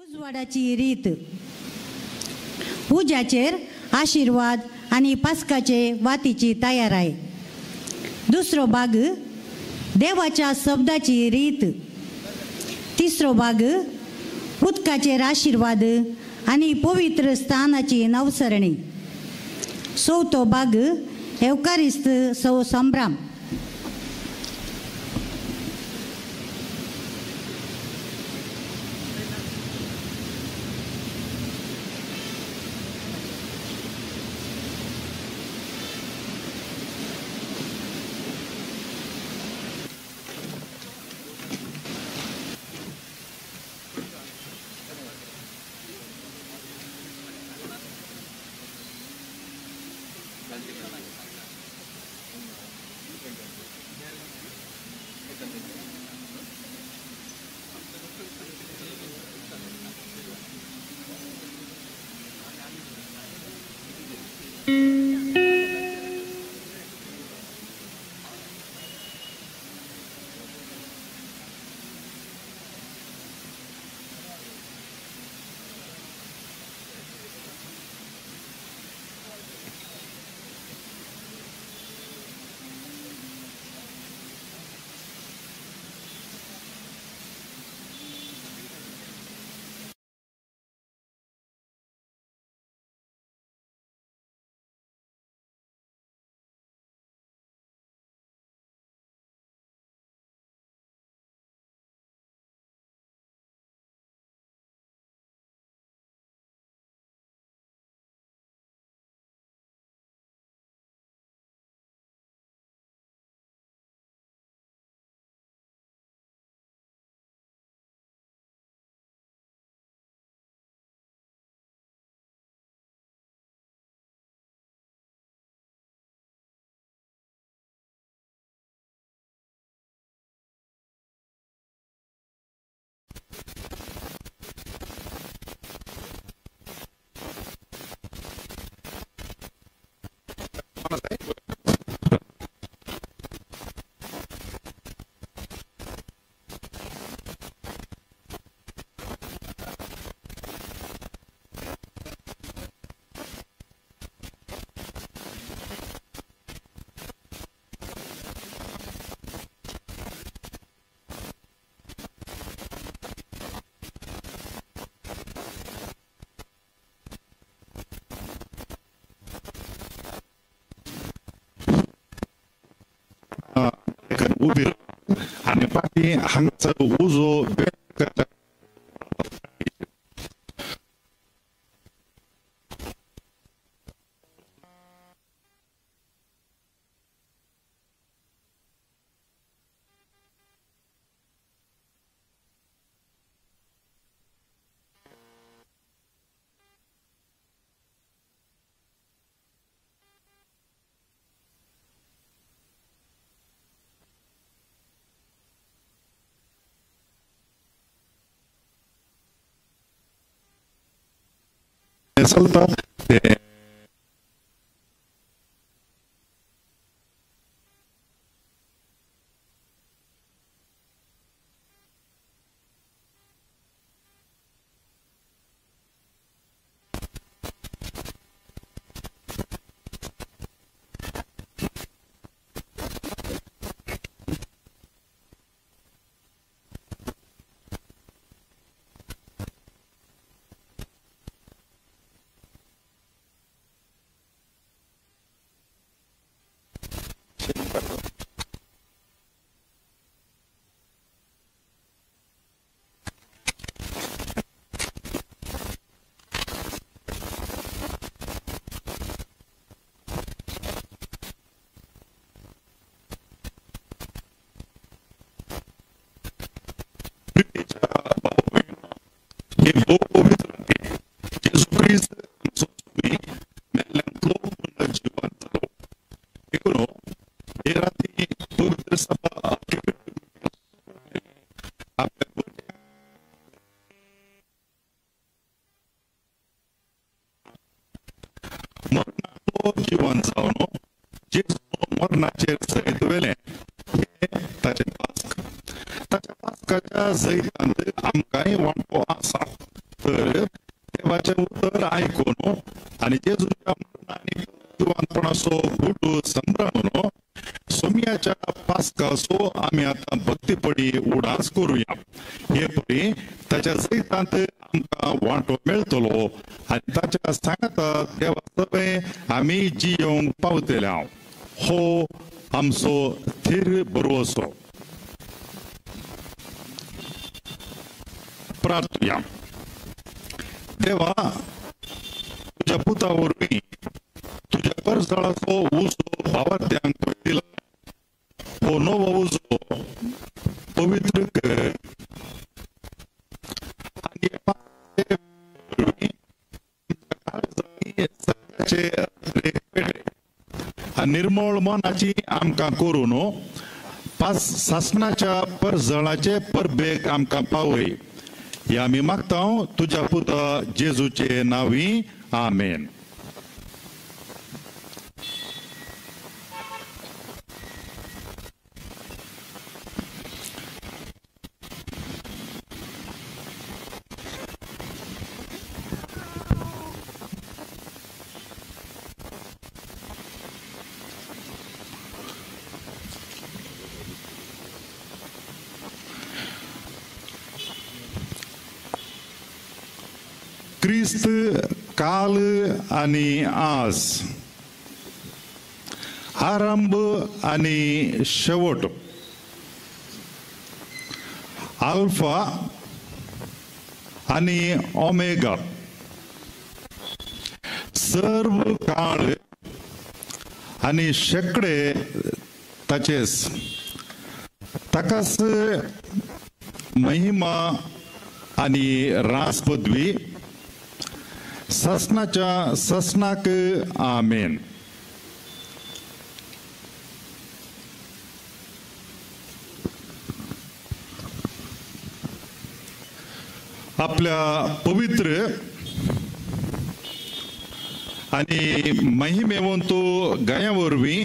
उजवाडाची रीत, उज्याचेर आशिर्वाद आनी पास्काचे वातीची तयाराय. दुसरो भाग देवाच्या शब्दाची रीत. तिसरो भाग उदकाचेर आशिर्वाद आनी पवित्र स्थानाची नवसरणी. चवथो भाग एवकारिस्त सौ संभ्राम. उबी आनी फाटीं हांगासर उजो चलता ते जिवन जावन जेजू मरणाचेर जैत व्हेलें ताचें पास्क, ताच्या पास्काच्या जैतांत आमकांय वांटो आसा. देवाचो आमी आतां भक्तीपणी उडास करुया. हे परी ताच्या जैतांत आमकां वांटो मेळटलो आनी ताच्या सांगाता देवा सगळें आमी जियोंक पावतले. हो आमचो थीर भरवसो. प्रार्थुया. देवा, तुज्या पुता वरवीं तुज्या परजळाचो उजो भावार्थ्यांक दिला. हो नवो उजो पवित्र कर आनी निर्मळ मनाची आमकां करून सासणाच्या परजळाचे परबेक आमकां पावय. हे आमी मागता तुज्या पुता जेजूचे नांवी. आमेन. क्रिस्त काल आनी आज, आरंभ आनी शेवट, आल्फा आनी ओमेगा, सर्व काळ आनी शेकडे ताचेच. ताकाच महिमा आनी रास पदवी ससनाच्या ससनाक. आमेन. आपल्या पवित्र आनी महिमेवंत गाया वरवीं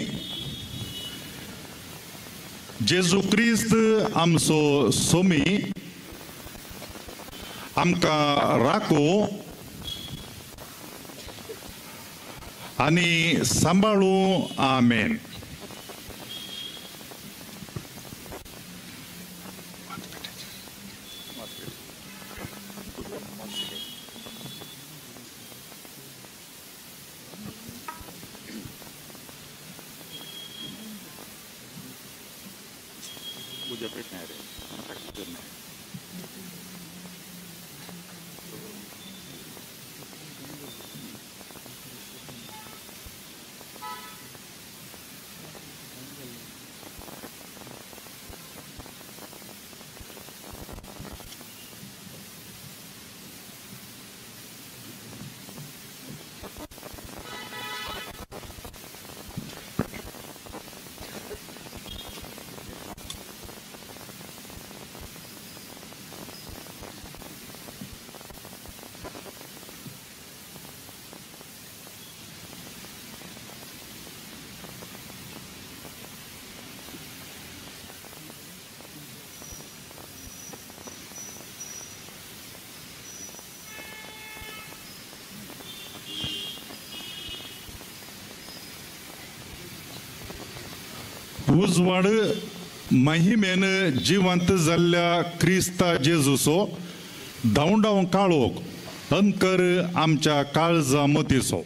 जेजू क्रिस्त आमचो सोमी आमकां राखो आनी सांबाळू. आमेन. उजवाड महिमेन जिवंत जाल्ल्या क्रिस्ता जेजूचो धांवडावन काळोख अंकर आमच्या काळजा मतीचो.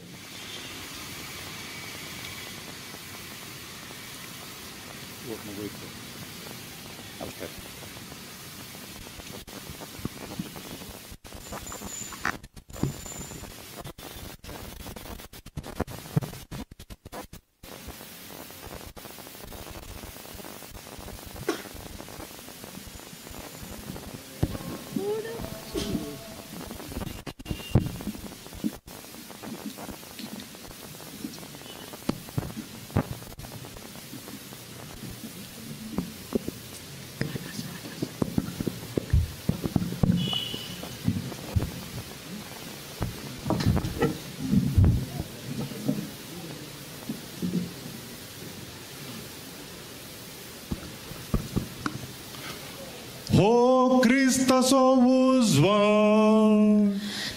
हो क्रिस्ताचो उजवाड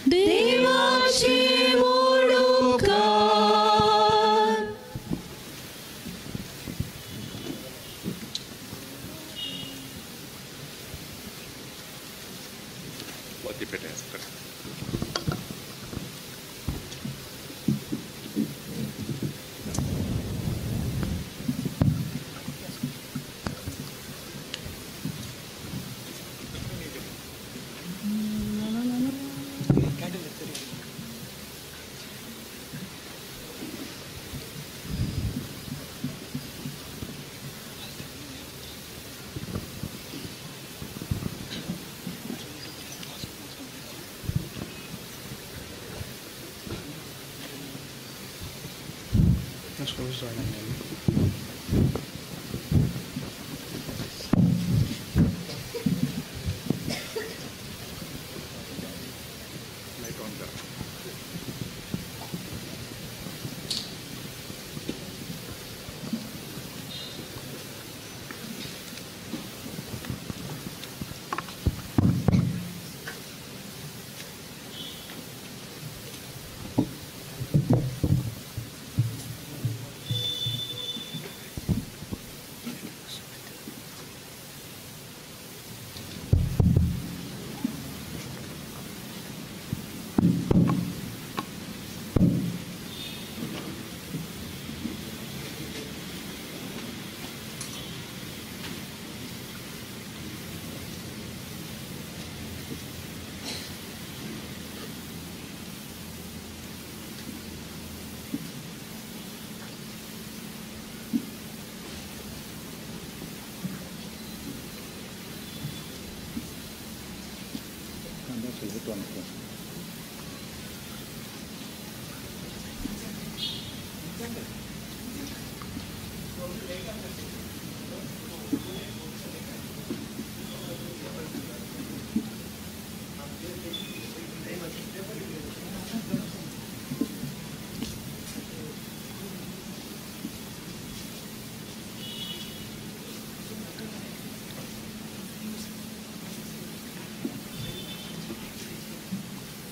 देवाची मोडुकार. वाती पेटया सकट.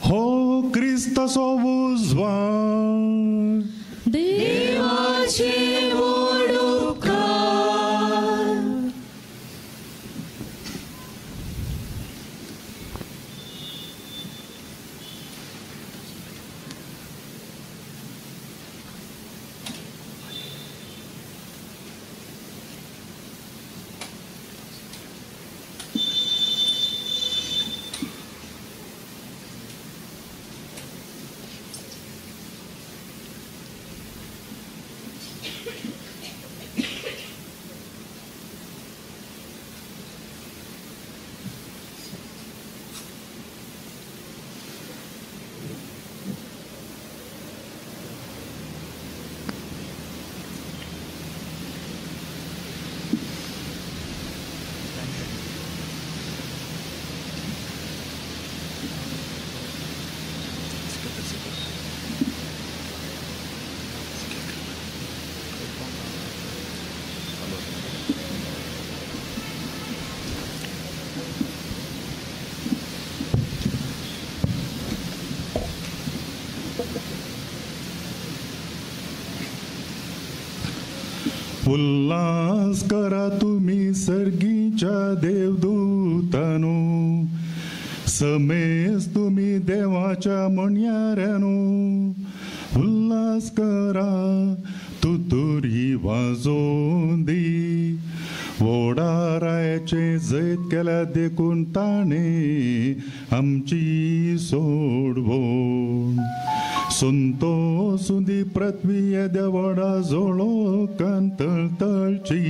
हो क्रिस्ताचो उजवाड देवाचे व्हड उपकार. उल्हास करा तुम्ही सर्गीच्या देवदूतानो, समेस तुम्ही देवाच्या म्हणयाऱ्यानो. उल्हास करा तुतुरी वाजोवन दी, वोडारायाचे जैत केल्या देखून ताणें आमची सोडवण. संतोसुंदी पृथ्वी येद्या व्हडा जोळोकान तळतळची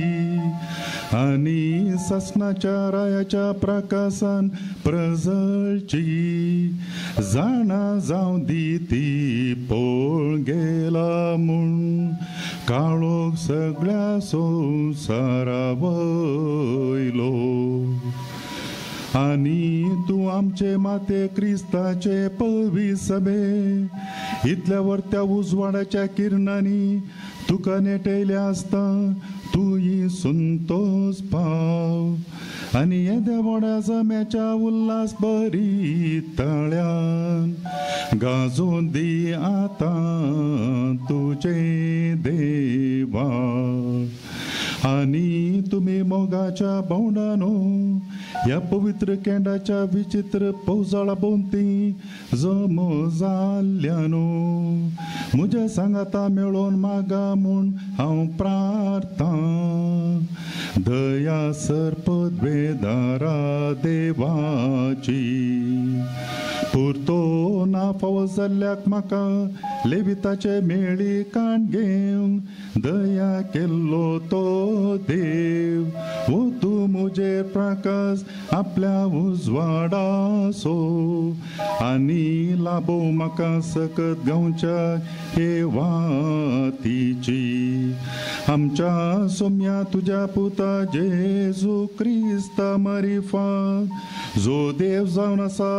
आनी सासणाच्या रायाच्या प्रकासान प्रजळची. जाणा जावं दी ती पळ गेला म्हूण काळोख सगळ्या संवसारा वयलो. आनी तूं आमचे माते क्रिस्ताचे पवी सभे इतल्या वरत्या उजवाडाच्या किरणांनी तुका नेटयलें आसता तूं संतोस पाव. आनी येद्या व्हडा जम्याच्या उल्हास बरी ताळ्यान गाजोवन दी आतां तुजें देवा. आनी तुमी मोगाच्या भोंवडानो ह्या पवित्र केंडाच्या विचित्र पवजाळा भोंवती जमो जाल्ल्यानो म्हज्या सांगाता मेळोवन मागा म्हूण हांव प्रार्थना दया सर्पद्वेदारा देवाची पुरतो ना फावो जाल्ल्याक म्हाका लेविताचे मेळी काण घेवन दया केल्लो तो देव वो तूं म्हजेर प्रकाश आपल्या उजवाडासो आनी लाबो म्हाका सकत गांवच्या हे वातीची आमच्या सोम्या तुज्या पुता जेजू क्रिस्ता मारिफात जो देव जावन आसा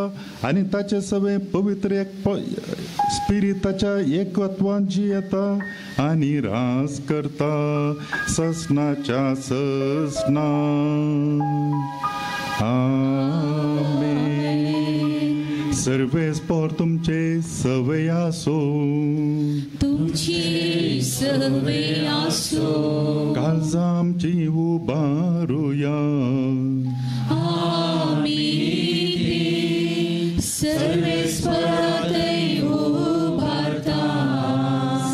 आनी ताचे सगळे पवित्र स्पिरिताच्या एकत्वान जियेता आनी रास करता ससनाच्या ससना. आमेन. सर्वेस्पर तुमचे सवय आसो तुमची सवय आसो. काळजां आमची उबारुया आमी सर्वेस्पराथंय उबारता.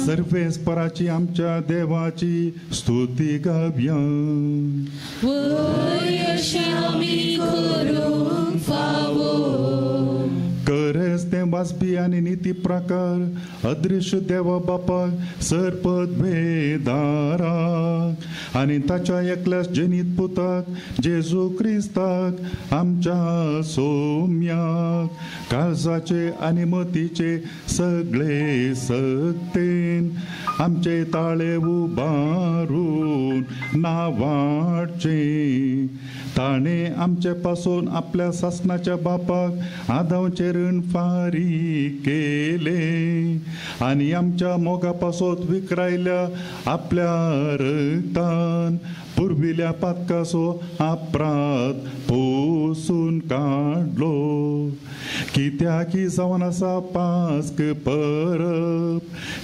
सर्वेस्पराची आमच्या देवाची स्तुती गावया वय अशें आमी करूंक फावो. खरेंच तें वाजपी आनी निती प्रकार अदृश्य देवा बापाक सर्पद्वेदाराक आनी ताच्या एकल्याच जनीत पुताक जेजू क्रिस्ताक आमच्या सोम्याक काळजाचे आनी मतीचे सगळे सक्तेन आमचे ताळे उबारून नावाडचे. ताणें आमचे पासून आपल्या सासणाच्या बापाक आदावचें ऋण फारीक केलें आनी आमच्या मोगा पासत विकरायल्या आपल्या रक्तान पुर्विल्या पातकाचो अपराध पोसून काडलो. कित्याक जावन आसा पास्क परब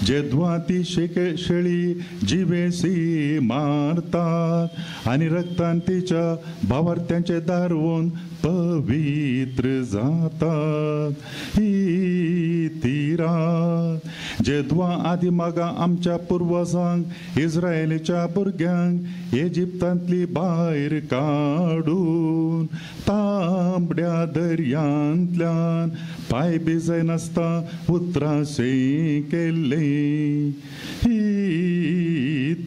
जेद्वा ती शेळी जिवेसी मारतात आनी रक्तान तिच्या भावार्थ्यांचे दारवून पवित्र जातात. ही ती रात जेद्वा आदी मागा आमच्या पुर्वजांक इस्रायलीच्या भुरग्यांक इजिप्तांतली भायर काडून तांबड्या दर्यांतल्यान पांय भिजयनासता उतराशें केल्लें. ही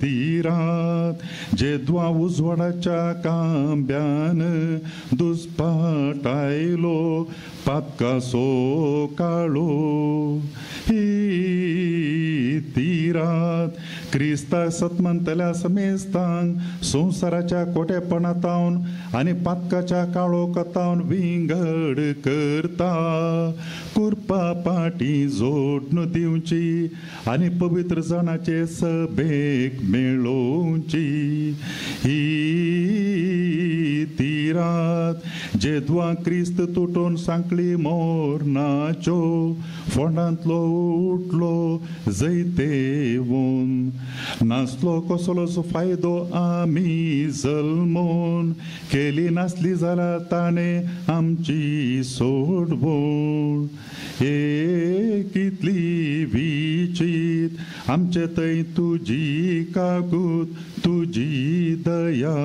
ती रात जेद्वा उजवाडाच्या कांब्यान दुस्पाट आयलो पातकाचो काळो. ही ती रात क्रिस्ताक सतमंतल्या समेस्तांक संवसाराच्या कोटेपणातावन आनी पातकाच्या काळोखातावन विंगड करता कुरपा पाटी जोडून दिवची आनी पवित्र जाणाचे सभेक मेळोवची. ही ती रात जेद्वा क्रिस्त तुटून सांकळी मोरनाच्यो फोंडांतलो उठलो जैतेवून नासलो कसलोच फायदो आमी जल्मून केली नासली जाल्यार ताणें आमची सोडवण. हे कितली विचीत आमचे थंय तुजी कागूत तुजी दया.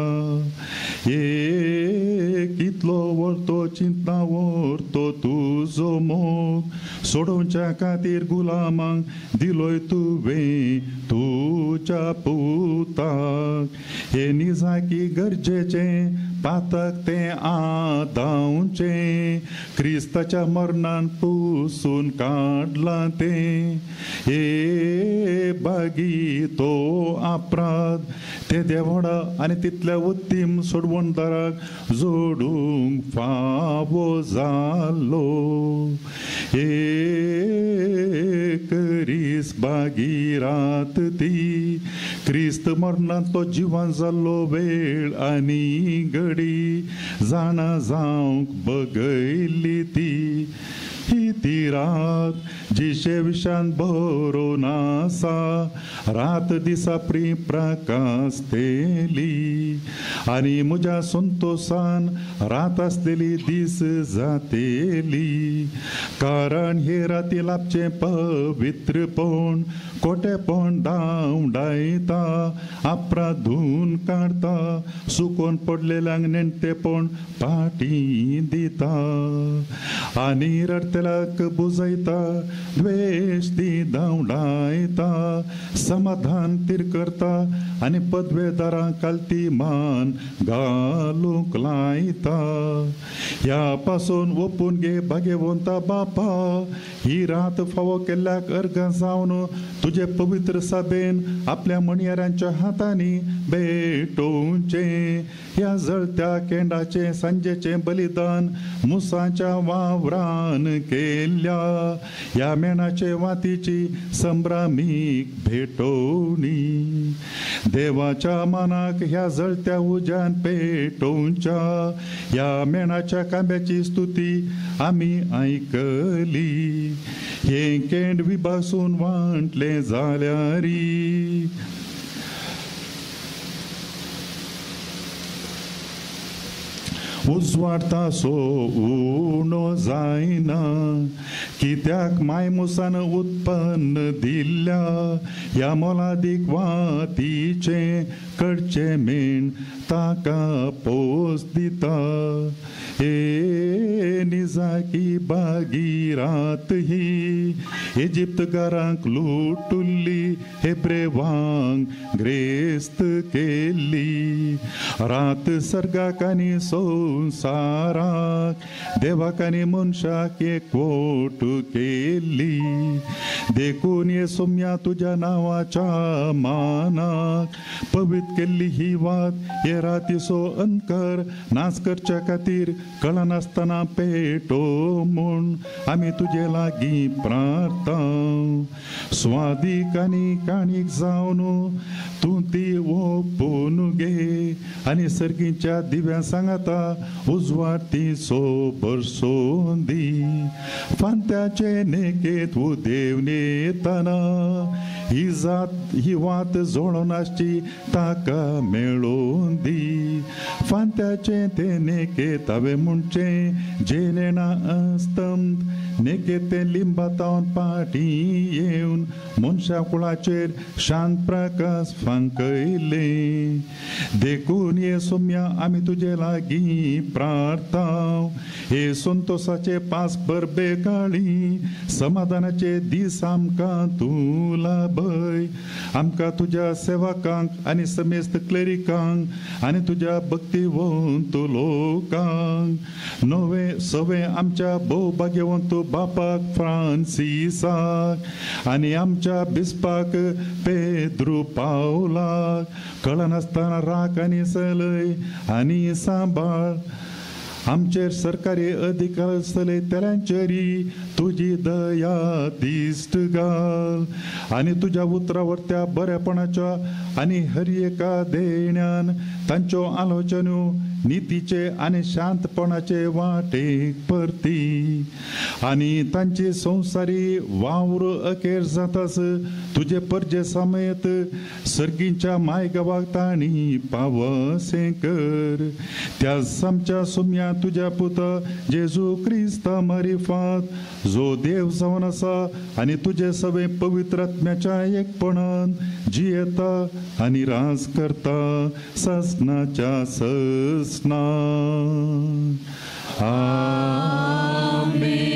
हे कितलो व्हरतो चिंतना व्हरतो तुजो मोग सोडोवच्या खातीर गुलामांक दिलोय तुवें तुज्या पुताक. हे निजाकी गरजेचें पातक तें आदावचें क्रिस्ताच्या मरणान पुसून काडलां तें. हे बागी तो अपराध ते देवडा आनी तितल्या उत्तीम सोडवणदाराक जोडूंक फावो जालो. हे करीस बागी रात ती क्रिस्त मरणांतलो जिवन जाल्लो वेळ आनी घडी जाणा जावंक बगयल्ली ती. ही ती रात जिशे विशान बरोवन आसा रात दिसा प्री प्रकाशतेली आनी म्हज्या संतोशान रात आसलेली दीस जातेली. कारण हे राती लाभचें पवित्रपण कोटेपण धांवडायता आपरा धुवन काडता सुकोन पडलेल्यांक नेणटेपण पाटी दिता आनी रडटल्याक बुजयता द्वेश ती धांवडायता समाधान तीर करता आनी पदवेदारांक कालती मान घालूंक लायता. ह्या पासून ओपून घे भाग्यवंता बापा ही रात फावो केल्ल्याक अर्घां जावन तुजे पवित्र सभेन आपल्या म्हणयाऱ्यांच्या हातांनी भेटोवचें. ह्या जळत्या केंडाचें सांजेचें बलिदान मुसाच्या वावरान केल्ल्या ह्या मेणाचे वातीची संभ्रामीक भेटोवणी. देवाच्या मानाक ह्या जळत्या उज्यान पेटोवच्या ह्या मेणाच्या कांब्याची स्तुती आमी आयकली. हें केंड विभासून वांटलें जाल्यारी उजवाडता सो उणो जायना कित्याक मायमुसान उत्पन्न दिल्ल्या ह्या मोलादीक वातीचें कडचें मेण ताका पोस दिता. ए निजाकी बागीरात ही इजिप्तकारांक लुटुल्ली हेब्रेवांक ग्रेस्त केल्ली. रात सर्गाक आनी संवसाराक देवाक आनी मनशाक एकवट केल्ली. देखून हे सोम्या तुज्या नांवाच्या मानाक पवित्र केल्ली ही वात हे रातीचो अंकर नाच करच्या खातीर कळनासतना पेटो म्हूण आमी तुजे लागीं प्रार्थना. स्वादीक आनी काणीक जावन तूं ती ओपून घे आनी सर्गीच्या दिव्या सांगाता उजवाड ती सो बरसोन दी. फांत्याचे नेकेत उदेवन येतना ही जात ही वात जोडून आसची ताका मेळोवन दी. फांत्याचे ते नेकेत हांवें म्हणचें जेनेणा अस्तंत नेकेत तें लिंबातावन पाटी येवन मनशा कुळाचेर शांत प्रकाश फांकयले. देखून हे सोम्या आमी तुजे लागीं प्रार्थना. हे संतोसाचे पास परबे काळी समाधानाचे दीस आमकां तूं लाभय. आमकां तुज्या सेवकांक आनी समेस्त क्लेरिकांक आनी तुज्या भक्तिवंत लोकांक नवे सवे आमच्या भोव भाग्यवंत बापाक फ्रांसिसाक आनी आमच्या बिस्पाक पेद्रू पावलाक कळनासतना राख आनी सलय आनी सांबाळ. आमचेर सरकारी अधिकार आसतले तेल्यांचेरी तुजी दया दिश्ट घाल आनी तुज्या उतरावर त्या बरेपणाच्या आनी हर एका देण्यान तांच्यो आलोचन्यो नितीचे आनी शांतपणाचे वाटेक परती आनी तांची संवसारी वावर अखेर जातास तुजे परजे समेत सर्गींच्या मायगावाक तांणी पावसें कर. त्या आमच्या सुम्या तुज्या पुता जेजू क्रिस्ता मारिफात जो देव जावन आसा आनी तुजे सगळे पवित्र आत्म्याच्या एकपणान जियेता आनी राज करता ससनाच्या ससना. आमेन.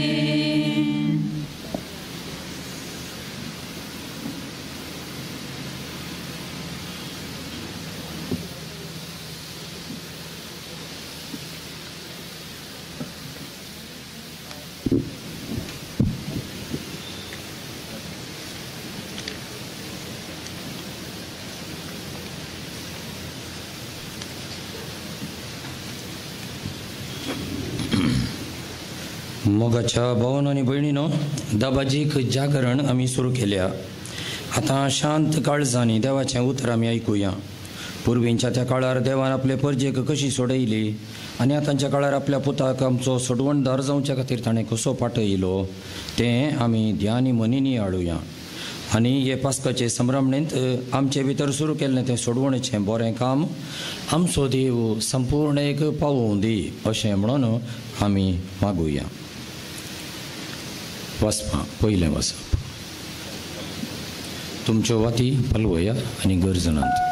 मोगाच्या भावन आनी भयणीनो, दाबाजीक जागरण आमी सुरू केल्या. आतां शांत काळजांनी देवाचें उतर आमी आयकुया. पुर्वींच्या त्या काळार देवान आपले परजेक कशी सोडयली आनी आतांच्या काळार आपल्या पुताक आमचो सोडवणदार जावच्या खातीर ताणें कसो पाठयलो तें आमी ध्यानी मनीनी हाडुया आनी हे पास्काचे संभ्रमणेंत आमचे भितर सुरू केल्लें तें सोडवणेचें बरें काम आमचो देव संपूर्ण एक पावोवं दी अशें म्हणून आमी मागुया. वाचपां पयलें वाचप. तुमच्यो वाती पालवया आनी गरजनात.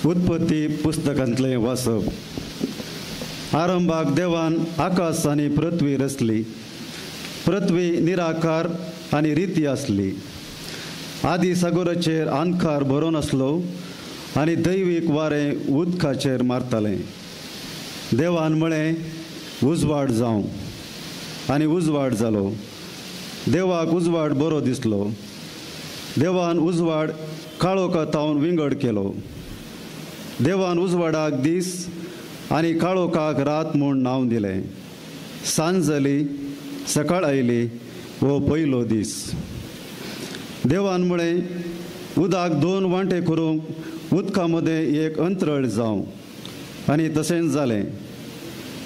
उत्पत्ती पुस्तकांतलें वाचप. आरंभाक देवान आकाश आनी पृथ्वी रचली. पृथ्वी निराकार आनी रिती आसली. आदी सागोराचेर अंधकार भरोन आसलो आनी दैवीक वारें उदकाचेर मारतालें. देवान म्हळें, उजवाड जावं, आनी उजवाड जालो. देवाक उजवाड बरो दिसलो. देवान उजवाड काळोखा तावन विंगड केलो. देवान उजवाडाक दीस आनी काळोखाक रात म्हूण नांव दिलें. सांज जाली, सकाळ आयली, हो पयलो दीस. देवान म्हळें, उदक दोन वांटे करूंक उदका मदें एक अंतरळ जावं, आनी तशेंच जालें.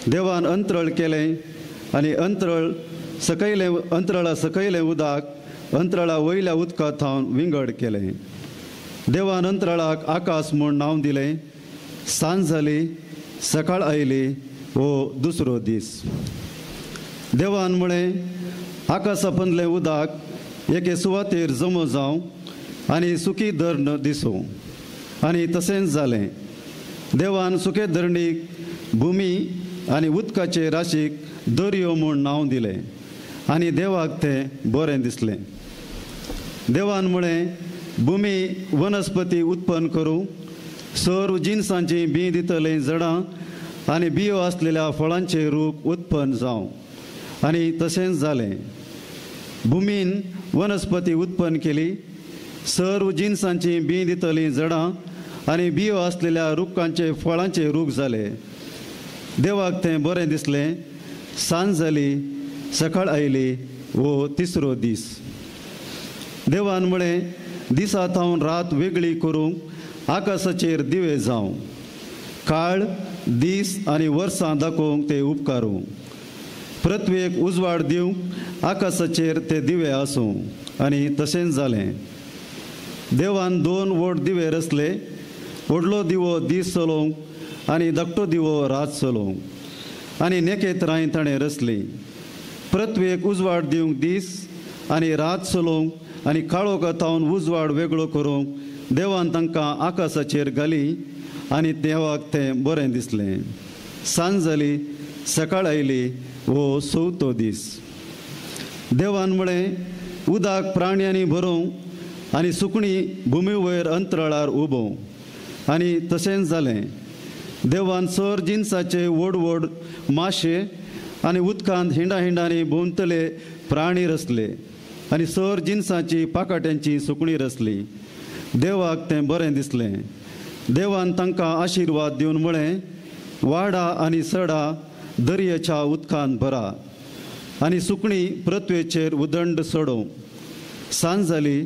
देवान अंतरळ केलें आनी अंतरळ सकयलें अंतरळा सकयलें उदक अंतरळा वयल्या उदका थावन विंगड केलें. देवान अंतराळाक आकाश म्हूण नांव दिलें. सांज जाली, सकाळ आयली, हो दुसरो दीस. देवान म्हळें, आकाशा पंदलें उदक एके सुवातेर जमो जावं आनी सुकी धरण दिसूं, आनी तशेंच जालें. देवान सुके धरणीक भुमी आनी उदकाचे राशीक दर्यो म्हूण नांव दिलें आनी देवाक तें बरें दिसलें. देवान म्हळें, भुमी वनस्पती उत्पन्न करूं, सर्व जिनसांची बीं दितलीं झाडां आनी बियो आसलेल्या फळांचे रूख उत्पन्न जावं, आनी तशेंच जालें. भुमीन वनस्पती उत्पन्न केली, सर्व जिनसांची बीं दितलीं झाडां आनी बियो आसलेल्या रुखांचे फळांचे रूख जाले. देवाक तें बरें दिसलें. सांज जाली, सकाळ आयली, हो तिसरो दीस. देवान म्हळें, दिसा थावन रात वेगळी करूंक आकाशाचेर दिवे जावं, काळ दीस आनी वर्सां दाखोवंक ते उपकारूं, पृथ्वेक उजवाड दिवंक आकाशाचेर ते दिवे आसूं, आनी तशेंच जालें. देवान दोन व्हड दिवे रचले, व्हडलो दिवो दीस चलोवंक आनी धाकटो दिवो रात चलोवंक, आनी नेकेत्रांय ताणें रचलीं. पृथ्वेक उजवाड दिवंक दीस आनी रात चलोवंक आनी काळोखा थावन उजवाड वेगळो करूंक देवान तांकां आकाशाचेर घाली, आनी देवाक तें बरें दिसलें. सांज जाली, सकाळ आयली, हो चवथो दीस. देवान म्हळें, उदक प्राण्यांनी भरोवंक आनी सुकणीं भुमी वयर अंतराळार उबोवं, आनी तशेंच जालें. देवान सर जिनसाचे व्हड व्हड माशे आनी उदकांत हिंडा हिंडांनी भोंवतले प्राणी रचले आनी सर जिनसाची पाकाट्यांची सुकणीं रचली. देवाक तें बरें दिसलें. देवान तांकां आशिर्वाद दिवन म्हळें, वाडा आनी सडा दर्याच्या उदकांत भरा आनी सुकणीं पृथ्वेचेर उदंड सडोवं. सांज जाली,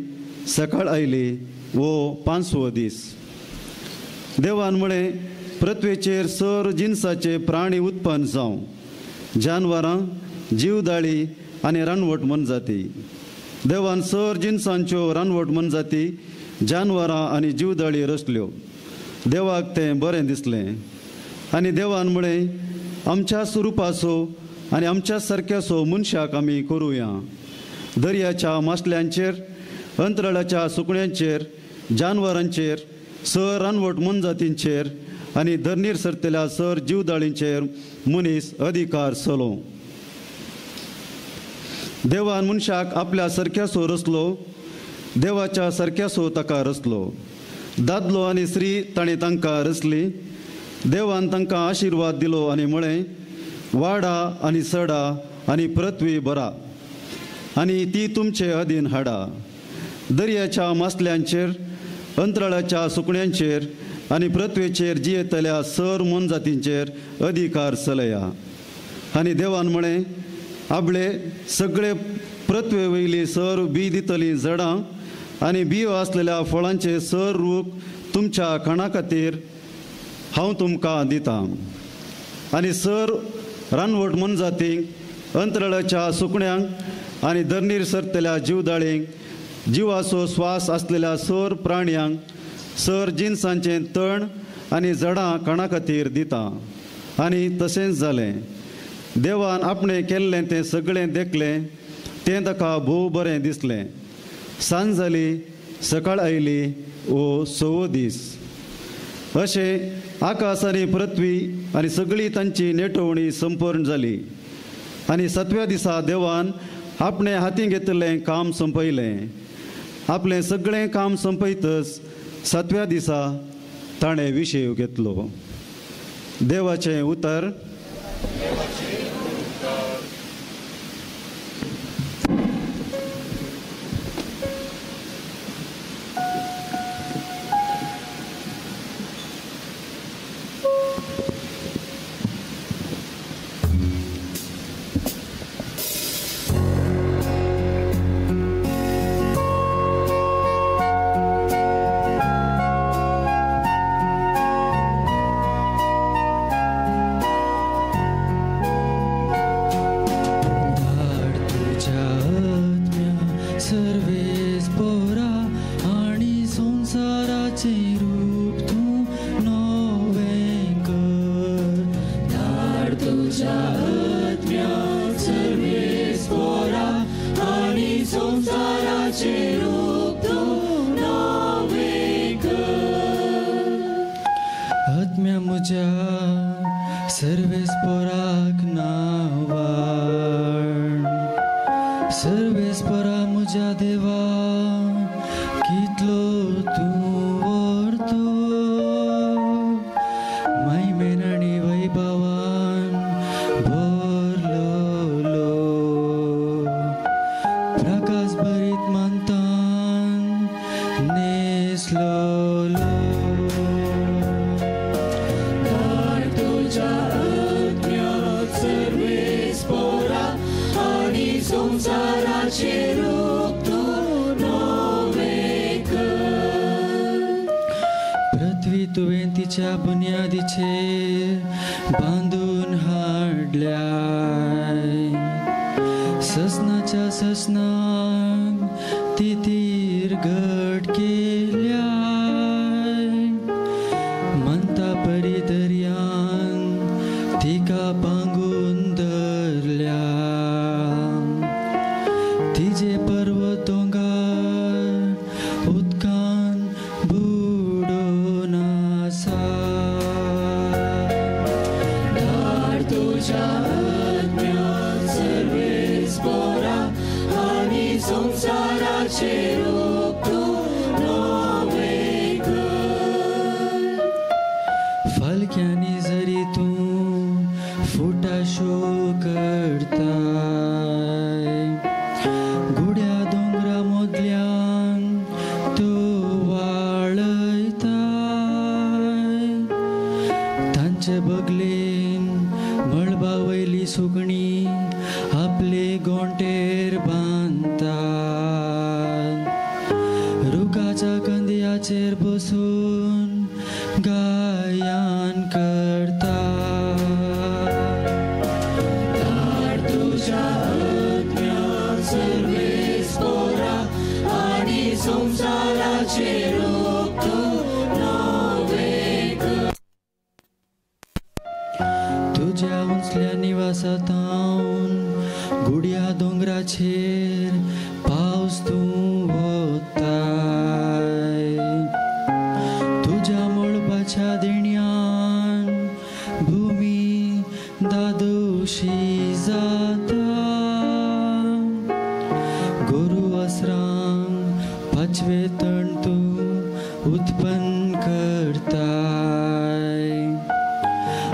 सकाळ आयली, हो पांचवो दीस. देवान म्हळें, पृथ्वेचेर सर जिनसाचे प्राणी उत्पन्न जावं, जानवरां, जीवदाळी आनी रानवट मनजाती. देवान सर जिनसांच्यो रानवट मनजाती, जानवरां आनी जीवदाळी रचल्यो. देवाक तें बरें दिसलें. आनी देवान म्हळें, आमच्या स्वरुपाचो आनी आमच्या सारक्याचो मनशाक आमी करुया. दर्याच्या मासल्यांचेर, अंतराळाच्या सुकण्यांचेर, जानवरांचेर, सर रानवट मनजातींचेर आनी धरणीर सरतल्या सर जीवदाळींचेर मनीस अधिकार चलोवं. देवान मनशाक आपल्या सारक्यासो रचलो, देवाच्या सारक्यासो ताका रचलो. दादलो आनी स्त्री ताणें तांकां रचली. देवान तांकां आशिर्वाद दिलो आनी म्हळें, वाडा आनी सडा आनी पृथ्वी भरा आनी ती तुमचे अधीन हाडा. दर्याच्या मासल्यांचेर, अंतराळाच्या सुकण्यांचेर आनी पृथ्वीचेर जियेतल्या सर मोनजातींचेर अधिकार चलया. आनी देवान म्हळें, आपले सगळे पृथ्वे वयली सर बी दितली झाडां आनी बियो आसलेल्या फळांचे सर रूख तुमच्या खाणा खातीर हांव तुमकां दितां. आनी सर रानवट मोनजातींक, अंतराळाच्या सुकण्यांक आनी धरणीर सरतल्या जिवदाळींक, जिवाचो स्वास आसलेल्या सर प्राण्यांक सर जिनसांचें तण आनी झाडां खाणा खातीर दिता. आनी तशेंच जालें. देवान आपणें केल्लें तें सगळें देखलें, तें ताका भोव बरें दिसलें. सांज जाली, सकाळ आयली, ओ सवो दीस. अशें आकाश आनी पृथ्वी आनी सगळी तांची नेटोवणी संपूर्ण जाली. आनी सातव्या दिसा देवान आपणें हातीं घेतिल्लें काम सोंपयलें. आपलें सगळें काम सोंपयतच सातव्या दिसा ताणें विशेव घेतलो. देवाचें उतर.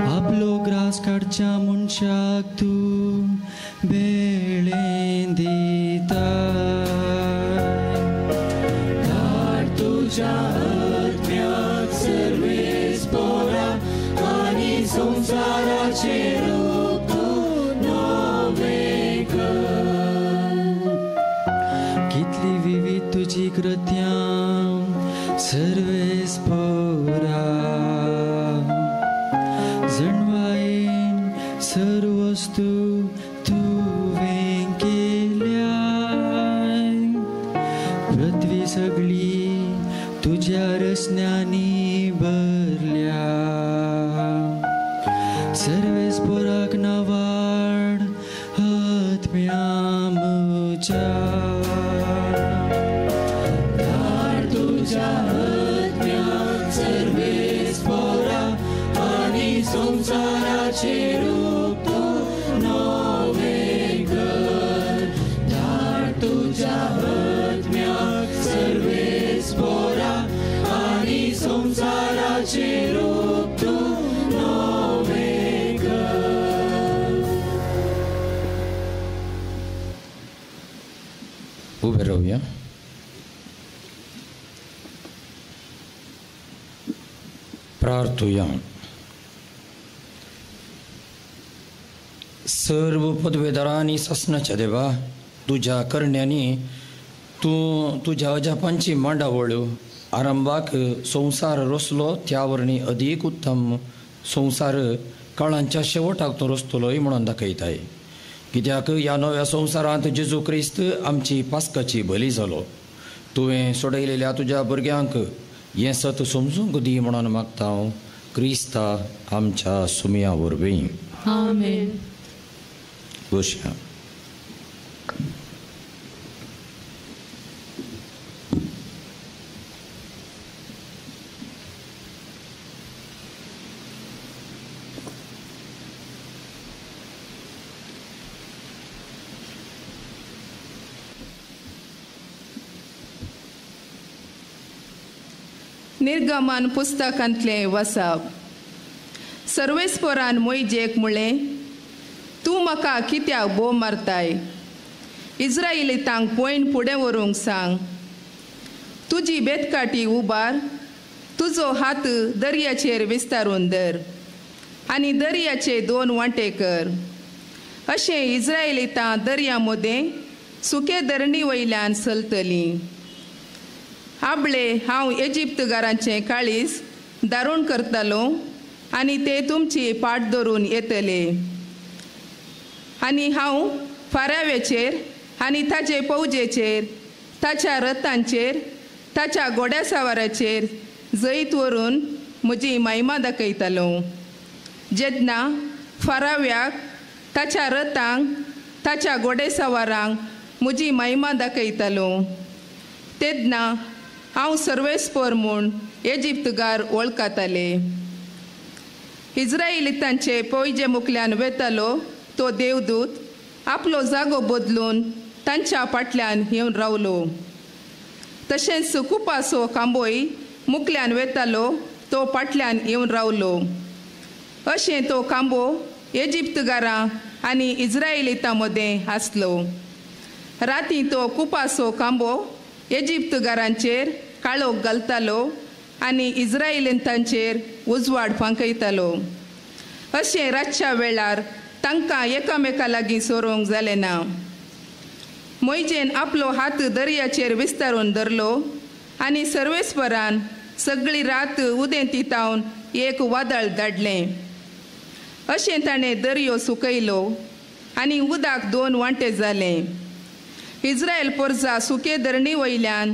आपलो ग्रास काडच्या मनशाक तूं तुज्या आत्म्याक सर्वेस पोरा आनी संवसाराचें रूप तूं नवें कर. कितली विविध तुजी कृत्यां सर्वेस पोरा, जणवायेन सर्वस्तू तुवें केल्या. पृथ्वी सगळी तुज्या रचण्यांनी भरल्या. सर्वेस पोराक नावाड आत्म्या म्हज्या. धाड तुज्या आत्म्याक सर्वेस पोरा आनी संवसाराचें रूप तूं नवें कर. धाड तुज्या आत्म्याक सर्वेस पोरा आनी संवसाराचें रूप तूं नवें कर. उबे रावया. प्रार्थुया. सर्व पदवेदारांनी सासणाच्या देवा, तुज्या करण्यांनी तूं तुज्या अजापांची मांडावळ आरंभाक संवसार रचलो त्या वरवीं अदीक उत्तम संवसार काळांच्या शेवटाक तूं रचतलोय म्हणून दाखयताय. कित्याक ह्या नव्या संवसारांत जेजू क्रिस्त आमची पास्काची बली जालो. तुवें सोडयलेल्या तुज्या भुरग्यांक हें सत समजूंक दी म्हणून मागता हांव क्रिस्ता आमच्या सुमया वरवीं. आमेन. बसया. निर्गमन पुस्तकांतलें वसप. सर्वेस्परान मोयजेक म्हळें, तूं म्हाका कित्याक बोव मारताय? इज्रायलितांक पयण फुडें व्हरूंक सांग. तुजी बेतकाठी उबार, तुजो हात दर्याचेर विस्तारून धर आनी दर्याचे दोन वांटे कर. अशें इज्रायलितां दर्या मदें सुके धरणी वयल्यान चलतलीं. आबळे हांव इजिप्तगारांचें काळीज दारूण करतालो आनी ते तुमची पाट धरून येतले. आनी हांव फाराव्याचेर आनी ताचे पौजेचेर, ताच्या रथांचेर, ताच्या घोड्यासावाराचेर जैत व्हरून म्हजी महिमा दाखयतालो. जेन्ना फाराव्याक, ताच्या रथांक, ताच्या घोडेसावारांक म्हजी महिमा दाखयतालो तेन्ना हांव सर्वेस्पर म्हूण इजिप्तगार वळखताले. इज्रायलितांचे पौजे मुखल्यान वेतालो तो देवदूत आपलो जागो बदलून तांच्या फाटल्यान येवन रावलो. तशेंच कुपासो कांबोय मुखल्यान वेतालो तो फाटल्यान येवन रावलो. अशें तो कांबो इजिप्तगारां आनी इज्रायलितां मदें आसलो. राती तो कुपासो कांबो इजिप्तगारांचेर काळोख घालतालो आनी इज्रायलितांचेर उजवाड फांकयतालो. अशें रातच्या वेळार तांकां एकामेका लागीं सोरोवंक जालें ना. मोयजेन आपलो हात दर्याचेर विस्तारून धरलो आनी सर्वेस्परान सगळी रात उदेंती तावन एक वादळ धाडलें. अशें ताणें दर्यो सुकयलो आनी उदक दोन वांटे जालें. इज्रायल पोरजा सुके धरणी वयल्यान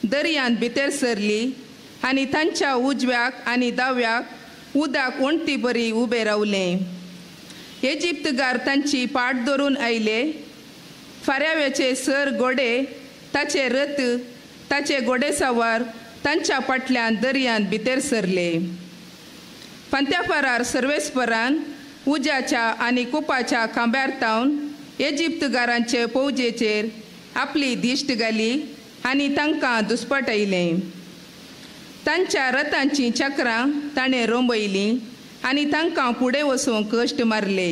दर्यांत भितर सरली आनी तांच्या उजव्याक आनी दाव्याक उदक वण्टी बरी उबें रावलें. इजिप्तगार तांची पाट धरून आयले. फाराव्याचे सर घोडे, ताचे रथ, ताचे घोडेसावार तांच्या फाटल्यान दर्यांत भितर सरले. फांत्याफारार सर्वेस्परान उज्याच्या आनी कुपाच्या खांब्यार तावन इजिप्तगारांचे पौजेचेर आपली दिश्ट घाली आनी तांकां दुस्पटायलें. तांच्या रथांचीं चक्रां ताणें रोंबयलीं आनी तांकां फुडें वचूंक कश्ट मारले.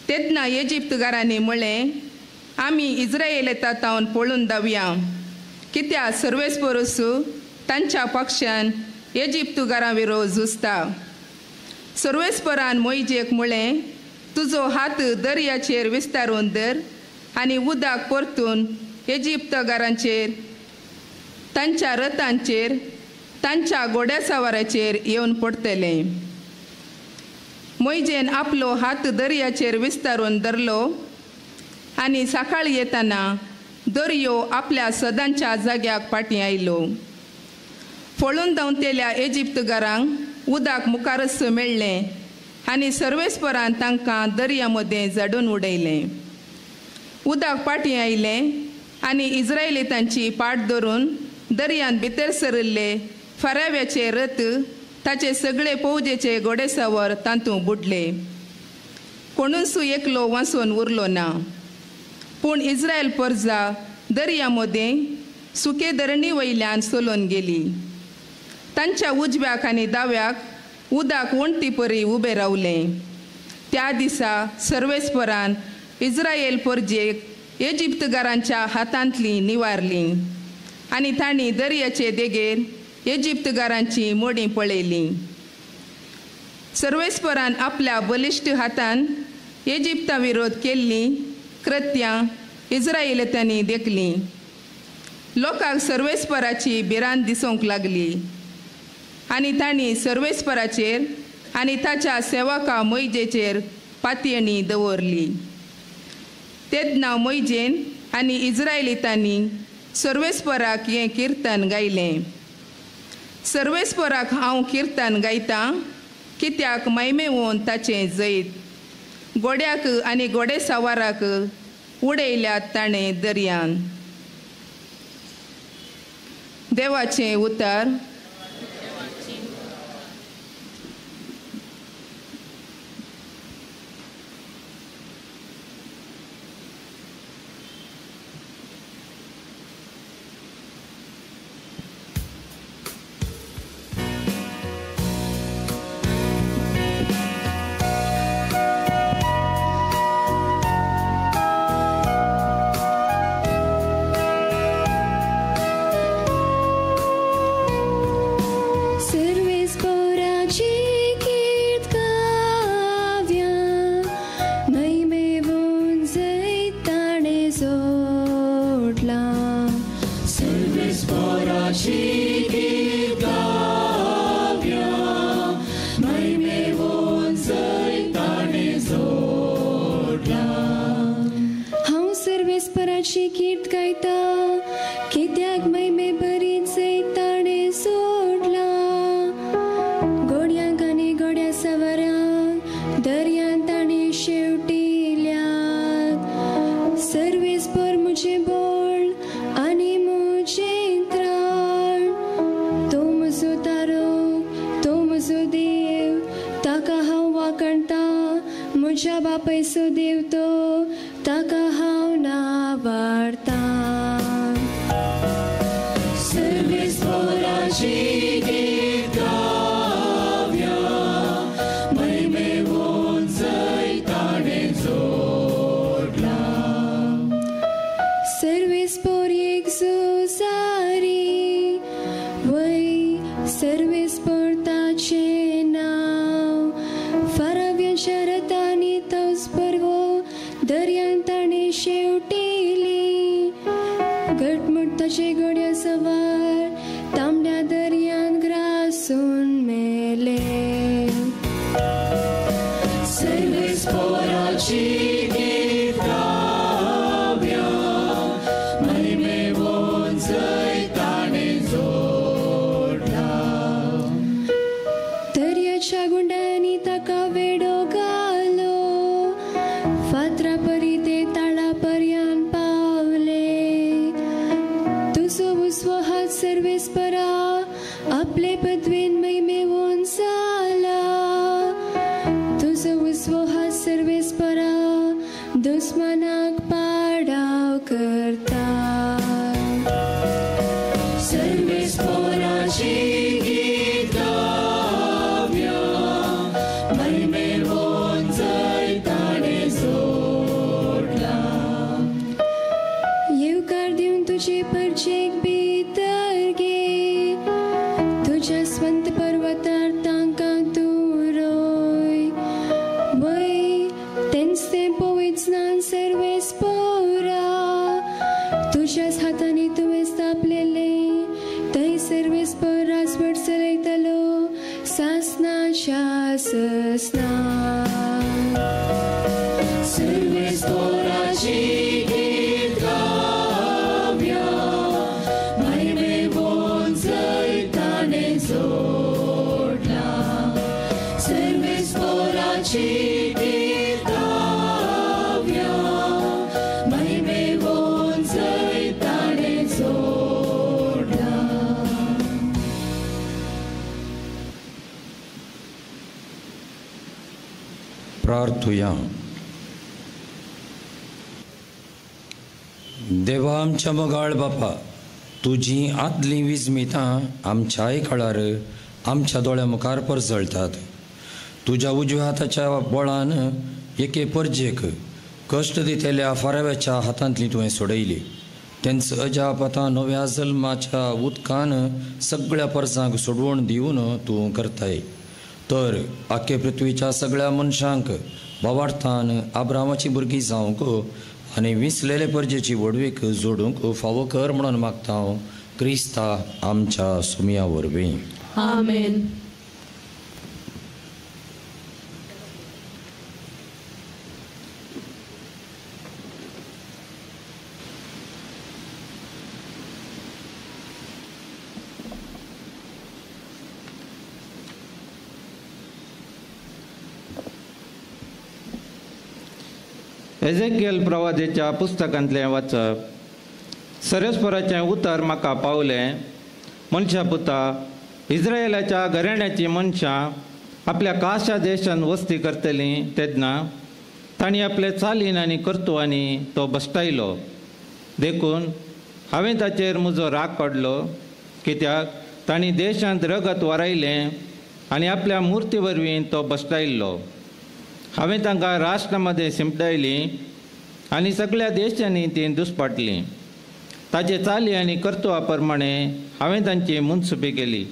तेन्ना इजिप्तगारांनी म्हळें, आमी इज्रायेलांत तावन पळून धांवया, कित्याक सर्वेस्परूस तांच्या पक्षान इजिप्तुगारां विरोध झुजता. सर्वेस्परान मोयजेक म्हळें, तुजो हात दर्याचेर विस्तारून धर आनी उदक परतून इजिप्तगारांचेर, तांच्या रथांचेर, तांच्या घोड्यासवाराचेर येवन पडटलें. मोयजेन आपलो हात दर्याचेर विस्तारून धरलो आनी सकाळी येतना दर्यो आपल्या सदांच्या जाग्याक फाटीं आयलो. फळून धांवतेल्या इजिप्तगारांक उदक मुखारच मेळ्ळें आनी सर्वेस्परान तांकां दर्या मदें झाडून उडयलें. उदक फाटीं आयलें आनी इस्रायलितांची पाट धरून दर्यांत भितर सरिल्ले फराव्याचे रथ ताचे सगळे पौजेचे घोडेसावर तातूंत बुडले. कोणूच एकलो वांचून उरलो ना. पूण इस्रायल परजा दर्या मदें सुके धरणी वयल्यान चलून गेली. तांच्या उजव्याक आनी दाव्याक उदक वण्टी परी उबें रावलें. त्या दिसा सर्वेस्परान इस्रायल परजेक इजिप्तगारांच्या हातांतली निवारली आनी तांणी दर्याचे देगेर इजिप्तगारांची मोडीं पळयलीं. सर्वेस्परान आपल्या बलिश्ट हातान इजिप्ता विरोध केल्लीं कृत्यां इस्रायलितांनी देखलीं. लोकांक सर्वेस्पराची भिरांत दिसूंक लागली आनी तांणी सर्वेस्पराचेर आनी ताच्या सेवका मोयजेचेर पातयेणी दवरली. तेन्ना मोयजेन आनी इस्रायलितांनी सर्वेस्पराक हें किर्तन गायलें. सर्वेस्पराक हांव किर्तन गायतां, कित्याक मैमेवन ताचें जैत घोड्याक आनी घोडे सवाराक उडयल्यात ताणें दर्यान. देवाचें उतर. तुझे परचेक भीतर गे सासना शासना. सर्वेस्पोराची गीत गावया, महिमेवोन जैताने जोडला. सर्वेस्पोराची गीत गावया, महिमेवोन जैताने जोडला. प्रार्थुया. देवा आमच्या मोगाळ बापा, तुजी आदलीं विजमितां आमच्याय काळार आमच्या दोळ्या मुखार परजळटात. तुज्या उजव्या हाताच्या बळान एके परजेक कश्ट दितल्या फाराव्याच्या हातांतली तुवें सोडयली. तेंच अजाप आतां नव्या जल्माच्या उदकान सगळ्या परजांक सोडवण दिवन तूं करताय. तर आख्खे पृथ्वीच्या सगळ्या मनशांक भावार्थान आब्रामाची भुरगीं जावंक आनी विसलेले परजेची व्हडवीक जोडूंक फावो कर म्हणून मागता हांव क्रिस्ता आमच्या सुमया वरवीं. आमेन. एजेकियल प्रवादेच्या पुस्तकांतलें वाचप. सरस्पराचें उतर म्हाका पावलें, मनशा पुता, इस्रायलाच्या घराण्याचीं मनशां आपल्या काशा देशान वस्ती करतलीं तेन्ना तांणी आपले चालीन आनी कर्तुवांनी तो भश्टायलो. देखून हांवें ताचेर म्हजो राग काडलो, कित्याक तांणी देशांत रगत वारायलें आनी आपल्या मुर्ती वरवीं तो भश्टायल्लो. हांवें तांकां राष्ट्रा मदें शिंपडायलीं आनी सगळ्या देशांनी तीं दुस्पाटलीं. ताचे चाली आनी कर्तुवा प्रमाणे हांवें तांची मुनसुपी केली.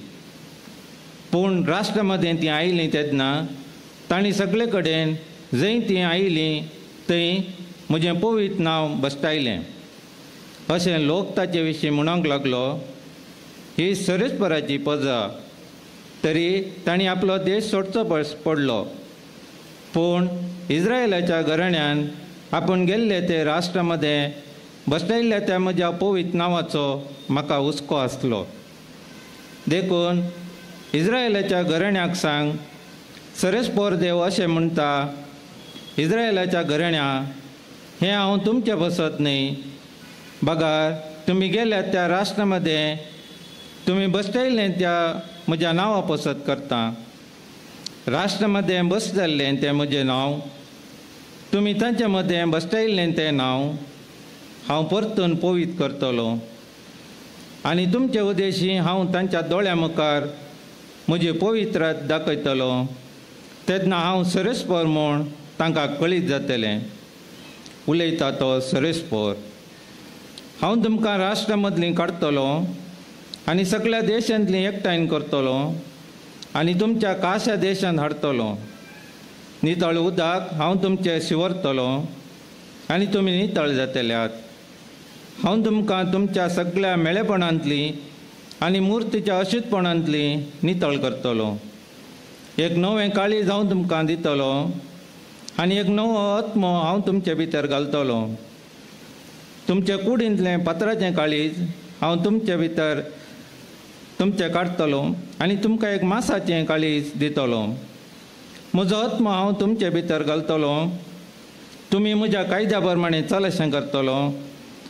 पूण राष्ट्रा मदें तीं आयलीं तेन्ना तांणी सगळे कडेन जंय तीं आयलीं थंय म्हजें पवित्र नांव भश्टायलें. अशें लोक ताचे विशीं म्हणूंक लागलो, ही सरस्पराची पजा. तरी तांणी आपलो देश सोडचो पडलो. पूण इस्रायलाच्या घराण्यान आपूण गेल्ले ते राष्ट्रा मदें भश्टायल्ल्या त्या म्हज्या पवित्र नांवाचो म्हाका हुस्को आसलो. देखून इस्रायलाच्या घराण्याक सांग, सरस्पोर देव अशें म्हणटा, इस्रायलाच्या घराण्या, हें हांव तुमचें बसत न्हय, बगार तुमी गेल्यात त्या राष्ट्रा मदें तुमी भश्टायल्लें त्या म्हज्या नांवा पसत करता. राष्ट्रा मदें बस जाल्लें तें म्हजें नांव, तुमी तांचे मदें भश्टायल्लें तें नांव हांव परतून पवित्र करतलो. आनी तुमचे उद्देशी हांव तांच्या दोळ्या मुखार म्हजी पवित्रत दाखयतलो. तेन्ना हांव सरस्पोर म्हूण तांकां कळीत जातलें. उलयता तो सरस्पोर. हांव तुमकां राष्ट्रा मदलीं काडटलो आनी सगळ्या देशांतलीं एकठांय करतलो आनी तुमच्या काशा देशांत हाडटलो. नितळ उदक हांव तुमचें शिंवरतलो आनी तुमी नितळ जातल्यात. हांव तुमकां तुमच्या सगळ्या मेळेपणांतली आनी मुर्तीच्या अशुद्धपणांतली नितळ करतलो. एक नवें काळीज हांव तुमकां दितलो आनी एक नवो आत्मो हांव तुमचे भितर घालतलो. तुमचे कुडींतलें पत्राचें काळीज हांव तुमचे भितर तुमचें काडटलो आनी तुमकां एक मासाचें काळीज दितलो. म्हजो आत्मो हांव तुमचे भितर घालतलो. तुमी म्हज्या कायद्या प्रमाणे चलशें करतलो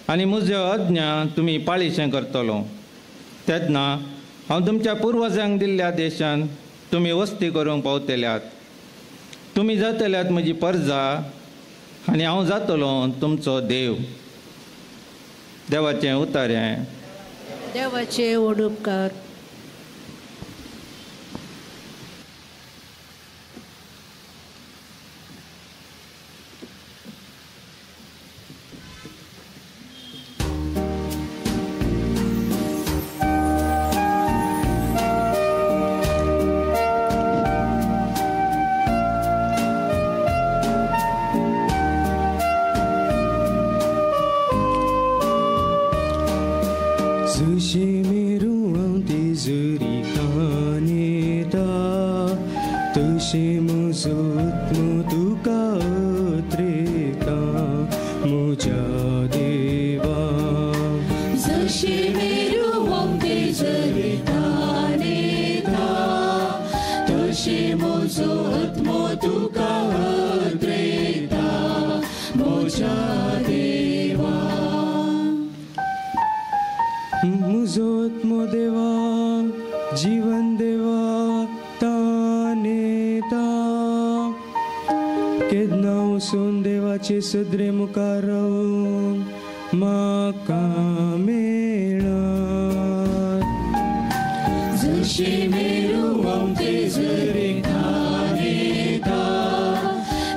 आनी म्हज्यो आज्ञा तुमी पाळीशें करतलो. तेन्ना हांव तुमच्या पुर्वजांक दिल्ल्या देशांत तुमी वस्ती करूंक पावतल्यात. तुमी जातल्यात म्हजी परजा आनी हांव जातलो तुमचो देव. देवाचें उतर हें. देवाचे ओडुपकार. Sushi miru ang tizuri kanita तशें म्हजो आत्मो तुका अत्रेता म्हज्या देवा. जशी मेरू वमते जरितानेता तशें म्हजो आत्मो तुका अत्रेता म्हज्या देवा. म्हजो आत्मो देवा जीवन देवा तानेता केन्ना वचून देवाचे सदरे मुखार रावून म्हाका मेळत. जशी मेरू वमते जरितानेता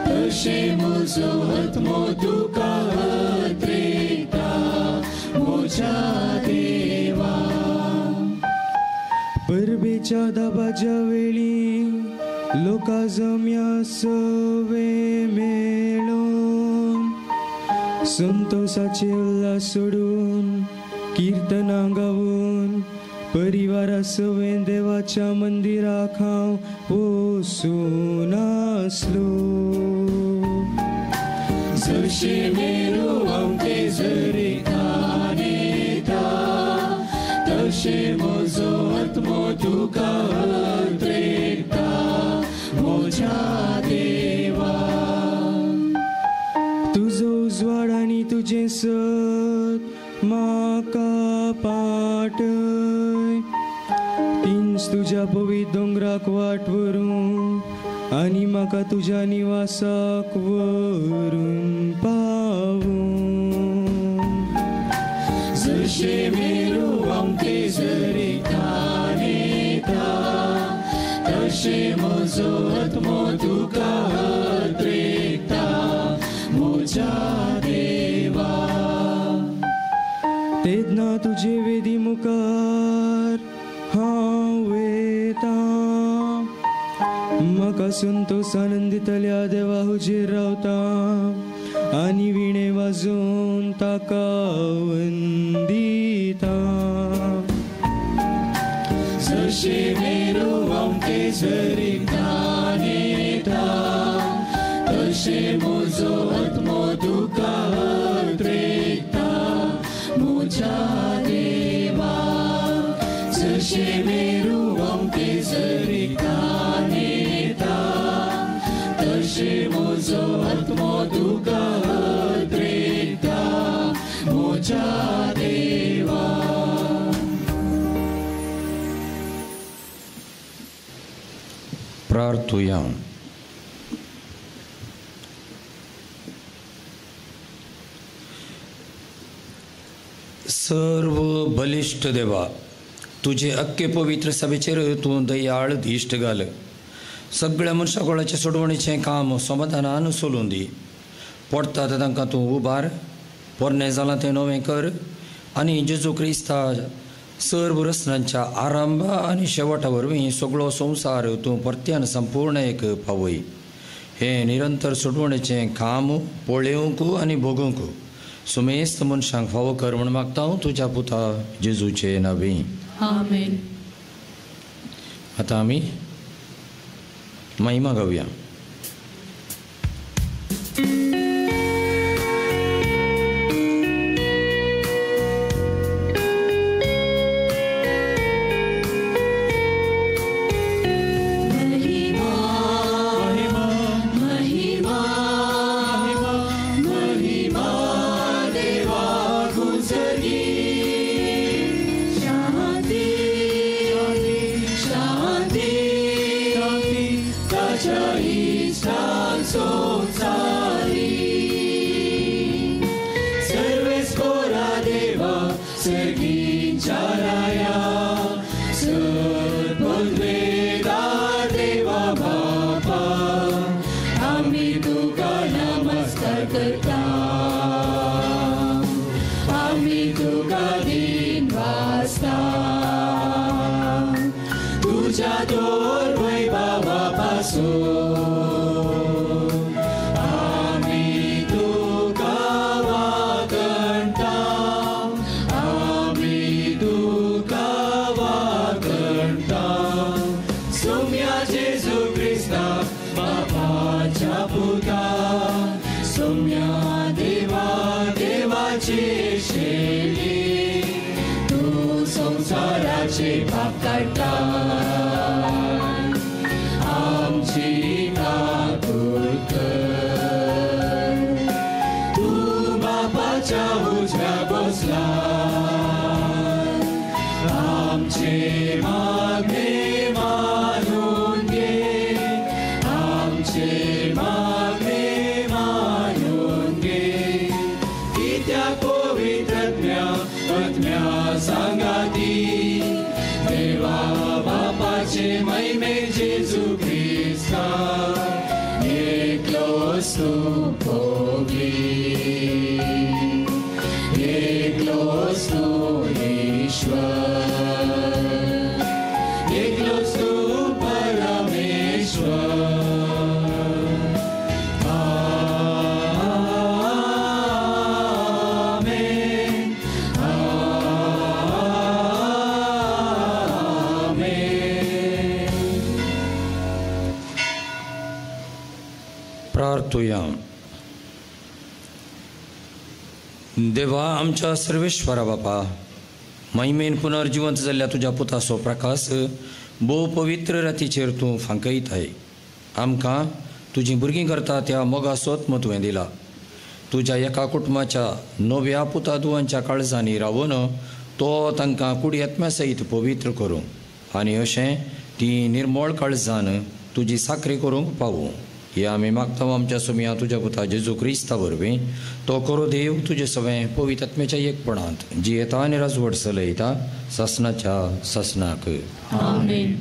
तशें म्हजो आत्मो तुका अत्रेता म्हज्या देवा. परबेच्या दाबाच्या वेळी लोका जम्या सवे मेळून संतोषाचे उल्हास सोडून किर्तनां गावून परिवारा सवे देवाच्या मंदिराक हांव वचून आसलो. जशी मेरू वमते जरितानेता तशें म्हजो आत्मो तुका अत्रेता म्हज्या देवा. तुजो उजवाड आनी तुजें सत म्हाका पाटय तींच तुज्या पवित्र दोंगराक वाट व्हरूं आनी म्हाका तुज्या निवासाक व्हरून पावूं. जशें मेरू वमते जरितानेता तशें म्हजो आत्मो तुका अत्रेता म्हज्या देवा. तेन्ना तुजे वेदी मुखार हांव वयता म्हाका संतोष आनंदितल्या देवा हुजेर रावता आनी विणे वाजोवन ताका वंदिता. जशें मेरू वमते जरितानेता तशें म्हजो आत्मो तुका अत्रेता म्हज्या देवा. जशें मेरू वमते जरितानेता तशें म्हजो आत्मो तुका अत्रेता म्हज्या देवा. प्रार्थुया. सर्व बलिश्ट देवा तुजे अक्के पवित्र सभेचेर तूं दयाळ दिश्ट घाल. सगळ्या मनशाकुळाचें सोडवणीचें काम समाधानान सोलून दी. पडटा तें तांकां तूं उबार, पोरणें जालां तें नवें कर आनी जेजू क्रिस्ता सर्व रचनांच्या आरंभ आनी शेवटा वरवीं सगळो संवसार तूं परत्यान संपूर्ण एक पावय. हें निरंतर सोडवणीचें काम पळोवंक आनी भोगूंक सुमेस्त मनशांक फावो कर म्हूण मागता हांव तुज्या पुता जेजूचे नांवी. आमेन. आतां आमी महिमा गावया. Jesu Christa, संवसाराचे पाप काडटा, आमची काकूट कर. तूं बापाच्या उजव्या बसला, आमचे मागणे मानून घे, आमचे मागणे मानून घे. कित्याक पवित्र आत्म्या सांगाती देवा बापाचे महिमे जेजू क्रिस्ता एकलोच तूं पवित्र, एकलोच तूं ईश्वर, एकलोच तूं परमेश्वर. आमेन, आमेन. प्रार्थुया. देवा आमच्या सर्वेश्वरा बापा, महिमेन पुनर्जिवंत जाल्ल्या तुज्या पुताचो प्रकाश भोव पवित्र रातीचेर तूं फांकयताय. आमकां तुजीं भुरगीं करता त्या मोगासोत तुवें दिला. तुज्या एका कुटुंबाच्या नव्या पुता दुवांच्या काळजांनी रावून तो तांकां कुडी आत्म्या सयत पवित्र करूं आनी अशें ती निर्मळ काळजान तुजी साकरी करूंक पावूं. हे आमी मागता आमच्या सुमया तुज्या पुता जेजू क्रिस्ता वरवीं. तो करो देव तुजे सवें पवित्र आत्म्याच्या एकपणांत जियेता आनी राजवट चलयता सासनाच्या सासनाक. आमेन.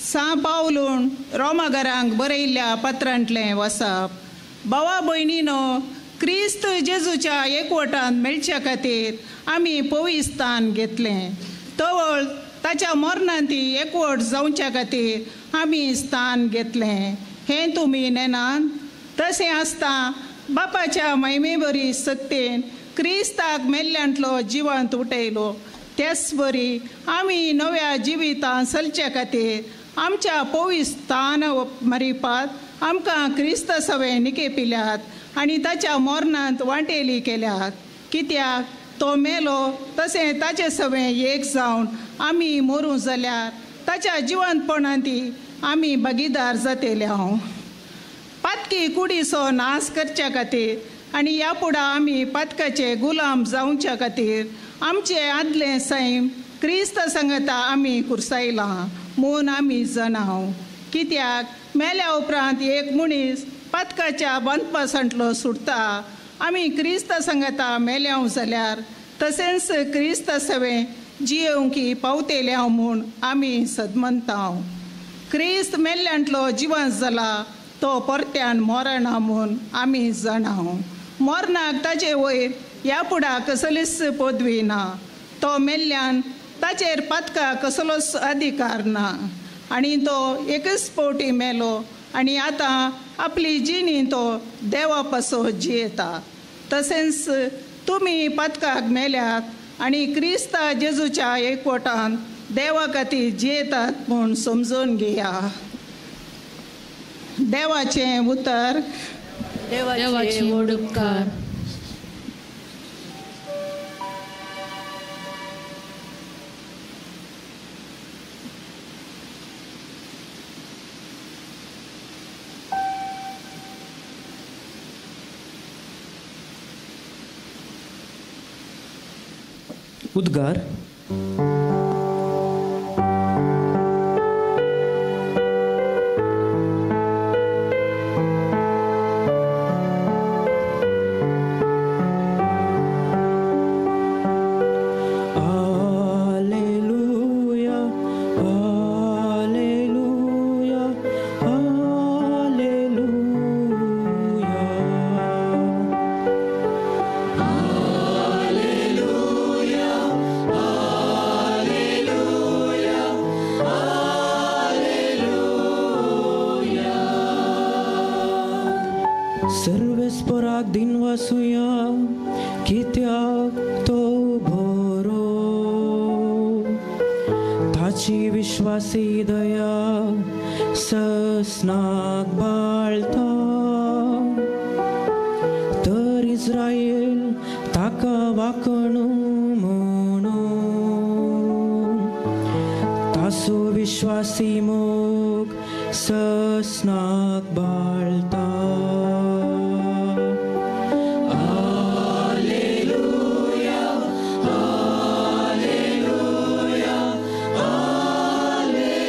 सां पावलून रोमाघरांक बरयल्ल्या पत्रांतलें वसप. भावा भयणीनो, क्रिस्त जेजूच्या एकवटांत मेळच्या खातीर आमी पविस्थान घेतलें. तवळ ताच्या मरणांत एकवट जावच्या खातीर आमी स्थान घेतलें हें तुमी नेनात. तशें आसता बापाच्या महिमे बरी सक्तेन क्रिस्ताक मेल्ल्यांतलो जिवंत उठयलो, तेच बरी आमी नव्या जिवितांत चलच्या खातीर आमच्या पविस्थान मरिपात आमकां क्रिस्त सवें निकेपिल्यात आनी ताच्या मरणांत वांटेली केल्यात. कित्याक तो मेलो तशें ताचे सवें एक जावन आमी मरूं जाल्यार ताच्या जिवंतपणांत आमी भागीदार जातले. हांव पातकी कुडीचो नाश करच्या खातीर आनी ह्या फुडें आमी पातकाचे गुलाम जावच्या खातीर आमचे आदलें सैम क्रिस्त संगता आमी कुर्सायलां म्हूण आमी जाणाव. कित्याक मेल्या उपरांत एक मनीस पातकाच्या बांदपासांतलो सुटता. आमी क्रिस्त संगता मेल्याव जाल्यार तशेंच क्रिस्त सवें जियेवंकी पावतेल्याव म्हूण आमी सदमनताव. क्रिस्त मेल्ल्यांतलो जिवंत जाला तो परत्यान मरना म्हूण आमी जाणाव. मरणाक ताचे वयर ह्या फुडां कसलीच पदवी ना. तो मेल्ल्यान ताचेर पातका कसलोच अधिकार ना आनी तो एकच फावटी मेलो आनी आतां आपली जिणी तो देवा पासो जियेता. तशेंच तुमी पातकाक मेल्यात आनी क्रिस्ता जेजूच्या एकवटान देवा खातीर जियेतात म्हूण समजून घेया. देवाचें उतर. देवाचे व्हड उपकार. उद्गार. Alleluia, Alleluia, Alleluia. सर्वेस्पराक दिन वासुया कित्याक तो बरो ताची विश्वासी दया ससनाक बाळता तर इस्रायल ताका वाकणू म्हणून तासो विश्वासी मोग ससनाक बाळता. Alleluia, alleluia, alleluia.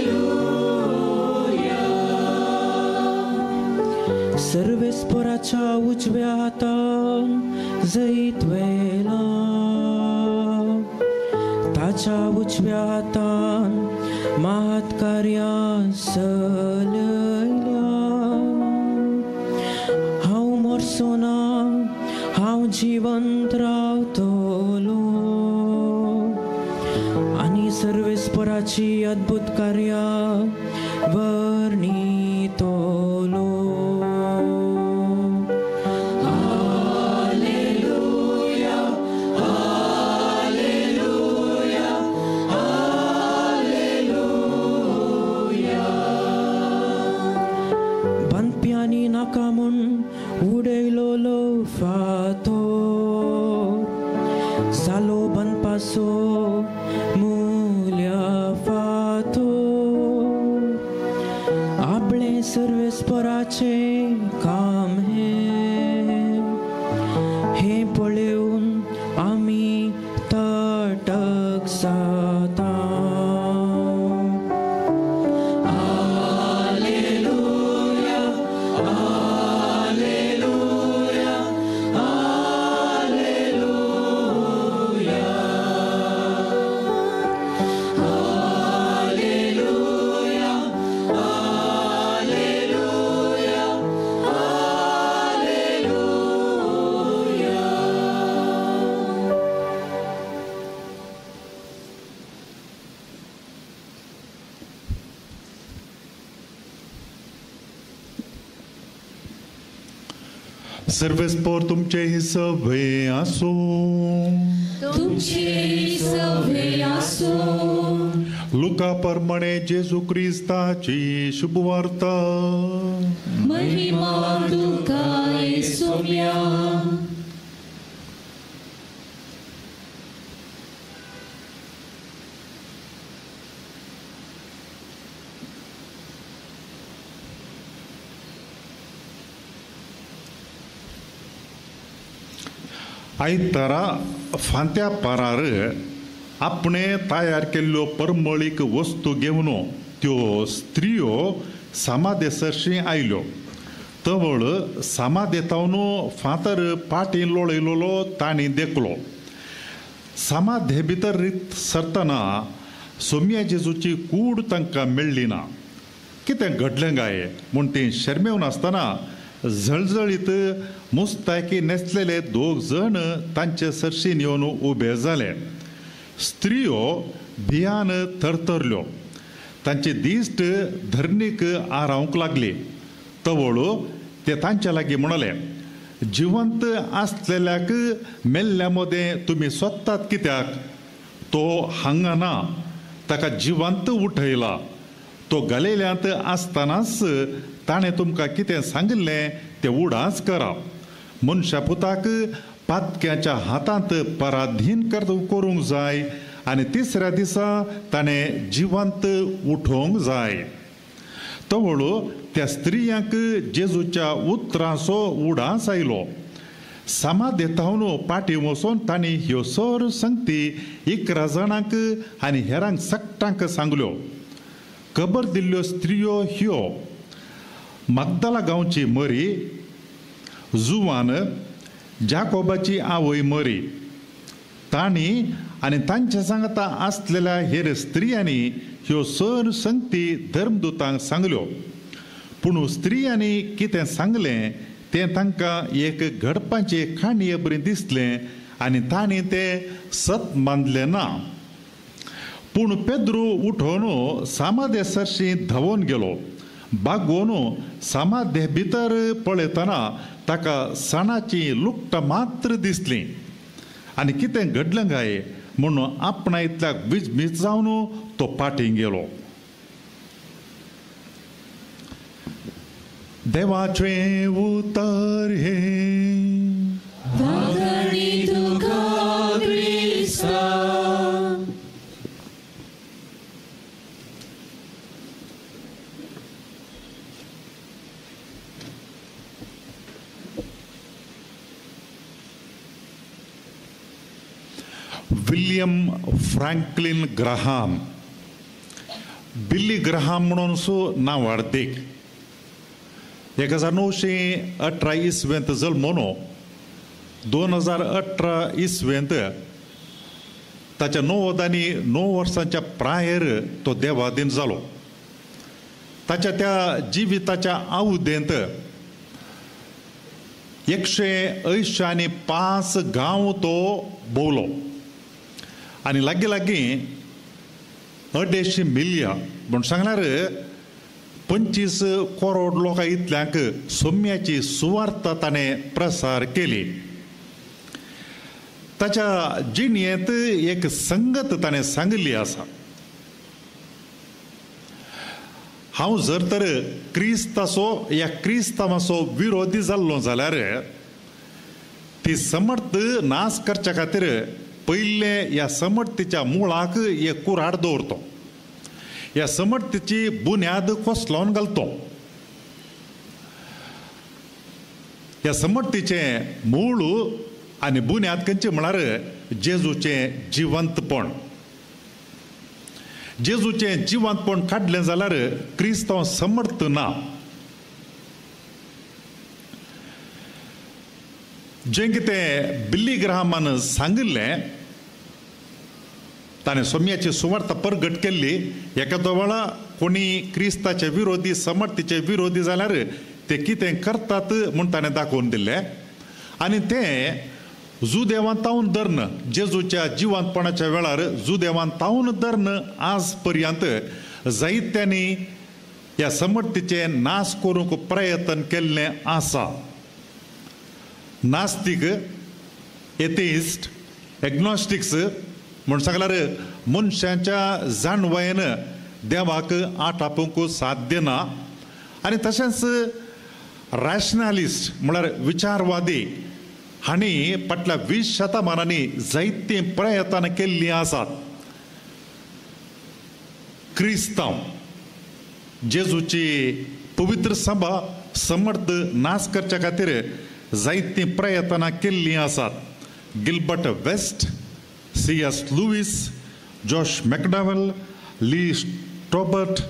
सर्वेस्पराच्या उजव्या हातान जैत वेला ताच्या उजव्या हातान महत् कार्यां चलयल्या. हांव मरचो ना, हांव जिवंत रावतलो आनी सर्वेस्पराची अद्भुत कार्यां वर्णितलो. Alleluia, alleluia, alleluia. बांदप्यांनी नाका म्हूण उडयलोलो फातर जालो बांदपाचो मुल्या फातर. आपलें सर्वेस्पराचें काम हें, हें पळोवन आमी तटक जाता. Alleluia, alleluia, alleluia. Alleluia, alleluia, alleluia. सर्वेस्पोर तुमचे सवे आसूं. तुमचे सवे आसूं. लुका प्रमाणे जेजू क्रिस्ताची शुभवार्ता. महिमा तुका येसुम्या. आयतारा फांत्या पारार आपणे तयार केल्ल्यो परमळीक वस्तू घेवन त्यो स्त्रियो सामादे सरशी आयल्यो. तवळ सामादेतावन फातर पाटी लोळयलोलो तांणी देखलो. सामाधे भितर रीत सरतना सोम्या जेजूची कूड तांकां मेळ्ळी ना. कितें घडलें काय म्हूण ती शर्मेवन आसतना झळझळीत मुस्तायकी नेसलेले दोग जण तांचे सरशीन येवन उबे जाले. स्त्रियो भियान थरथरल्यो. तांची दिश्ट धरणीक आरावंक लागली. तवळ ते तांच्या लागीं म्हणले, जिवंत आसलेल्याक मेल्ल्या मदें तुमी सोदतात कित्याक? तो हांगा ना, ताका जिवंत उठयला. तो गलेल्यांत आसतनाच ताणें तुमकां कितें सांगिल्लें तें उडास करा. मनशा पुताक पातक्याच्या हातांत पराधीन करूंक जाय आनी तिसऱ्या दिसा ताणें जिवंत उठोवंक जाय. तवळ त्या स्त्रियांक जेजूच्या उतरांचो उडास आयलो. समादेतावन पाटी वचून तांणी ह्यो सर संगती 11 जाणांक आनी हेरांक सगटांक सांगल्यो. खबर दिल्ल्यो स्त्रियो ह्यो: मगदला गांवची मरी, जुवान, जाकोबाची आवय मरी. तांणी आनी तांच्या सांगता आसलेल्या हेर स्त्रियांनी ह्यो सर संगती धर्मदूतांक सांगल्यो. पूण स्त्रियांनी कितें सांगलें तें तांकां एक घडपाचे काणये बरें दिसलें आनी तांणी तें सत मानलें ना. पूण पेद्रू उठोवन सामादे सरशी धांवून गेलो. बागोवन समाधे भितर पळयतना ताका सणाची लुकटां मात्र दिसली आनी कितें घडलें काय म्हणून आपणा इतल्याक विजमीत जावन तो पाटी गेलो. देवाचें उतर हें. वागणी तुका क्रिस्ता. William Franklin Graham, Billy Graham म्हणून सो नांव अर्देक 1918 इसवेंत जल्मोनो 2018 इसवेंत ताच्या 99 वर्सांच्या प्रायर तो देवाधीन जालो. ताच्या त्या जिविताच्या आवदेंत 185 गांव तो भोवलो आनी लागीं लागीं 2.5 मिलियन म्हूण सांगल्यार 25 करोड लोकां इतल्यांक सोम्याची सुवार्ता ताणें प्रसार केली. ताच्या जिणेंत एक संगत ताणें सांगिल्ली आसा. हांव जर तर क्रिस्ताचो या क्रिस्तांवाचो विरोधी जाल्लो जाल्यार ती समर्थ नाश करच्या खातीर पयले ह्या समर्थीच्या मुळाक एक कुराड दवरतो, ह्या समर्थीची बुन्याद कोसलावन घालतो. ह्या समर्थीचें मूळ आनी बुन्याद खंयचें म्हळ्यार जेजूचें जिवंतपण. जेजूचें जिवंतपण काडलें जाल्यार क्रिस्तांव समर्थ ना. जें कितें बिल्ली ग्राहमान सांगिल्लें ताणें सोम्याची सुवार्ता परगट केल्ली. एका वेळा कोणी क्रिस्ताचे विरोधी समर्थीचे विरोधी जाल्यार ते कितें करतात म्हूण ताणें दाखोवन दिल्लें आनी तें जुदेवान तावन धरून जेजूच्या जिवंतपणाच्या वेळार जुदेवान तावन धरून आज पर्यंत जायत्यांनी ह्या समर्थीचे नाश करूंक प्रयत्न केल्लें आसा. नास्तीक, एथेइस्ट, एग्नॉस्टिक्स म्हूण सांगल्यार मनशाच्या जाणवायेन देवाक आटापूंक साध्य ना आनी तशेंच रॅशनलिस्ट म्हळ्यार विचारवादी हांणी फाटल्या 20 शतमानांनी जायतीं प्रयत्न केल्लीं आसात. क्रिस्तांव जेजूची पवित्र सभा समर्थ नाश करच्या खातीर जायतीं प्रयत्नां केल्लीं आसात. Gilbert West, C S Lewis, Josh McDowell, Lee Strobert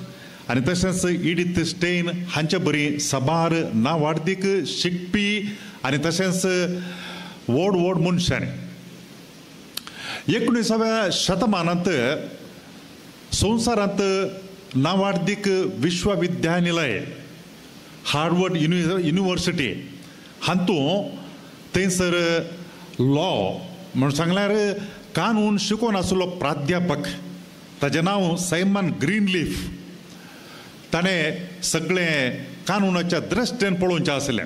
आनी तशेंच इडिथ स्टेन हांचे बरी साबार नावार्दीक शिकपी आनी तशेंच व्हड व्हड मनशांनी 19व्या शतमानांत संवसारांत नावार्दीक विश्वविद्यानिलय हार्वर्ड युनिवर्सिटी हातूंत थंयसर लॉ म्हूण सांगल्यार कानून शिकोवन आशिल्लो प्राध्यापक ताजें नांव सायमन ग्रीनलीफ ताणें सगळें कानूनाच्या दृश्टेन पळोवचें आसलें.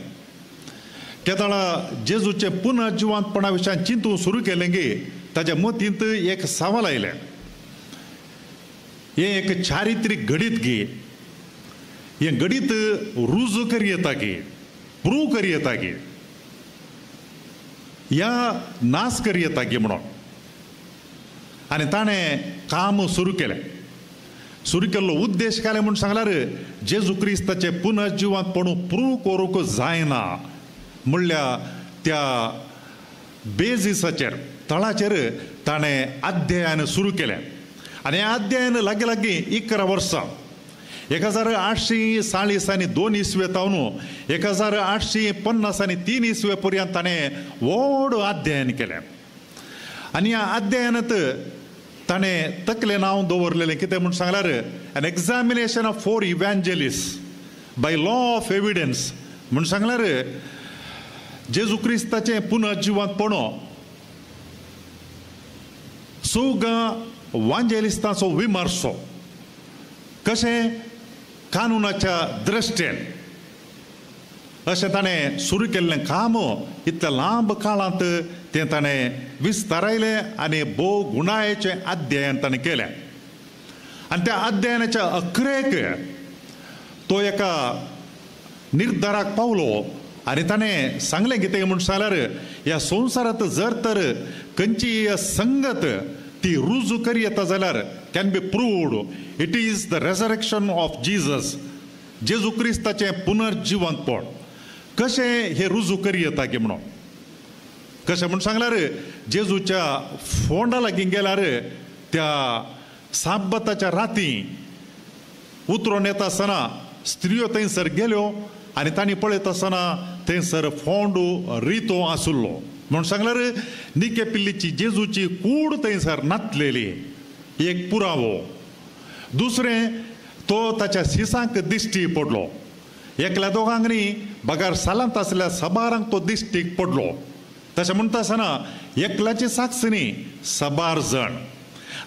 केदाळा जेजूचें पुनर्जिवंतपणा विशयान चिंतूंक सुरू केलें की ताज्या मतींत एक सवाल आयलें, हें एक चारित्रीक घडीत गी, हें घडीत रुजू करयेता गी, प्रूव करयेता गी, या नाश करयेता गी म्हणून. आनी ताणें काम सुरू केलें. सुरू केल्लो उद्देश काय म्हूण सांगल्यार जेजू क्रिस्ताचें पुनर्जिवंतपण प्रूव करूंक जायना म्हणल्या त्या बेजिसाचेर तळाचेर ताणें अध्ययन सुरू केलें. आनी हें अध्ययन लागीं लागीं 11 वर्सां 1840 आनी 2 इसवे तावन 1850 आनी 3 इसवे पर्यंत ताणें व्हड अध्ययन केलें. आनी ह्या अध्ययनांत ताणें तकलें नांव दवरलेलें कितें म्हूण सांगल्यार an examination of 4 evangelists by law of evidence म्हूण सांगल्यार जेजू क्रिस्ताचें पुनर्जिवंतपण चवगां वांजेलिस्तांचो विमर्सो कशें कानुनाच्या दृश्टेन अशें ताणें सुरू केल्लें काम इतल्या लांब काळांत तें ताणें विस्तारायलें आनी भोव गुणायेचें अध्ययन ताणें केलें. आनी त्या अध्ययनाच्या अखरेक तो एका निर्धाराक पावलो आनी ताणें सांगलें कितें म्हूण सांगल्यार ह्या संवसारांत जर तर खंयची संगत ती रुजू करी येता जाल्यार can be proved it is the resurrection of Jesus, जेजू क्रिस्ताचें पुनर्जिवंतपण कशें हें रुजू करी येता की म्हणून. कशें म्हूण सांगल्यार जेजूच्या फोंडा लागीं गेल्यार त्या साब्बताच्या राती उतरून येता आसतना स्त्रियो थंयसर गेल्यो आनी तांणी पळयत आसतना थंयसर फोंड रितो आसलो. म्हूण सांगल्यार निके पिल्लीची जेजूची कूड थंयसर नातलेली एक पुरावो. दुसरें तो ताच्या शिसांक दिश्टी पडलो, एकल्या दोगांक न्ही बगार सालांत आसल्या सबारांक तो दिश्टीक पडलो. तशें म्हणटा आसतना एकल्याची साक्ष न्ही सबार जण.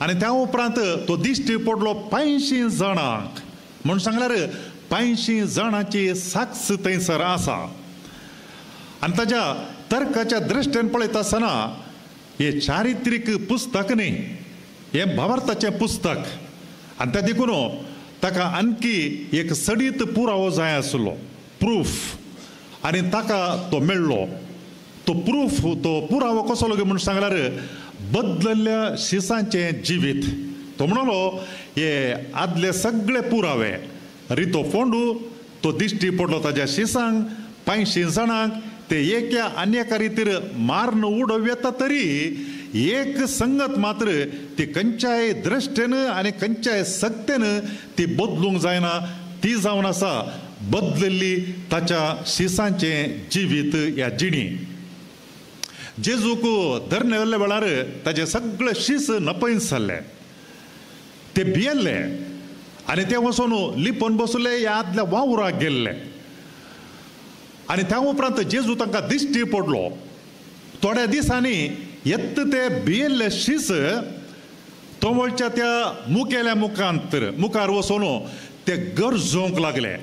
आनी त्या उपरांत तो दिश्टी पडलो 85 जाणांक. म्हूण सांगल्यार 85 जाणांची साक्ष थंयसर आसा. आनी ताच्या तर्काच्या दृश्टेन पळयता आसतना हें चारित्रीक पुस्तक न्ही, हें भावार्थाचें पुस्तक. आनी त्या देखून ताका आणखी एक सडीत पुरावो जाय आसलो, प्रूफ. आनी ताका तो मेळ्ळो. तो प्रूफ, तो पुरावो कसो लागीं म्हूण सांगल्यार बदलल्या शिसांचें जिवीत. तो म्हणलो हे आदले सगळे पुरावे, रितो फोंडू तो दिश्टी पडलो ताज्या शिसांक, 85 जाणांक ते एका आनी एका रितीर मारून उडोवं येता तरी एक संगत मात्र ती खंयच्याय दृश्टेन आनी खंयच्याय सक्तेन ती बदलूंक जायना, ती जावन आसा बदलली ताच्या शिसांचें जिवीत ह्या जिणी. जेजूक धरणे वेल्या वेळार ताजे सगळे शीस नपयन जाल्ले, ते भियेल्ले आनी ते वचून लिपून बसले ह्या आदल्या वावराक गेल्ले. आनी त्या उपरांत जेजू तांकां दिश्टी पडलो. थोड्या दिसांनी येत ते भियेल्ले शीस तोवळच्या त्या मुखेल्या मुखांत मुखार वचून ते गरजोवंक लागले.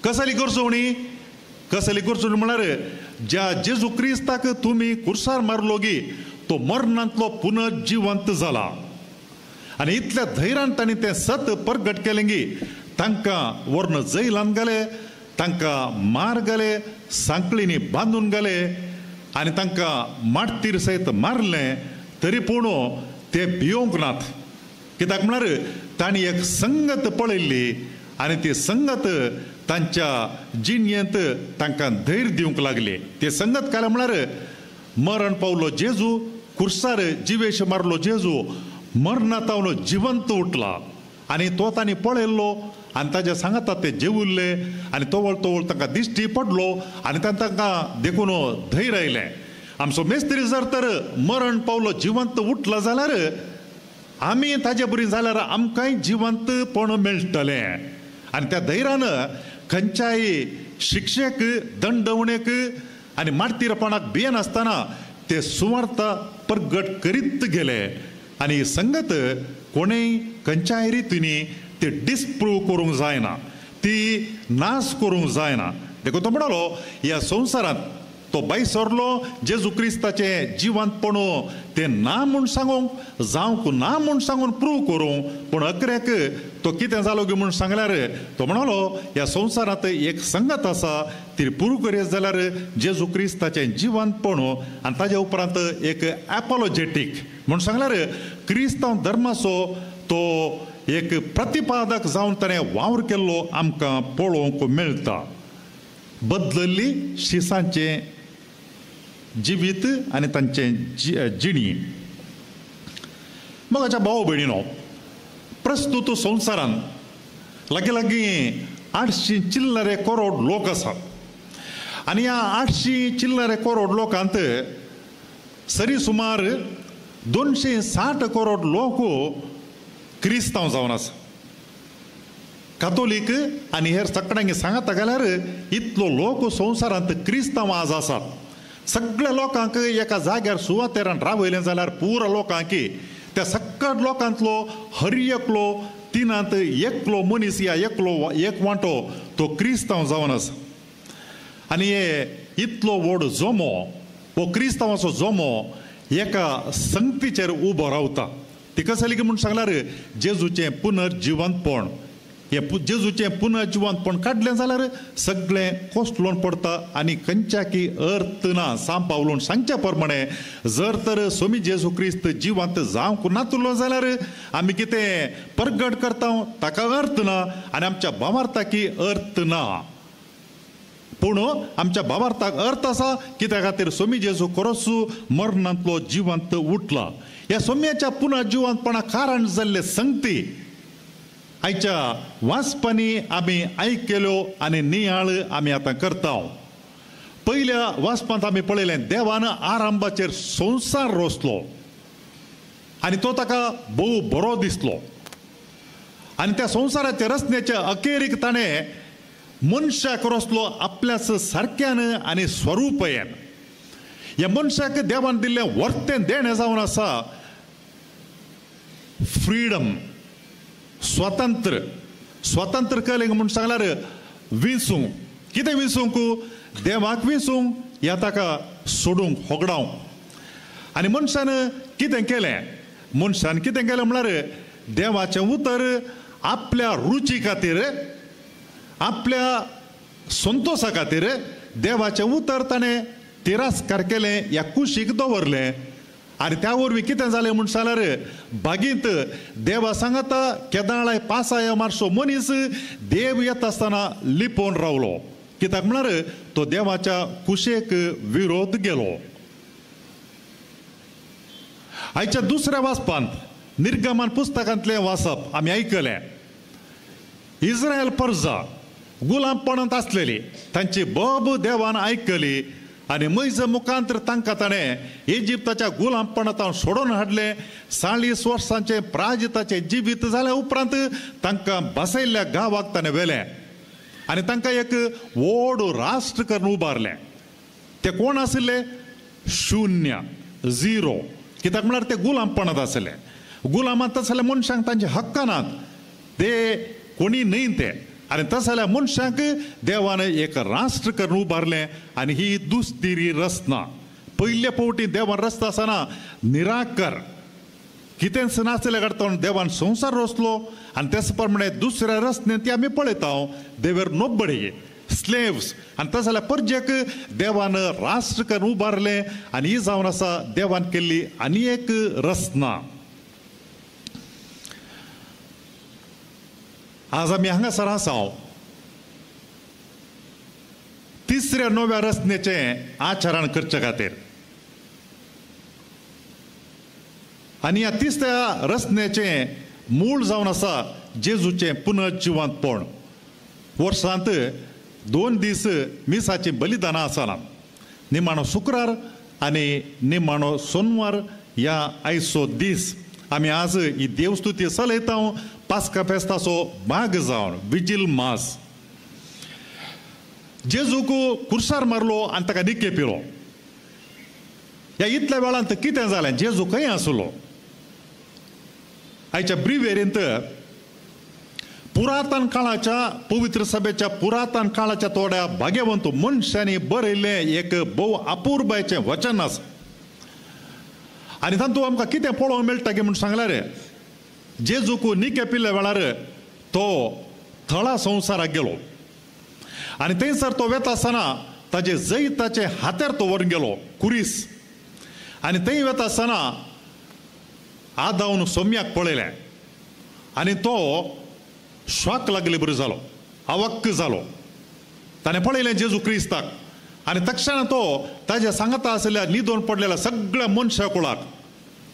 कसली गरजोवणी? कसली गरजोवणी म्हळ्यार ज्या जेजू क्रिस्ताक तुमी कुर्सार मारलो गी तो मरणांतलो पुनर्जिवंत जाला. आनी इतल्या धैर्यान तांणी तें सत परगट केलें गी तांकां व्हरून जैलान घाले, तांकां मार घाले, सांकळींनी बांदून घाले आनी तांकां माटतीर सयत मारलें. तरी पूण ते भियोंक नात. कित्याक म्हळ्यार तांणी एक संगत पळयल्ली आनी ती संगत तांच्या जिणेंत तांकां धैर्य दिवंक लागली. ते संगत काय म्हळ्यार मरण पावलो जेजू, कुर्सार जिवेश मारलो जेजू, मरणांत जिवंत उठला आनी तो तांणी पळयल्लो आनी ताज्या सांगाता ते जेवुल्ले आनी तवळ तवळ तांकां दिश्टी पडलो आनी तांकां देखून धैर्य आयलें. आमचो मेस्त्री जर तर मरण पावलो जिवंत उठला जाल्यार आमी ताजे बरी जाल्यार आमकांय जिवंतपण मेळटलें. आनी त्या धैर्यान खंयच्याय शिक्षेक, दंडवणेक आनी मार्तीरपणाक भियेनासतना ते सुवार्थ प्रगट करीत गेले. आनी संगत कोणेय खंयच्याय रितींनी ती डिसप्रूव करूंक जायना, ती नाश करूंक जायना. देखून तो म्हणलो ह्या संवसारांत तो भायर सरलो जेजू क्रिस्ताचें जिवंतपण तें ना म्हूण सांगूंक जावंक ना म्हूण सांगून प्रूव करूंक, पूण अकऱ्याक तो कितें जालो गी म्हूण सांगल्यार तो म्हणलो ह्या संवसारांत एक संगत आसा ती प्रूव करीत जाल्यार जेजू क्रिस्ताचें जिवंतपण आनी ताज्या उपरांत एक एपोलोजेटीक म्हूण सांगल्यार क्रिस्तांव धर्माचो तो एक प्रतिपादक जावन ताणें वावर केल्लो आमकां पळोवंक मेळटा. बदलली शिसांचें जिवीत आनी तांचें जिणी. मोगाच्या भाव भयणीनो, प्रस्तुत संवसारांत लागीं लागीं 800 चिल्लरे करोड लोक आसात आनी ह्या 800 चिल्लरे करोड लोकांत सरी सुमार 260 करोड लोक क्रिस्तांव जावन आसा. कातोलीक आनी हेर सगळ्यांक सांगता जाल्यार इतलो लोक संवसारांत क्रिस्तांव आज आसात. सगळ्या लोकांक एका जाग्यार सुवातेरान रावयलें जाल्यार पुरा लोकांक त्या सगळ्या लोकांतलो हर एकलो तिनांत एकलो मनीस या एकलो एक वांटो तो क्रिस्तांव जावन आसा. आनी हे इतलो व्हड जमो हो क्रिस्तांवाचो जमो एका संगतीचेर उबो रावता. ती कसली म्हूण सांगल्यार जेजूचें पुनर्जिवंतपण. हें जेजूचें पुनर्जिवंतपण काडलें जाल्यार सगळें कोसळून पडटा आनी खंयच्याकी अर्थ ना. सांव पावलून सांगच्या प्रमाणे जर तर स्वामी जेजू क्रिस्त जिवंत जावंक नातलो जाल्यार आमी कितें परगट करता ताका अर्थ ना आनी आमच्या भावार्थाकी अर्थ ना. पूण आमच्या भावार्थाक अर्थ आसा कित्या खातीर स्वामी जेजू खरोच मरणांतलो जिवंत उठला. ह्या सोम्याच्या पुनर्जिवंतपणा कारण जाल्ले संगती आयच्या वाचपांनी आमी आयकल्यो आनी नियाळ आमी आतां करता. पयल्या वाचपांत आमी पळयलें देवान आरंभाचेर संवसार रोसलो आनी तो ताका भोव बरो दिसलो आनी त्या संवसाराच्या रचनेच्या अखेरीक ताणें मनशाक रोसलो आपल्याच सारक्यान आनी स्वरूपयान. ह्या मनशाक देवान दिल्लें वर्तें देणें जावन आसा फ्रीडम, स्वतंत्र. स्वतंत्र कलें म्हूण सांगल्यार विंचूंक. कितें विंचूंक? देवाक विंचूंक या ताका सोडूंक, होगडावंक. आनी मनशान कितें केलें? मनशान कितें केलें म्हळ्यार देवाचें उतर आपल्या रुची खातीर, आपल्या संतोशा खातीर देवाचें उतर ताणें तिरस्कार केलें या कुशीक दवरलें. आनी त्या वरवीं कितें जालें म्हूण सांगल्यार बागींत देवा सांगाता केदाळाय पासाय मारसो मनीस देव येता आसतना लिपोवन रावलो. कित्याक म्हळ्यार तो देवाच्या कुशेक विरोध गेलो. आयच्या दुसऱ्या वाचपांत निर्गमन पुस्तकांतलें वाचप आमी आयकलें. इस्रायल परजा गुलामपणांत आसलेली, तांची बोब देवान आयकली आनी मैज मुखांतर तांकां ताणें इजिप्ताच्या गुलामपणांत सोडून हाडलें. 40 वर्सांचें प्राजिताचें जिवीत जाल्या उपरांत तांकां बसयल्ल्या गांवाक ताणें व्हेलें आनी तांकां एक व्हड राष्ट्र करून उबारलें. ते कोण आशिल्ले? शून्य, झिरो. कित्याक म्हळ्यार ते गुलामपणांत आशिल्ले. गुलामांत आसल्या मनशांक तांचे हक्क नात, ते कोणी न्हय ते. आनी तसल्या मनशांक देवान एक राष्ट्र करून उबारलें. आनी ही दुसरी रचना पयले फावटी देवान रचता आसतना निराकर कितेंच नासलें काडटा देवान संवसार रचलो. आनी तेच प्रमाणे दुसऱ्या रचनेंत ती आमी पळयता देवेर नोबडी स्लेव्स. आनी तसल्या परजेक देवान राष्ट्र करून उबारलें. आनी ही जावन आसा देवान केल्ली आनी एक रचना. आज आमी हांगासर आसा तिसऱ्या नव्या रचनेचें आचरण करचे खातीर. आनी ह्या तिसऱ्या रचनेचें मूळ जावन आसा जेजूचें पुनर्जिवंतपण. वर्सांत 2 दीस मिसाचीं बलिदानां आसना, निमाणो शुक्रार आनी निमाणो सोनवार ह्या आयचो दीस. आमी आज ही देवस्तुती चलयता पास्का फेस्ताचो भाग जावन विजील मास. जेजूक कुर्सार मारलो आनी ताका निके पिलो. ह्या इतल्या वेळांत कितें जालें? जेजू खंय आसलो? आयच्या ब्रिवेरींत पुरातन काळाच्या पवित्र सभेच्या पुरातन काळाच्या थोड्या भाग्यवंत मनशांनी बरयल्लें एक भोव अपुरबायचें वचन आसा. आनी तातूंत आमकां कितें पळोवंक मेळटा की म्हूण सांगल्यार जेजूक निके पिल्ल्या वेळार तो थळा संवसाराक गेलो आनी थंयसर तो वेता आसतना ताजे जैताचे हातेर तो व्हरून गेलो कुरीस. आनी थंय वेता आसतना आदावन सोम्याक पळयलें आनी तो शॉक लागले बरो जालो, अवक्क जालो. ताणें पळयलें जेजू क्रिस्ताक आनी तक्षणा तो ताज्या सांगाता आशिल्ल्या न्हिदोन पडलेल्या सगळ्या मनशा कुळाक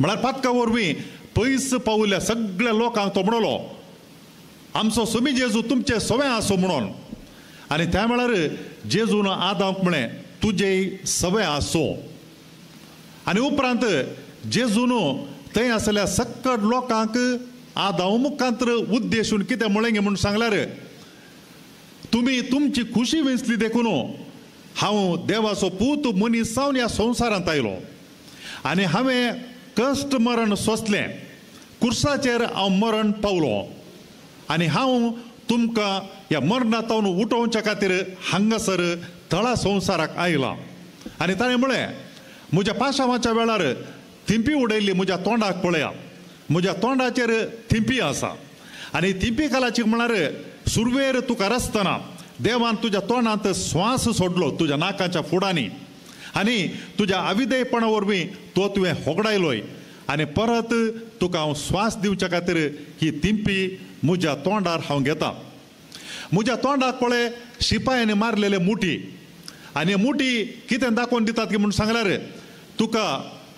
म्हळ्यार पातका वरवीं पयस पावयल्ल्या सगळ्या लोकांक तो म्हणलो आमचो सोमी जेजू तुमचे सवे आसूं म्हणून. आनी त्या वेळार जेजून आदांक म्हळें तुजे सवे आसूं. आनी उपरांत जेजून थंय आशिल्ल्या सक्कड लोकांक आदांव मुखांतर उद्देशून कितें म्हळें गे म्हूण सांगल्यार तुमी तुमची खुशी वेंचली देखून हांव देवाचो पूत मनीस जावन ह्या संवसारांत आयलो आनी हांवें कश्ट मरण सोंसलें, कुर्साचेर हांव मरण पावलो. आनी हांव तुमकां ह्या मरणांत उठोवच्या खातीर हांगासर थळा संवसाराक आयलां. आनी ताणें म्हळें, म्हज्या पाशावाच्या वेळार थिंपी उडयल्ली म्हज्या तोंडाक पळया, म्हज्या तोंडाचेर थिंपी आसा. आनी थिंपी घालाची म्हळ्यार सुरवेर तुका रचतना देवान तुज्या तोंडांत स्वास सोडलो तुज्या नाकाच्या फुडांनी आनी तुज्या अविधेयपणा वरवीं तो तुवें होगडायलोय आनी परत तुका हांव स्वास दिवच्या खातीर ही थिंपी म्हज्या तोंडार हांव घेता. म्हज्या तोंडाक पळय शिपायांनी मारलेले मुठी आनी मुठी कितें दाखोवन दितात की म्हूण सांगल्यार तुका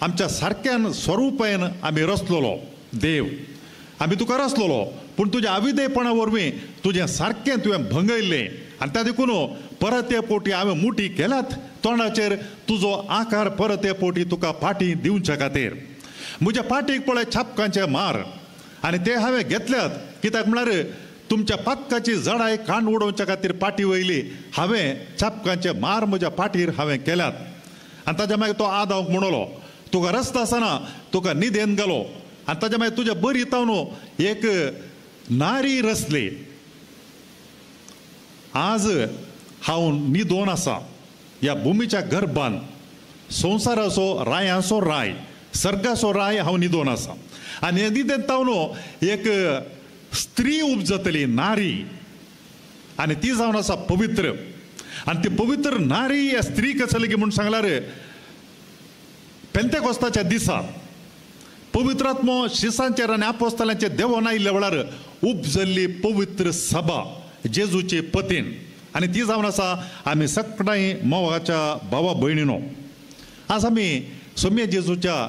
आमच्या सारक्यान स्वरुपान आमी रचलोलो देव, आमी तुका रचलोलो, पूण तुज्या अविधेयपणा वरवीं तुजें सारकें तुवें भंगयल्लें आनी त्या देखून परत ते पोटी हांवें मुठी केल्यात तोंडाचेर तुजो आकार परत ते पोटी तुका फाटी दिवच्या खातीर. म्हज्या पाटीक पळय छापकांचे मार आनी ते हांवें घेतल्यात कित्याक म्हळ्यार तुमच्या पातकाची जडाय कांड उडोवच्या खातीर पाटी वयली हांवें छापकांचे मार म्हज्या पाटीर हांवें केल्यात. आनी ताज्या मागीर तो आदावंक म्हणलो, तुका रस्ता आसना तुका निदेन घालो आनी ताज्या मागीर तुज्या बरी तावन एक नारी रचली. आज हांव निदोन आसा ह्या भुमीच्या गर्भान, संवसाराचो रायांचो राय, सर्गाचो राय हांव निदोन आसा आनी निदेन तावन एक स्त्री उपजतली नारी आनी ती जावन आसा पवित्र. आनी ती पवित्र नारी ह्या स्त्री कसली म्हूण सांगल्यार पेंतेकोस्ताच्या दिसा पवित्रात्मो शिसांचेर आनी आपोस्तालांचेर देवोन आयिल्ल्या वेळार उपजल्ली पवित्र सभा जेजूचे पतीन आनी ती जावन आसा आमी सगळ्यांय मोगाच्या भावा भयणीनो. आज आमी सोम्या जेजूच्या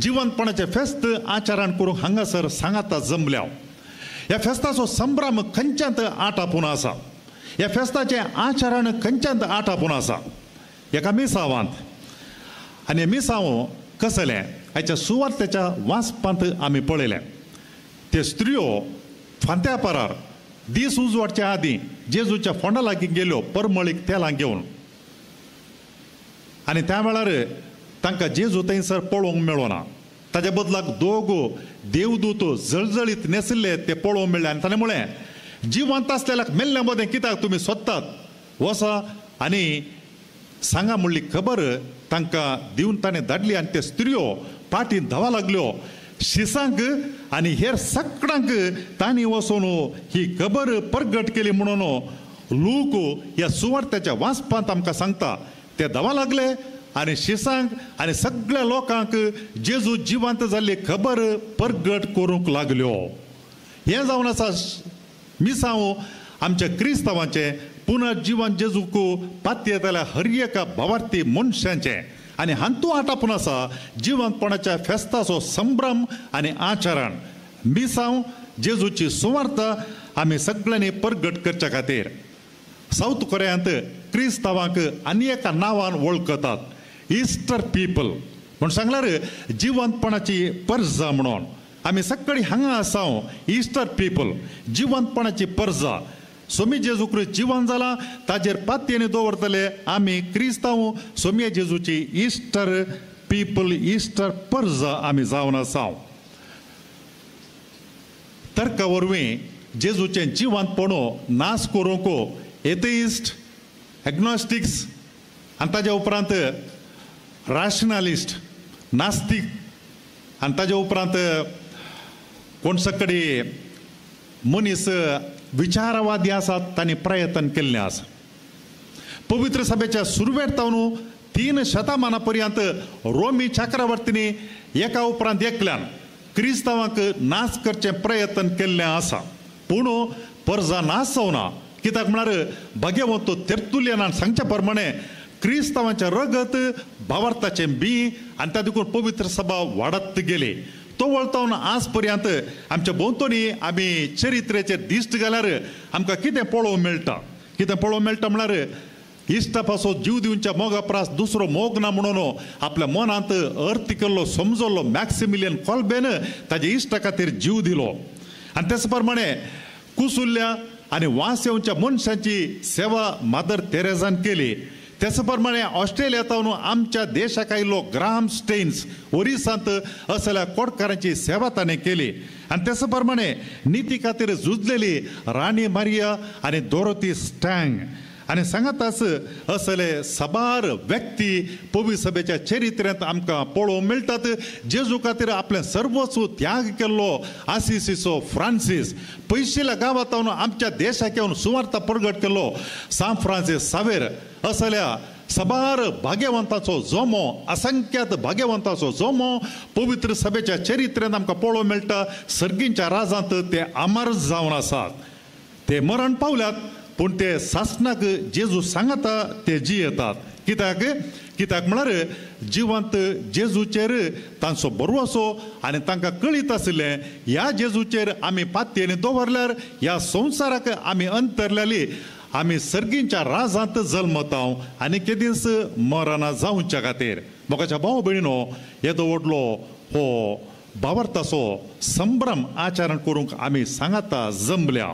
जिवंतपणाचें फेस्त आचरण करूंक हांगासर सांगाता जमल्या. ह्या फेस्ताचो संभ्रम खंयच्यांत आटापून आसा, ह्या फेस्ताचें आचरण खंयच्यांत आटापून आसा, एका मिसावांत. आनी मिसांव कसलें हाच्या सुवातेच्या वाचपांत आमी पळयलें ते स्त्रियो फांत्या पारार दीस उजवाडच्या आदीं जेजूच्या फोंडा लागीं गेल्यो परमळीक तेलां घेवन आनी त्या वेळार तांकां जेजू थंयसर पळोवंक मेळना. ताज्या बदलाक दोग देवदूत जळजळीत नेसिल्ले ते पळोवंक मेळ्ळे आनी ताणें म्हळें, जिवंत आसलेल्याक मेल्ल्या मदें कित्याक तुमी सोदतात, वसा आनी सांगा म्हणली खबर तांकां दिवन ताणें धाडली. आनी ते स्त्रियो पाटी धांवा लागल्यो शिसांक आनी हेर सगळ्यांक तांणी वचून ही खबर परगट केली म्हणून लूक ह्या सुवार्त्याच्या वाचपांत आमकां सांगता. ते धांवा लागले आनी शिसांक आनी सगळ्या लोकांक जेजू जिवंत जाल्ली खबर परगट करूंक लागल्यो. हें जावन आसा मिसांव आमच्या क्रिस्तांवाचें पुनर्जिवन जेजूक पातयेतल्या हर एका भावार्थी मनशांचें आनी हांतू आटापून आसा जिवंतपणाच्या फेस्ताचो संभ्रम आनी आचरण. मिसांव जेजूची सुवार्ता आमी सगळ्यांनी परगट करच्या खातीर सावथ कोरियांत क्रिस्तांवांक आनी एका नांवान वळखतात, इस्टर पीपल म्हूण सांगल्यार जिवंतपणाची परजा म्हणून. आमी सगळीं हांगा आसा इस्टर पीपल, जिवंतपणाची परजा. सोमी जेजू क्रिस्त जिवन जाला ताजेर पातयेनी दवरतले आमी क्रिस्तांव सोमी जेजूची इस्टर पीपल, इस्टर परजा आमी जावन आसा. तर्का वरवीं जेजूचें जिवंतपण नाश करूंक एथेइस्ट, एग्नॉस्टिक्स आनी ताज्या उपरांत रॅशनलिस्ट, नास्तीक आनी ताज्या उपरांत कोण सकडी मनीस विचारवादी आसात तांणी प्रयत्न केल्लें आसा. पवित्र सभेच्या सुरवेर तावन 3 शतमाना पर्यंत रोमी चक्रवर्तींनी एका उपरांत एकल्यान क्रिस्तांवांक नाश करचें प्रयत्न केल्लें आसा. पूण परजा नाश जावना कित्याक म्हळ्यार भाग्यवंत तेर्तुलियनान सांगच्या प्रमाणे क्रिस्तांवांचें रगत भावार्थाचें बी आनी त्या देखून पवित्र सभा वाडत गेली. तो वळतावन आज पर्यंत आमच्या भोंवतणी आमी चरित्रेचेर दिश्ट घाल्यार आमकां कितें पळोवंक मेळटा, कितें पळोवंक मेळटा म्हळ्यार इश्टा पासो जीव दिवच्या मोगा प्रास दुसरो मोग ना म्हणून आपल्या मनांत अर्थ केल्लो समजल्लो मॅक्सिमिलियन कॉल्बेन ताज्या इश्टा खातीर जीव दिलो. आनी तेच प्रमाणे कुसुल्ल्या आनी वास येवच्या मनशांची सेवा मादर तेरेजान केली. तेच प्रमाणे ऑस्ट्रेलिया आमच्या देशाक आयिल्लो ग्राम स्टेन्स ओरिसांत असल्या कोटकारांची सेवा ताणें केली. आनी तेच प्रमाणे निती खातीर झुजलेली राणी मारिया आनी दोरोती स्टँग आनी सांगाताच असले साबार व्यक्ती पवित्र सभेच्या चरित्र्यांत आमकां पळोवंक मेळटात. जेजू खातीर आपलें सर्वस्व त्याग केल्लो आसिसीचो फ्रांसीस, पयशिल्ल्या गांवांत आमच्या देशाक येवन सुवार्ता प्रगट केल्लो सांत फ्रांसीस सावेर, असल्या साबार भाग्यवंताचो जमो, असंख्यात भाग्यवंताचो जमो पवित्र सभेच्या चरित्र्यांत आमकां पळोवंक मेळटा. सर्गींच्या राजांत ते अमर जावन आसात. ते मरण पावल्यात पूण ते सासणाक जेजू सांगता ते जियेतात. कित्याक? कित्याक म्हळ्यार जिवंत जेजूचेर तांचो भरवसो आनी तांकां कळीत आशिल्लें ह्या जेजूचेर आमी पातयेन दवरल्यार ह्या संवसाराक आमी अंतरलेली आमी सर्गींच्या राजांत जल्मता आनी केदींच मरना जावच्या खातीर. मोगाच्या भाव भयणीनो, येदो व्हडलो हो भावार्थाचो संभ्रम आचरण करूंक आमी सांगाता जमल्या.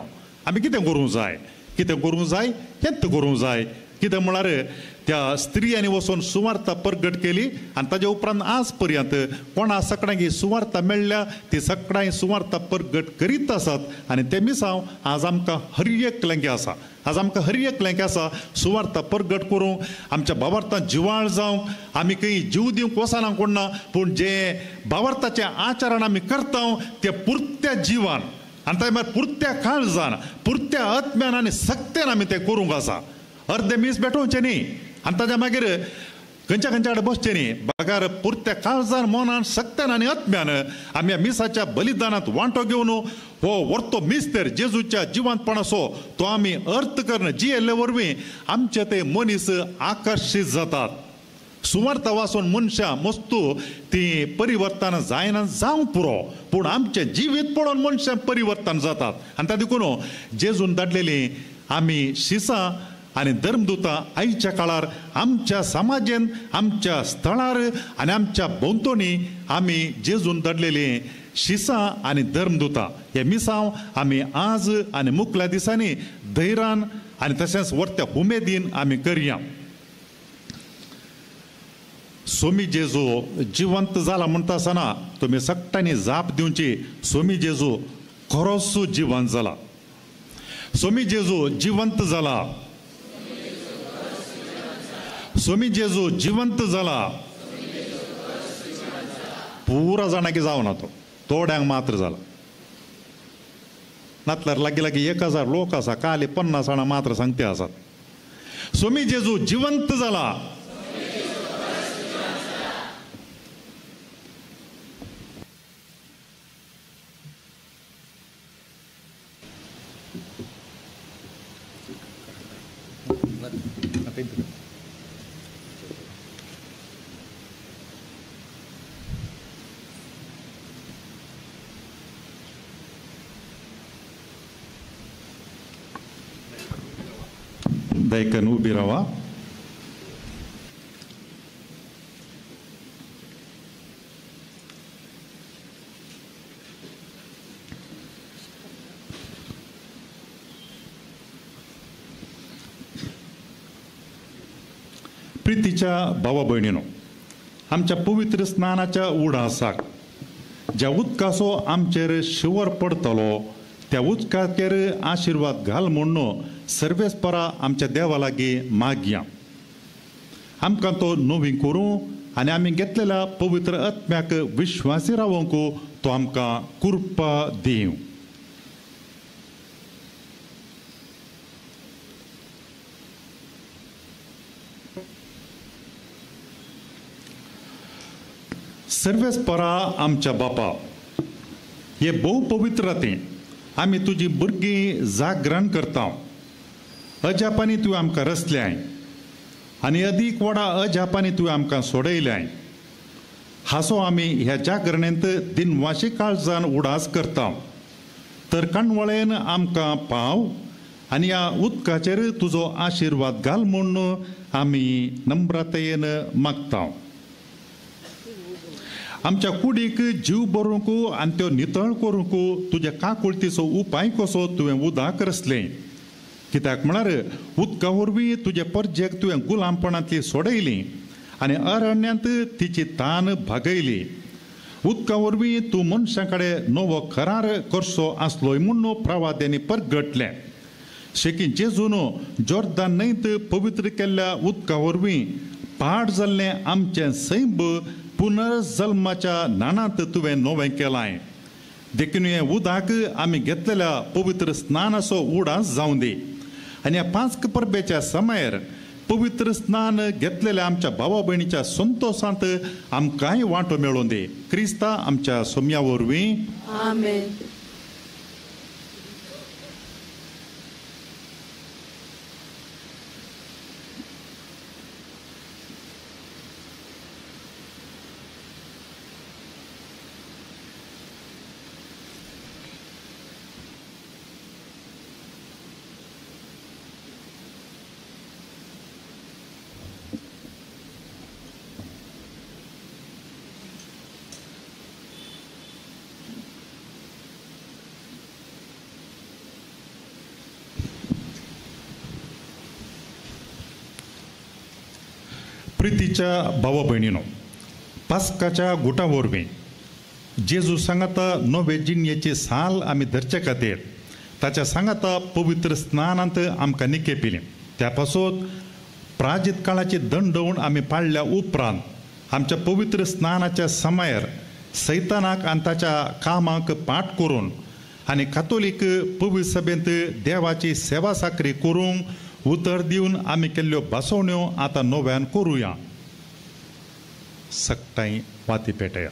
आमी कितें करूंक जाय? कितें करूंक जाय? हेंच करूंक जाय. कितें म्हळ्यार त्या स्त्रियांनी वचून सुवार्ता प्रगट केली आनी ताजे उपरांत आज पर्यंत कोणा सगळ्यांक ही सुवार्ता मेळ्ळ्या ती सगळ्यांक सुवार्ता प्रगट करीत आसात. आनी तें मिसांव आज आमकां हर एक लेंके आसा. आज आमकां हर एक लेंके आसा सुवार्ता प्रगट करूंक, आमच्या भावार्थान जिवाळ जावंक. आमी खंय जीव दिवंक वचना कोण ना, पूण जें भावार्थाचें आचरण आमी करता तें पुरत्या जिवान आनी ताजे मागीर पुरत्या काळजान, पुरत्या आत्म्यान आनी सक्तेन आमी तें करूंक आसा. अर्दे मीस भेटोवचें न्ही आनी ताज्या मागीर खंयच्या खंयच्या कडेन बसचें न्ही, बगार पुरत्या काळजान, मनान, सक्त्यान आनी आत्म्यान आमी ह्या मिसाच्या बलिदानांत वांटो घेवन हो वर्तो मिस्तेर जेजूच्या जिवंतपणाचो तो आमी अर्थ करून जियेल्ले वरवीं आमचे ते मनीस आकर्शीत जातात. सुवार्ता वाचून मनशां मस्तू ती परिवर्तन जायना जावंक पुरो, पूण आमचें जिवीत पळोवन मनशां परिवर्तन जातात. आनी ताका देखून जेजून धाडलेली आमी शिसां आनी धर्मदुतां आयच्या काळार आमच्या समाजेन, आमच्या स्थळार आनी आमच्या भोंवतणी आमी जेजून धाडलेली शिसां आनी धर्मदुतां हे मिसांव आमी आज आनी मुखल्या दिसांनी धैर्यान आनी तशेंच वर्त्या उमेदीन आमी करया. सोमी जेजू जिवंत जाला म्हणटा आसतना तुमी सगळ्यांनी जाप दिवची, सोमी जेजू खरोच जिवंत जाला. सोमी जेजू जिवंत जाला. सोमी जेजू जिवंत जाला. पुरा जाणाकी जावना तो, थोड्यांक मात्र जाला. नातल्यार लागीं लागीं 1000 लोक आसा, काल 50 जाणां मात्र सांगते आसात. सोमी जेजू जिवंत जाला. दयकन उबी रावा. प्रितीच्या भावा भयणीनो, आमच्या पवित्र स्नानाच्या उडासाक ज्या उदकाचो आमचेर शिवर पडटलो त्या उदकाचेर आशिर्वाद घाल म्हणून सर्वेस्परा आमच्या देवा लागीं मागया. आमकां तो नवी करूं आनी आमी घेतलेल्या पवित्र आत्म्याक विश्वासी रावंक तो आमकां कृपा दिवं. सर्वेस्परा आमच्या बापा, हे भोव पवित्र राती आमी तुजी भुरगीं जागरण करता. अजापांनी तुवें आमकां रचल्याय आनी अदीक व्हडा अजापांनी तुवें आमकां सोडयल्याय. हाचो आमी ह्या जागरणेंत दिनवाशी काळजान उडास करता. तर काणवळेन आमकां पाव आनी ह्या उदकाचेर तुजो आशिर्वाद घाल म्हूण आमी नम्रतायेन मागता. आमच्या कुडीक जीव भरूंक आनी त्यो नितळ करूंक तुज्या काकुळतीचो उपाय कसो तुवें उदक रचलें. कित्याक म्हळ्यार उदका वरवीं तुजे परजेक तुवें गुलामपणांतली सोडयली आनी अरण्यांत तिची तान भागयली. उदका वरवीं तूं मनशां कडेन नवो करार करचो आसलोय म्हूण प्रवाद्यांनी परगटलें. शेकी जेजून जोर्दान न्हंयत पवित्र केल्ल्या उदका वरवीं पाड जाल्लें आमचें सैंब पुनर्जल्माच्या न्हाणांत तुवें नवें केलां. देखून हें उदक आमी घेतलेल्या पवित्र स्नानाचो उडास जावं दी आनी ह्या पांच परबेच्या समयार पवित्र स्नान घेतलेल्या आमच्या भावा भयणीच्या संतोशांत आमकांय वांटो मेळोवन दी. क्रिस्ता आमच्या सोम्या वरवीं. आमेन. प्रितीच्या भावा भयणीनो, पास्काच्या गुटा वरवीं जेजू सांगाता नवे जिणयेची साल आमी धरचे खातीर ताच्या सांगाता पवित्र स्नानांत आमकां निके पिलें. त्या पासत प्राजीत काळाची दंडवण आमी पाळल्या उपरांत आमच्या पवित्र स्नानाच्या समयार सैतानाक आनी ताच्या कामाक पाठ करून आनी कातोलीक पवित्र सभेंत देवाची सेवा साकरी करूंक उतर दिवन आमी केल्ल्यो भासवण्यो आतां नव्यान करुया. सगटांय वाती पेटया.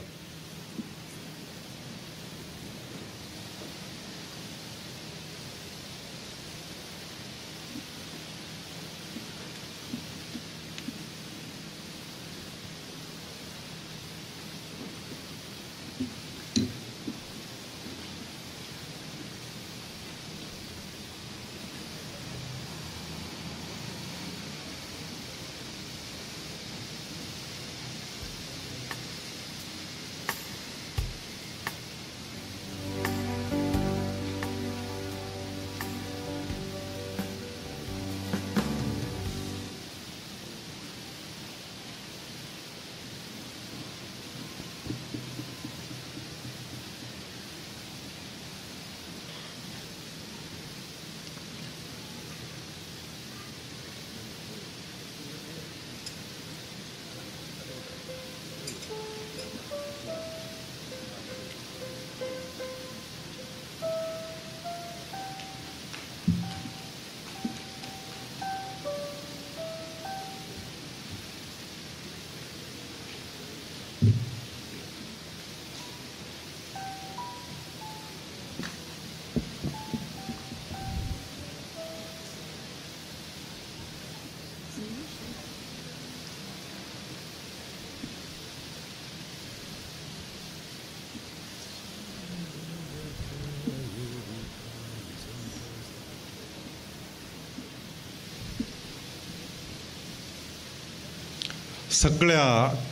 सगळ्या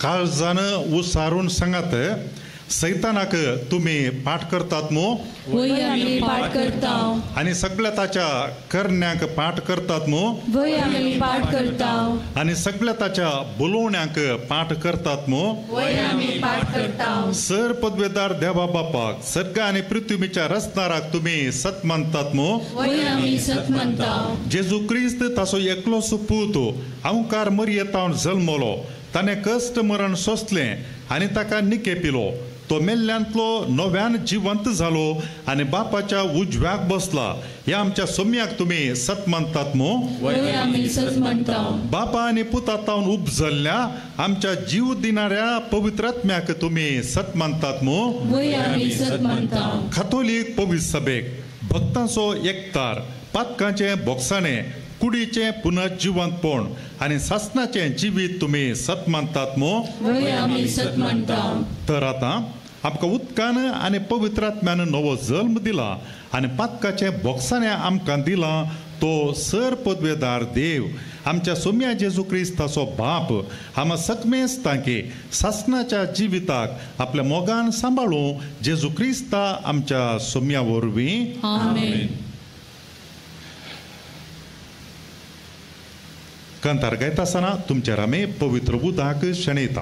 काळजान उसारून सांगात, सैतानाक तुमी पाठ करतात मो? वय आमी पाठ करता. आनी सगळ्या ताच्या करण्यांक पाठ करतात मो? वय आमी पाठ करता. आनी सगळ्या ताच्या बोलोवण्यांक पाठ करतात मो? वय आमी पाठ करता. सर पदवेदार देवा बापाक, सर्ग आनी पृथ्वीच्या रचणाराक तुमी सत मानतात मो? वय आमी सत मानता. जेजू क्रिस्त ताचो एकलोच पूत अंकार मरयेतावन जल्मलो, ताणें कश्ट मरण सोंसलें आनी ताका निके पिलो. तो मेल्ल्यांतलो नव्यान जिवंत जालो आनी बापाच्या उजव्याक बसला. ह्या आमच्या सोम्याक तुमी सत मानतात मो? आमी सत मानता. बापा आनी पुता तावन उपजल्ल्या आमच्या जीव दिणाऱ्या पवित्रात्म्याक तुमी सत मानतात मो? आमी सत मानता. कातोलीक पवित्र सभेक, भक्तांचो एकतार, पातकांचे बोगसाणे, कुडीचें पुनर्जिवंतपण आनी सासनाचें जिवीत तुमी सत मानतात मो? आमी सत मानता. तर आतां आमकां उदकान आनी पवित्रात्म्यान नवो जल्म दिला आनी पातकाचें बोगसाणें आमकां दिलां तो सर पदवेदार देव आमच्या सोम्या जेजू क्रिस्ताचो बाप आमा सकमेस तांकी सासनाच्या जिविताक आपल्या मोगान सांबाळूं जेजू क्रिस्ता आमच्या सोम्या वरवीं. आमेन. कांतार गायता आसतना तुमचेर आमी पवित्र उदक शेणयता.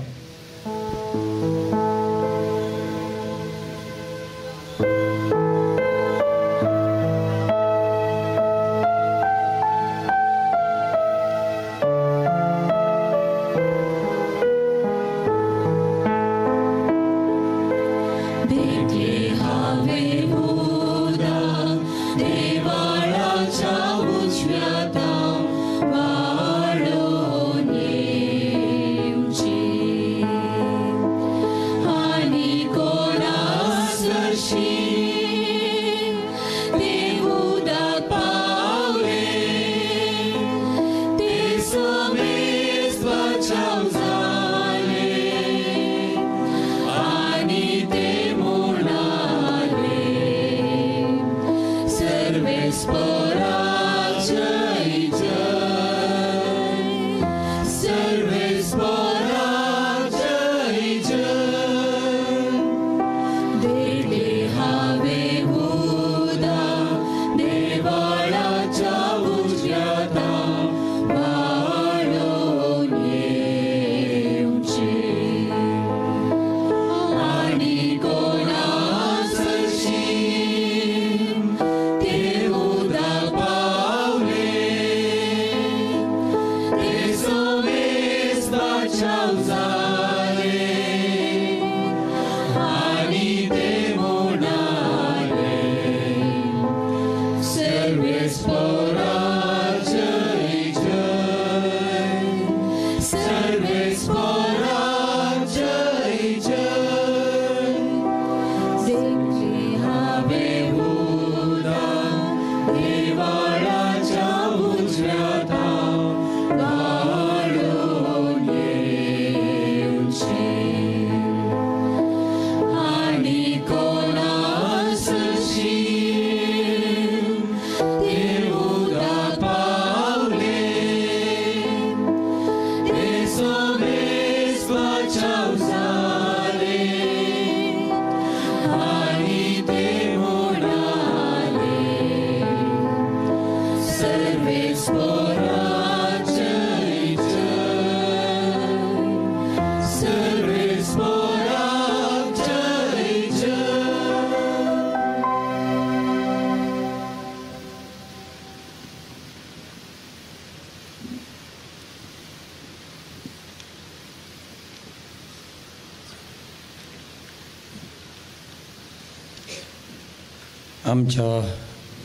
आमच्या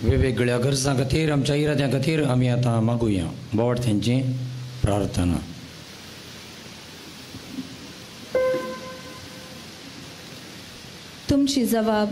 वेगवेगळ्या गरजां खातीर, आमच्या इराद्यां खातीर आमी आतां मागुया बोवार्थ्यांची प्रार्थना. तुमची जबाब.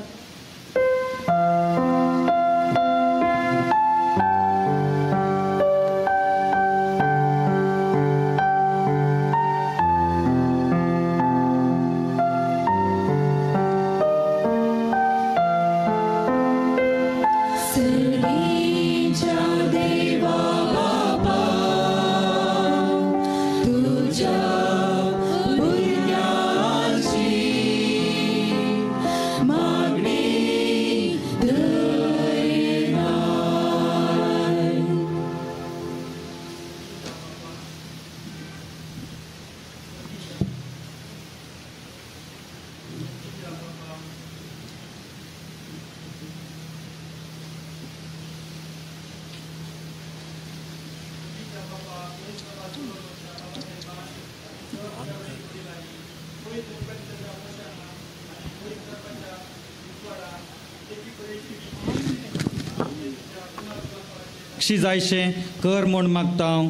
जायशें कर म्हूण मागता हांव.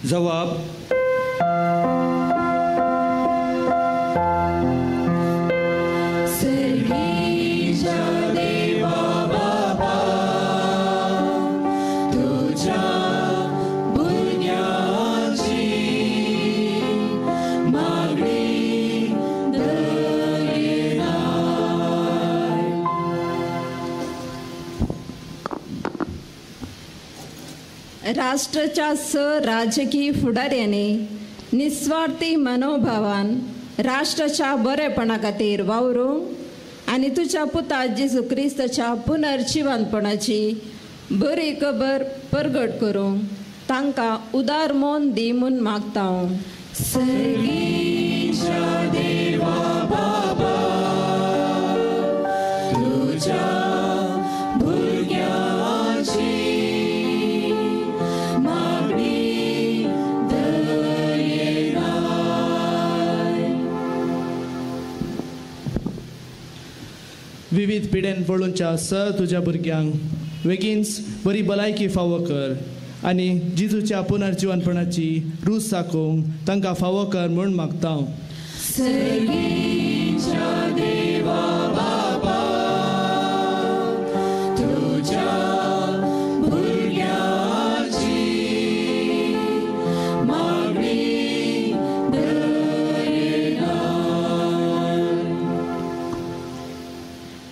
जवाब. राष्ट्राच्या स राजकीय फुडाऱ्यांनी निस्वार्थी मनोभावान राष्ट्राच्या बरेपणा खातीर वावरूंक आनी तुज्या पुता जेजू क्रिस्ताच्या पुनर्जिवंतपणाची बरी खबर परगट करूंक तांकां उदार मन दी म्हूण मागता हांव. विविध पिडेन पळोवच्या स तुज्या भुरग्यांक वेगींच बरी भलायकी फावो कर आनी जिजूच्या पुनर्जिवनपणाची रूच दाखोवंक तांकां फावो कर म्हूण मागता हांव.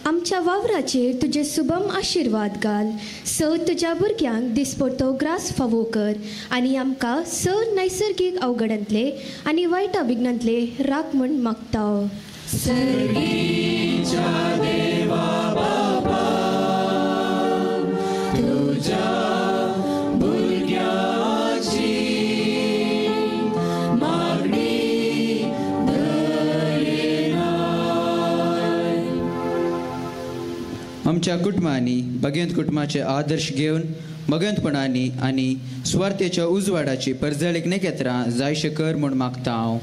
आमच्या वावराचेर तुजे सुबम आशिर्वाद घाल. स तुज्या भुरग्यांक दिसपडतो ग्रास फावो कर आनी आमकां स नैसर्गीक अवघडांतले आनी वायट अभिज्ञांतले राख म्हूण मागता. आमच्या कुटुंबांनी भगवंत कुटुंबाचे आदर्श घेवन भगवंतपणांनी आनी सुवार्थेच्या उजवाडाची परजळीक नखेत्रां जायशे कर म्हूण मागता हांव.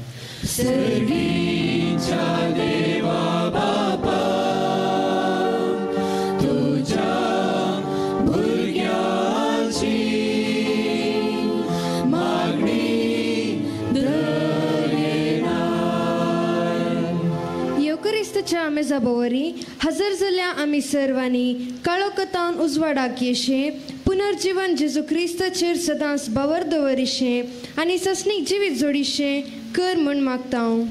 येवक्रिस्ताच्या मेजाबोवरी हजर जाल्या आमी सर्वांनी काळोखतावन उजवाडाक येशे पुनर्जीवन जेजू क्रिस्ताचेर सदांच बावर दवरिशे आनी ससनीक जिवीत जोडिशे कर म्हूण मागता हांव.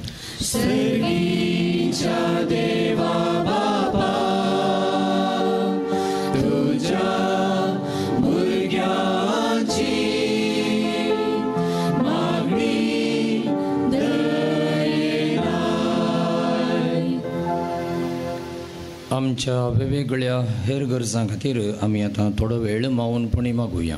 आमच्या वेगवेगळ्या हेर गरजां खातीर आमी आतां थोडो वेळ मावनपणी मागुया.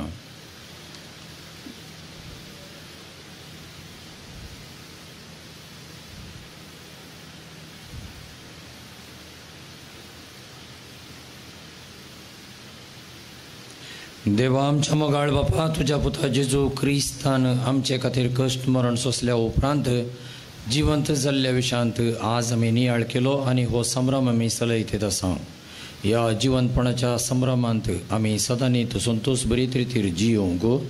देवा आमच्या मोगाळ बापा, तुज्या पुता जेजू क्रिस्तान आमचे खातीर कश्ट मरण सोंसल्या उपरांत जिवंत जाल्ल्या विशयांत आज आमी नियाळ केलो आनी हो संभ्रम आमी चलयत आसा. ह्या जिवंतपणाच्या संभ्रमांत आमी सदांनीत संतोश बरीत रितीर जियोवंक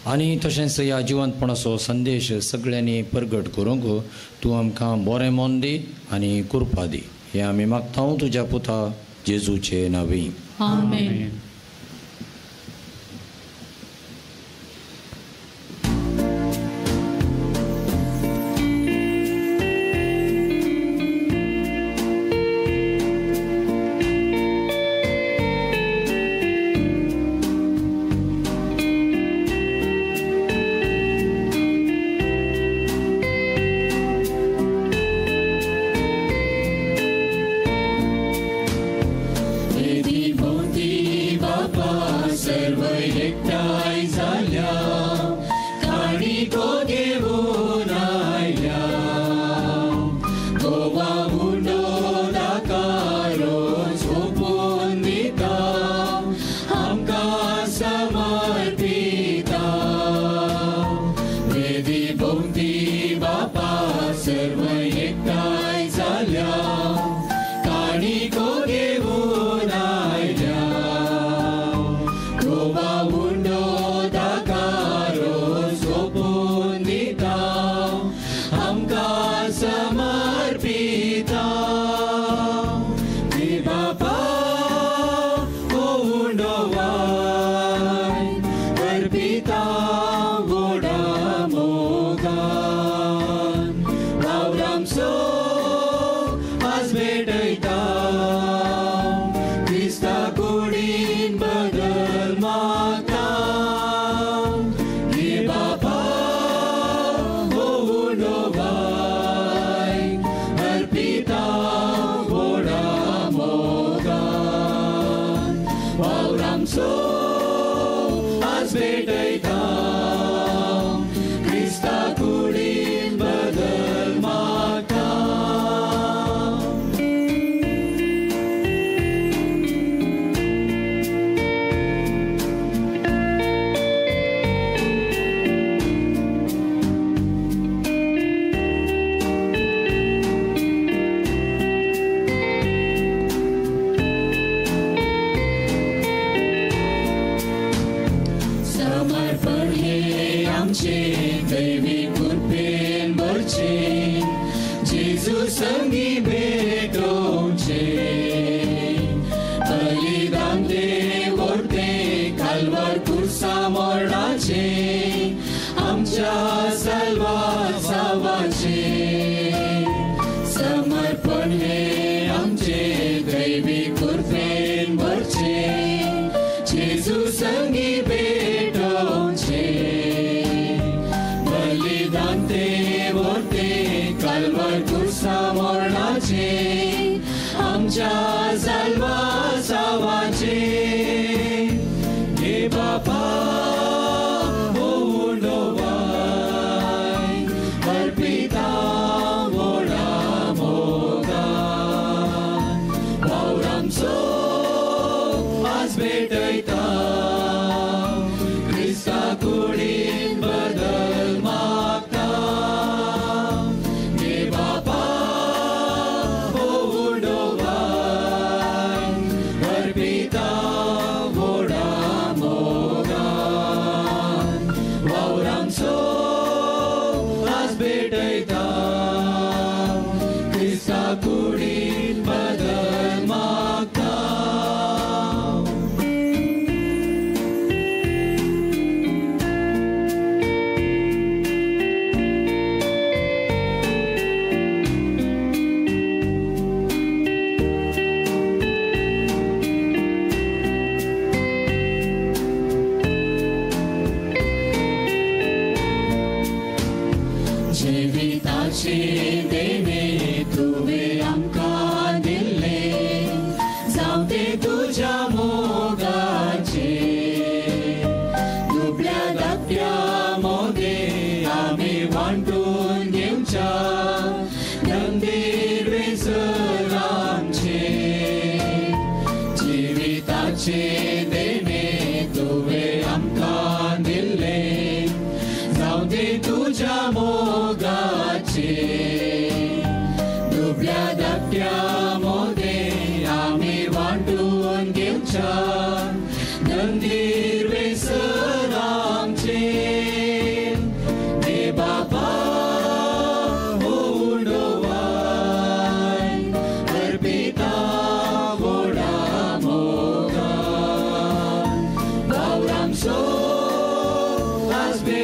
आनी तशेंच ह्या जिवंतपणाचो संदेश सगळ्यांनी परगट करूंक तूं आमकां बरें मन दी आनी कृपा दी. हें आमी मागता तुज्या पुता जेजूचे नांवी. आमेन. तुझ्या मोगाचे.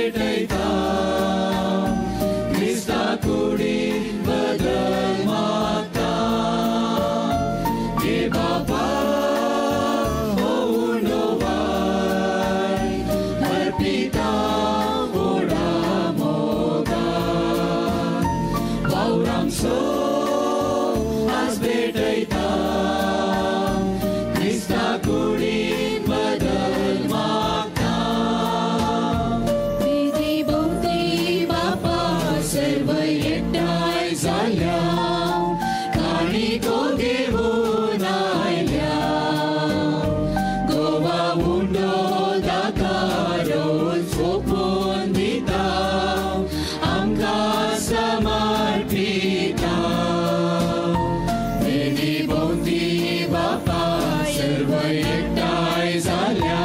भेटयता क्रिस्ता कुडीन बदल मागता घे बापा हो उंडो वाय अर्पिता व्हडा मोगान वावरांचो आज भेटयता क्रिस्ता कुडीन बदल मागता विधी भोवती बापा सर्व एकठांय जाल्या काणिको घेवन आयल्या गोवा उंडो दातारो सोंपून दिता आमकां समर्पिता विधी भोवती बापा सर्व एकठांय जाल्या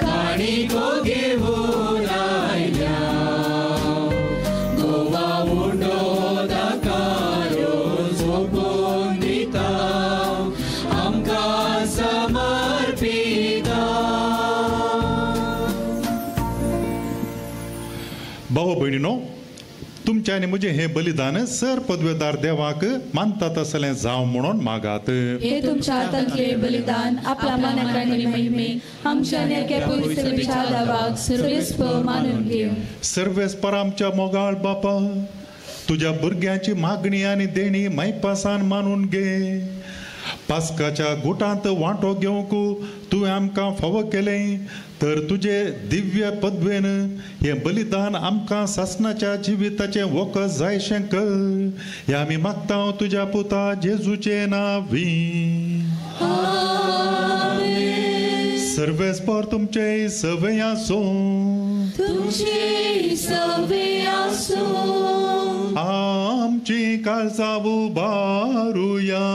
काणिको घेवन आयल्या गोवा उंडो दातारो सोंपून दिता आमकां समर्पिता. भाव भयणीनो, तुमचें आनी म्हजें हें बलिदान सर पदवेदार देवाक मानता तसलें जावं म्हणून मागात. हे तुमच्या हातांतले बलिदान आपल्या मानाक आनी महिमे आमच्या नेक्या पवित्रतेच्या देवाक सर्वेस्पर मानून घेवं. सर्वेस्पर आमच्या मोगाळ बापा, तुज्या भुरग्यांची मागणी आनी देणी मायपासान मानून घे. पास्काच्या गुटांत वांटो घेवंक तुवें आमकां फावो केलें तर तुजे दिव्य पदवेन हें बलिदान आमकां सासणाच्या जिविताचें वखद जायशें कर. हें आमी मागता तुज्या पुता जेजूचे नांवी. सर्वेस्पर तुमचे सवे आसूं. तुमचे सवे आसूं. आमची काळजां उबारुया.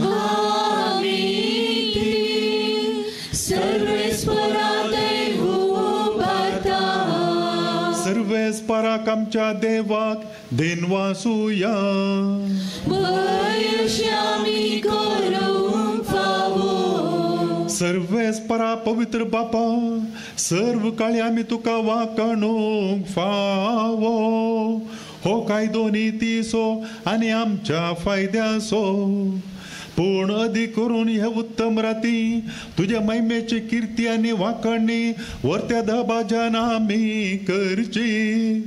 आमी ती सर्वेस्परा उबारता. सर्वेस्पराक आमच्या देवाक देनवासुया. बयशी आमी करूंक फावो. सर्वेस्परा पवित्र बापा, सर्व काळी आमी तुका वाकाणूंक फावो. हो कायदो नितीचो आनी आमच्या फायद्याचो, पूण अदीक करून हे उत्तम राती तुज्या महिमेची किर्ती आनी वाकणी वर्त्या दबाज्यान आमी करची.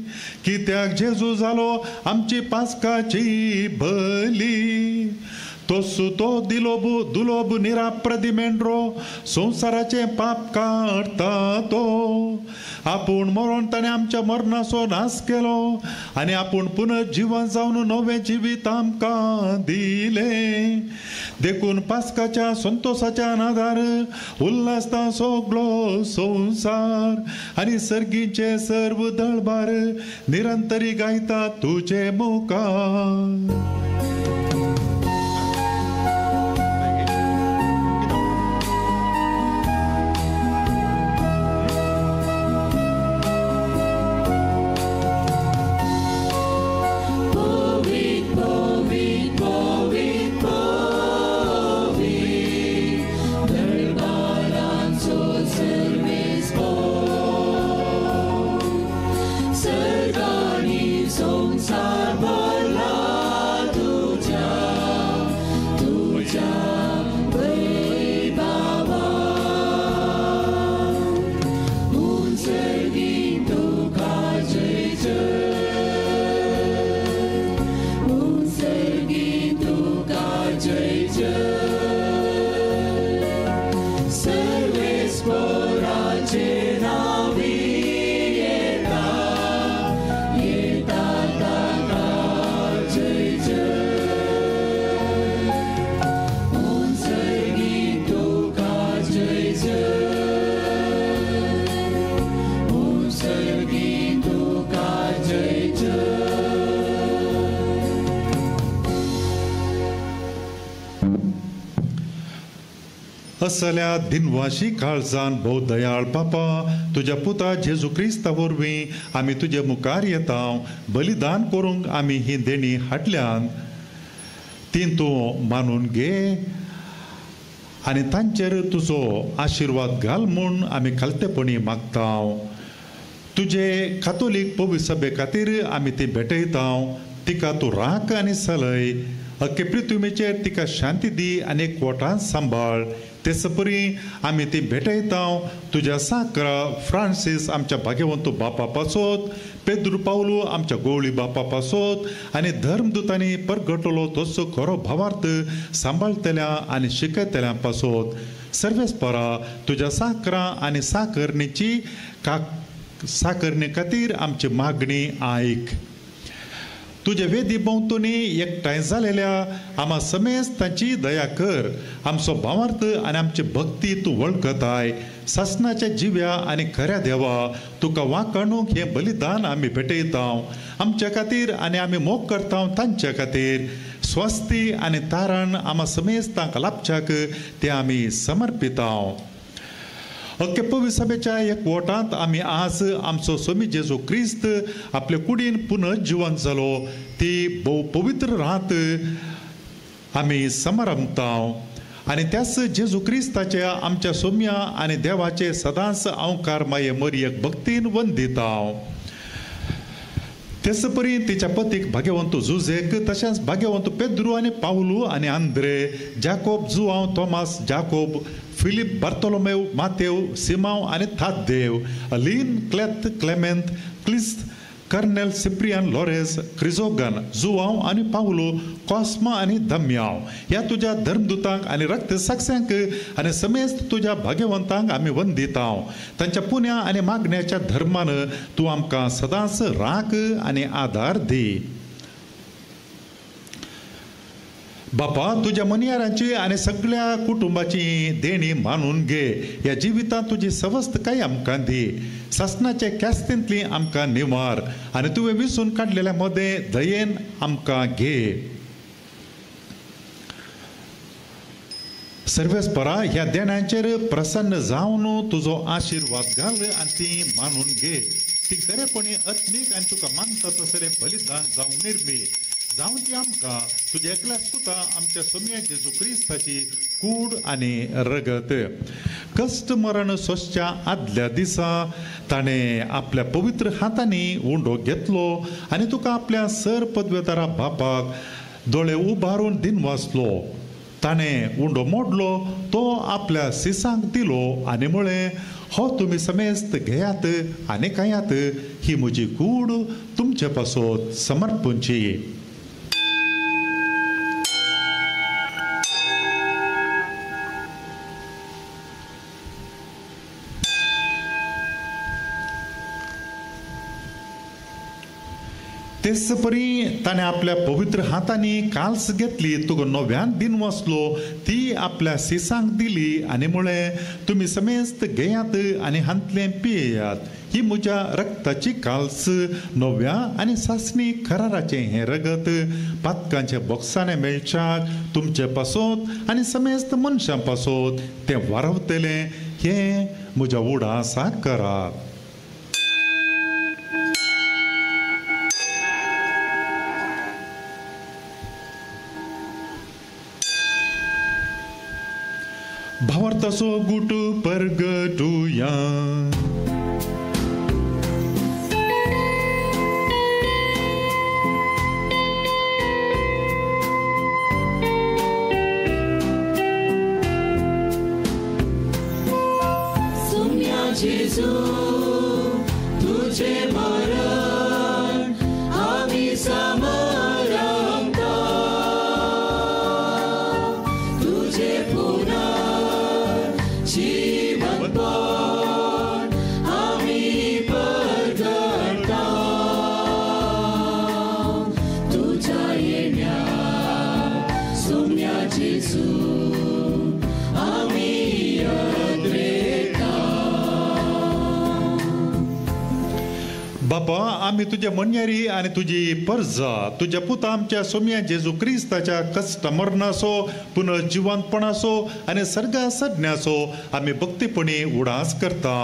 कित्याक जेजू जालो आमची पास्काची बली. तो सुतो दिलोबू दुलोब निराप्रदी मेंढरो संवसाराचें पाप काडटा तो. आपूण मरोन ताणें आमच्या मरणाचो नाश केलो आनी आपूण पुनर्जिवन जावन नवें जिवीत आमकां दिलें. देखून पास्काच्या संतोसाच्या नादार उल्हासता सगळो संवसार आनी सर्गीचे सर्व दळबार निरंतरी गायता तुजे मुखार. असल्या दिनवाशी काळजान भोव दयाळ बापा, तुज्या पुता जेजू क्रिस्ता वरवीं आमी तुजे मुखार येता. बलिदान करूंक आमी ही देणी हाडल्यान ती तूं मानून घे आनी तांचेर तुजो आशिर्वाद घाल म्हूण आमी खालतेपणी मागता. तुजे कातोलीक पवित्र सभे खातीर आमी ती भेटयता. तिका तूं राख आनी सलय. अख्खे पृथ्वीचेर तिका शांती दी आनी एकवटान सांबाळ. तेच परी आमी ती भेटयता तुज्या साकरा फ्रांसीस आमच्या भाग्यवंत बापा पासत, पेद्रू पावलू आमच्या गोवळी बापा पासत आनी धर्मदूतांनी परगटलो तसो खरो भावार्थ सांबाळटल्या आनी शिकयतल्या पासत. सर्वेस्परा तुज्या साकरा आनी साकरणीची साकरणे खातीर आमची मागणी आयक. तुजे वेदी भोंवतणी एकठांय जालेल्या आमा समेज तांची दया कर. आमचो भावार्थ आनी आमची भक्ती तूं वळखताय. सासणाच्या जिव्या आनी खऱ्या देवा, तुका वांकाणूंक हें बलिदान आमी भेटयता. आमच्या खातीर आनी आमी मोग करता तांच्या खातीर स्वस्ती आनी तारण आमा समेज तांकां लाभच्याक तें आमी समर्पिता. अख्खे पवित्र सभेच्या एकवटांत आमी आज आमचो स्वामी जेजू क्रिस्त आपले कुडीन पुनर्जिवन जालो ती भोव पवित्र रात आमी समारंभता आनी त्याच जेजू क्रिस्ताच्या आमच्या सोम्या आनी देवाचे सदांच अंकार माये मरियक भक्तीन वंदिता. तेच परी तिच्या पतीक भाग्यवंत जुझेक, तशेंच भाग्यवंत पेद्रू आनी पावलू आनी Andre, Jacob, Joao, Thomas, Jacob, Philip, Bartholomew, Matew, Simao आनी थादेव, लीन, क्लेत, क्लेमेंत, क्लिस्त, कर्नेल, सिप्रियन, लॉरेस, क्रिजोगन, जुआव आनी पावलो, कॉस्मा आनी दम्याव ह्या तुज्या धर्मदूतांक आनी रक्त साक्षांक आनी समेस्त तुज्या भाग्यवंतांक आमी वंदिता. तांच्या पुण्या आनी मागण्याच्या धर्मान तूं आमकां सदांच राख आनी आदार दी. बापा, तुज्या मनियारांची आनी सगळ्या कुटुंबाची देणी मानून घे. ह्या जिवितांत तुजी सवस्तकाय आमकां दी. सासणाचे ख्यास्तींतली आमकां निवार आनी तुवें विसून काडलेल्या मदें दयेन आमकां घे. सर्वेस्परा, ह्या देण्यांचेर प्रसन्न जावन तुजो आशिर्वाद घाल आनी ती मानून घे. ती खरेपणी आत्मीक आनी तुका मानता तसलें बलिदान जावं निर्मी जावं ती आमकां तुज्या एकल्याच पुता आमच्या सोम्या जेजू क्रिस्ताची कूड आनी रगत. कश्ट मरण सोंसच्या आदल्या दिसा ताणें आपल्या पवित्र हातांनी उंडो घेतलो आनी तुका आपल्या सर पदवेदारा बापाक दोळे उबारून दिनवासलो. ताणें उंडो मोडलो, तो आपल्या सिसांक दिलो आनी म्हळें, हो तुमी समेस्त घेयात आनी खायात, ही म्हजी कूड तुमचे पासत समर्पणची. तेच परी ताणें आपल्या पवित्र हातांनी काल्स घेतली, तुका नव्यान दिनवासलो, ती आपल्या सिसांक दिली आनी म्हळें, तुमी समेस्त घेयात आनी हांतलें पियेयात, ही म्हज्या रक्ताची काल्स, नव्या आनी सासणी कराराचें हें रगत पातकांच्या बोक्सांनी मेळच्याक तुमचे पासत आनी समेस्त मनशां पासत तें वारवतलें. हें म्हज्या उडासाक करात. भावार्थाचो गुट परगटुया. सुम्या जेजू तुझे मरण आमी समरंता, तुझे पुनर्जीवनपण आमी परगटा, तुझ्या येण्या सुम्या जेजू आमी अद्रेता. बापा, आमी तुज्या मन्यारी आनी तुजी परजा, तुज्या पुता आमच्या सोम्या जेजू क्रिस्ताच्या कश्ट मरणाचो, पुनर्जिवंतपणाचो आनी सर्गा सज्ञाचो आमी भक्तीपणी उडास करता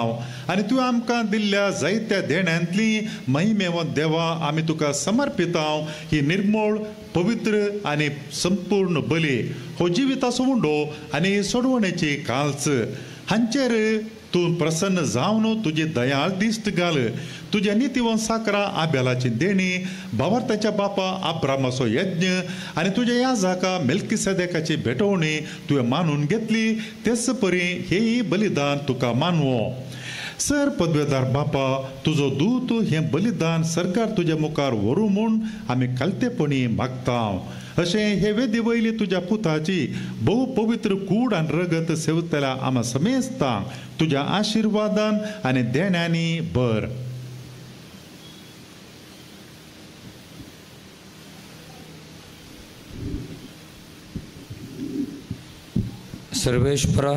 आनी तुवें आमकां दिल्ल्या जायत्या देण्यांतली महिमेवंत देवा आमी तुका समर्पिता. ही निर्मळ, पवित्र आनी संपूर्ण बली, हो जिविताचो उंडो आनी सोडवणेची काल्स हांचेर तूं प्रसन्न जावन तुजी दयाळ दिश्ट घाल. तुज्या नितीवन साकरा आबेलाची देणी, भावार्थाच्या बापा आब्रामाचो यज्ञ आनी तुज्या याजाका मेल्किसेदेकाची भेटवणी तुवें मानून घेतली, तेच परी हेय बलिदान तुका मानवो. सर पदवेदार बापा, तुजो दूत हें बलिदान सरकार तुज्या मुखार व्हरूं म्हूण आमी खालतेपणी मागता. अशें हे वेदी वयली तुज्या पुताची भोव पवित्र कूड आनी रगत सेवतल्या आमा समेस्तांक तुज्या आशिर्वादान आनी देण्यांनी भर. सर्वेश्वरा,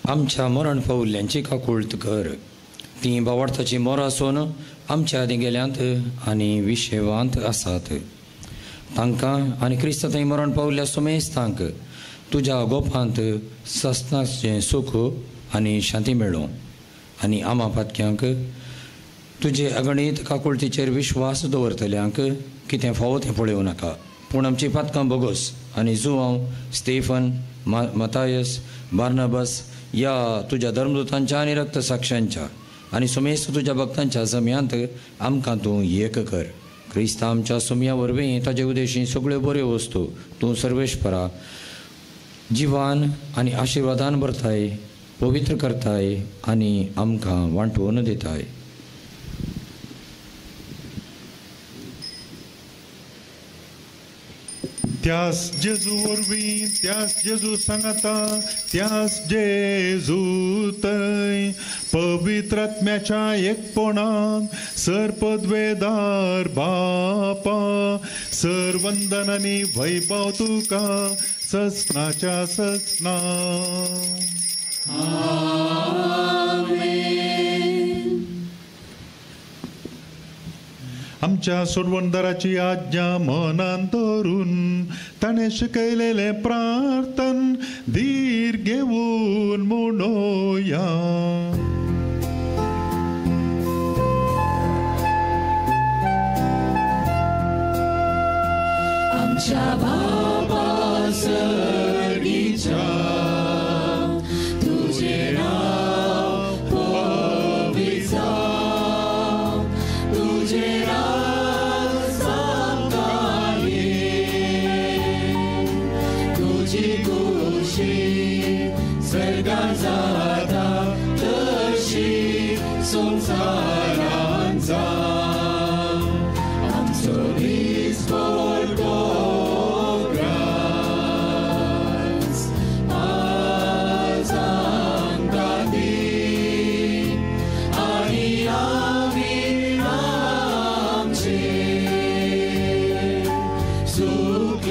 आमच्या मरण पावल्ल्यांची काकुळट कर. तीं बावार्थाची मोर आसून आमच्या आदीं गेल्यांत आनी विशेवांत आसात. तांकां आनी क्रिस्त थंय मरण पावल्ल्या सुमेस्तांक तुज्या गोपांत सस्नाचें सूख आनी शांती मेळूं आनी आमा पातक्यांक तुजे अगणीत काकुळटीचेर विश्वास दवरतल्यांक कितें फावो तें पळोवं नाका, पूण आमची पातकां बोगोस आनी जुवांव, स्टेफन, मतायस, बार्नाबस ह्या तुज्या धर्मदूतांच्या आनी रक्तसाक्षांच्या आनी सुमेस्त तुज्या भक्तांच्या जम्यांत आमकां तूं एक कर. क्रिस्ता आमच्या सुमया वरवीं ताजे उदेशी सगळ्यो बऱ्यो वस्तू तूं सर्वेश्वरा जिवान आनी आशिर्वादान भरताय, पवित्र करताय आनी आमकां वांटून दिताय. त्यास जेजू वरवीं, त्यास जेजू सांगाता, त्यास जेजू थंय पवित्र आत्म्याच्या एकपणान सर पदवेदार बापा, सर वंदन आनी वैभव तुका ससनाच्या ससना. आमच्या सोडवणदाराची आज्ञा मनान धरून ताणें शिकयलेलें प्रार्थन धीर घेवन म्हणोया. आमच्या बापा सर्गीच्या, तुझें नांव पवित्र जावं, तुझें राज आमकां ये, तुजी खुशी स्वर्गांत जाता तशी संवसारांत जावं. आमचो दीस पडटो ग्रास आज आमकां दी, आनी आमी आमचे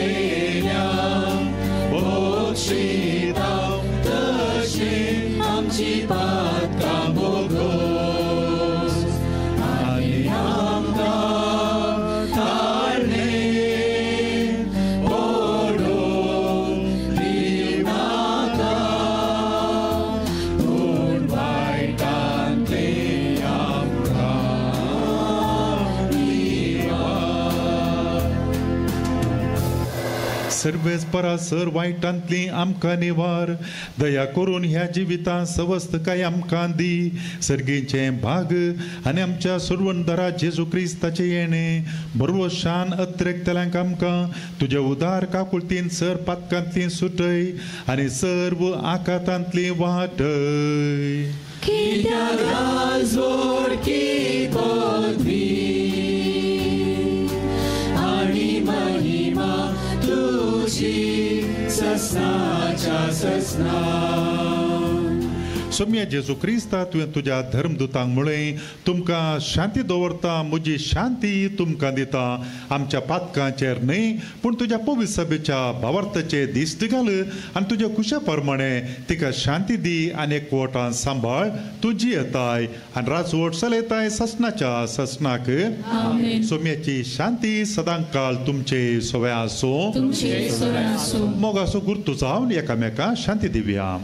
सुकलेल्यांक बक्षिता तशी आमची पातकां बोगोस, आनी आमकां ताळणे पडूंक दिनाका, पूण वायटांतलें आमकां निवार. सर्वेस परा सर वायटांतली आमकां निवार, दया करून ह्या जिवितांत सवस्तकाय आमकां दी. सर्गीचें भाग आनी आमच्या सोडवणदारा जेजू क्रिस्ताचें येणें बरवो शान अत्रेकतल्यांक आमकां तुज्या उदार काकुळतीन सर पातकांतली सुटय आनी सर्व आकातांतली वाटय. कित्याक राजवड की पदवी आनी महिमा तुजी ससनाच्या ससना. सोम्या जेजू क्रिस्ता, तुवें तुज्या धर्मदूतांक म्हळें, तुमकां शांती दवरता, म्हजी शांती तुमकां दिता. आमच्या पातकांचेर न्हय पूण तुज्या पवित्र सभेच्या भावार्थाचे दिश्ट घाल आनी तुज्या कुशा प्रमाणे तिका शांती दी आनी एकवटान सांबाळ. तूं जियेताय आनी राजवट चलयताय ससनाच्या ससनाक. सोम्याची शांती सदांकाळ तुमचे सवय आसूं. मोगाचो गुर्तू जावन एकामेकांक शांती दिवया.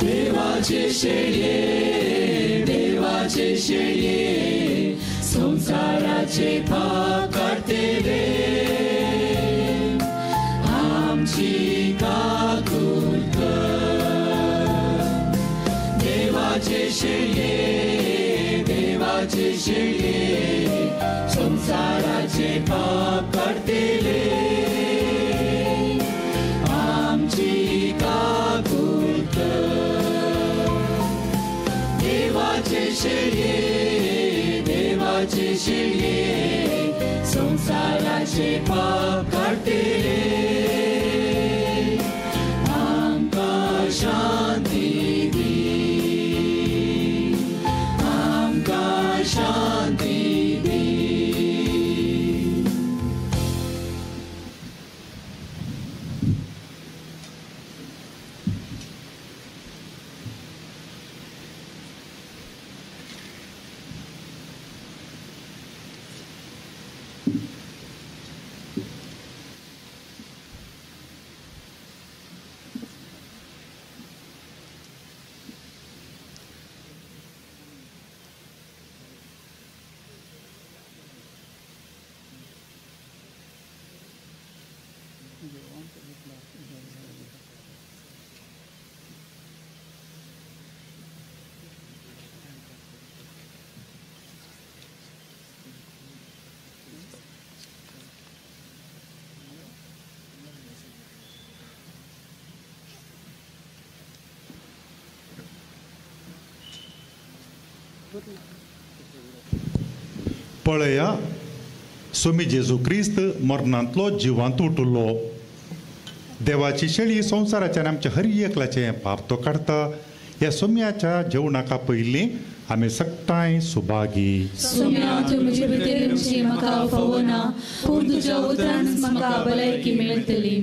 देवाचे शेळये देवाचे शेळये संवसाराचे पाप काडटले आमची काकूट कर देवाचे शेळये देवाचे शेळये संवसाराचे पाप काडटले आमची काकूट कर देवाचे शेळये देवाचे शेळये संवसाराचे पाप काडटले आमकां शांती दी आमकां शांती दी. पळया स्वामी जेजू क्रिस्त मरणांतलो जिवांत उठलो. देवाची शेळी संवसाराच्यान आमच्या हर एकल्याचें पाप तो काडटा. ह्या सोम्याच्या जेवणाका पयलीं आमी सगटांय सुभागी. सोम्या तूं म्हजे भितर येवची म्हाका फावना, पूण तुज्या उतरान म्हाका भलायकी मेळटली.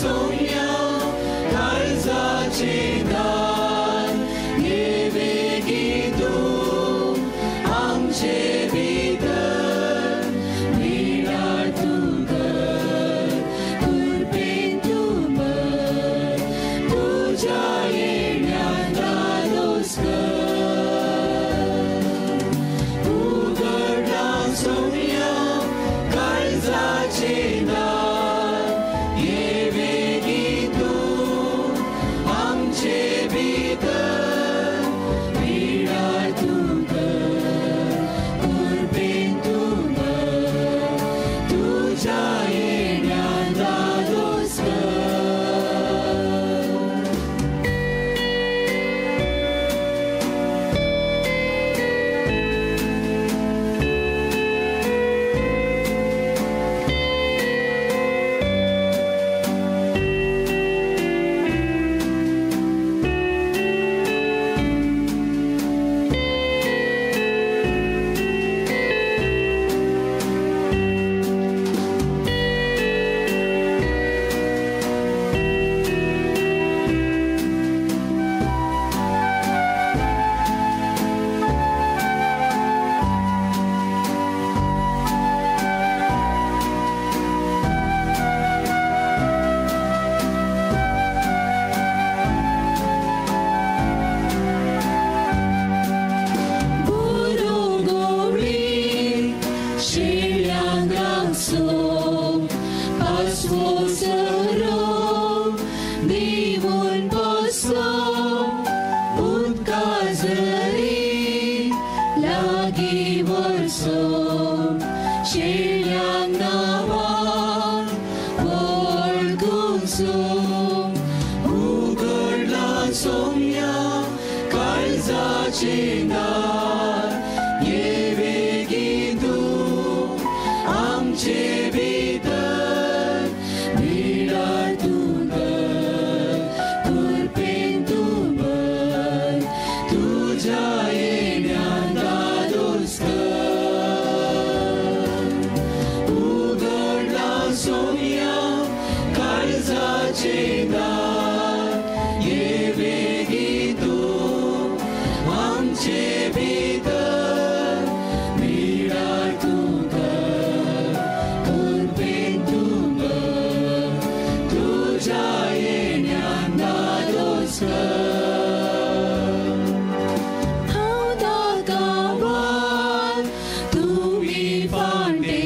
Sonia, दार ये वेगी तूं आमचे भितर बिडार तूं कर कुरपेन तूं भर तुज्या येण्यान दादोस कर उगडला सोम्या काळजाचें दार ये वेगी तूं आमचे भितर बिडार तूं कर कुरपेन तूं भर तुज्या येण्यान दादोस कर. बरो गवळी शेळ्यांक राखचो पासवो सरो दिवन बसलो उदका झरी लागीं व्हरचो शेळ्यांक नांवान वळखुचो उगडला सोम्या काळजाचें दार ये वेगी तूं आमचे भितर बिडार तूं कर कुरपेन तूं भर तुज्या येण्यान दादोस कर उगडला सोम्या काळजाचें दार ये वेगी तूं आमचे भितर बिडार तूं कर कुरपेन तूं भर तुज्या येण्यान दादोस कर. हांव ताका तुमी फांटे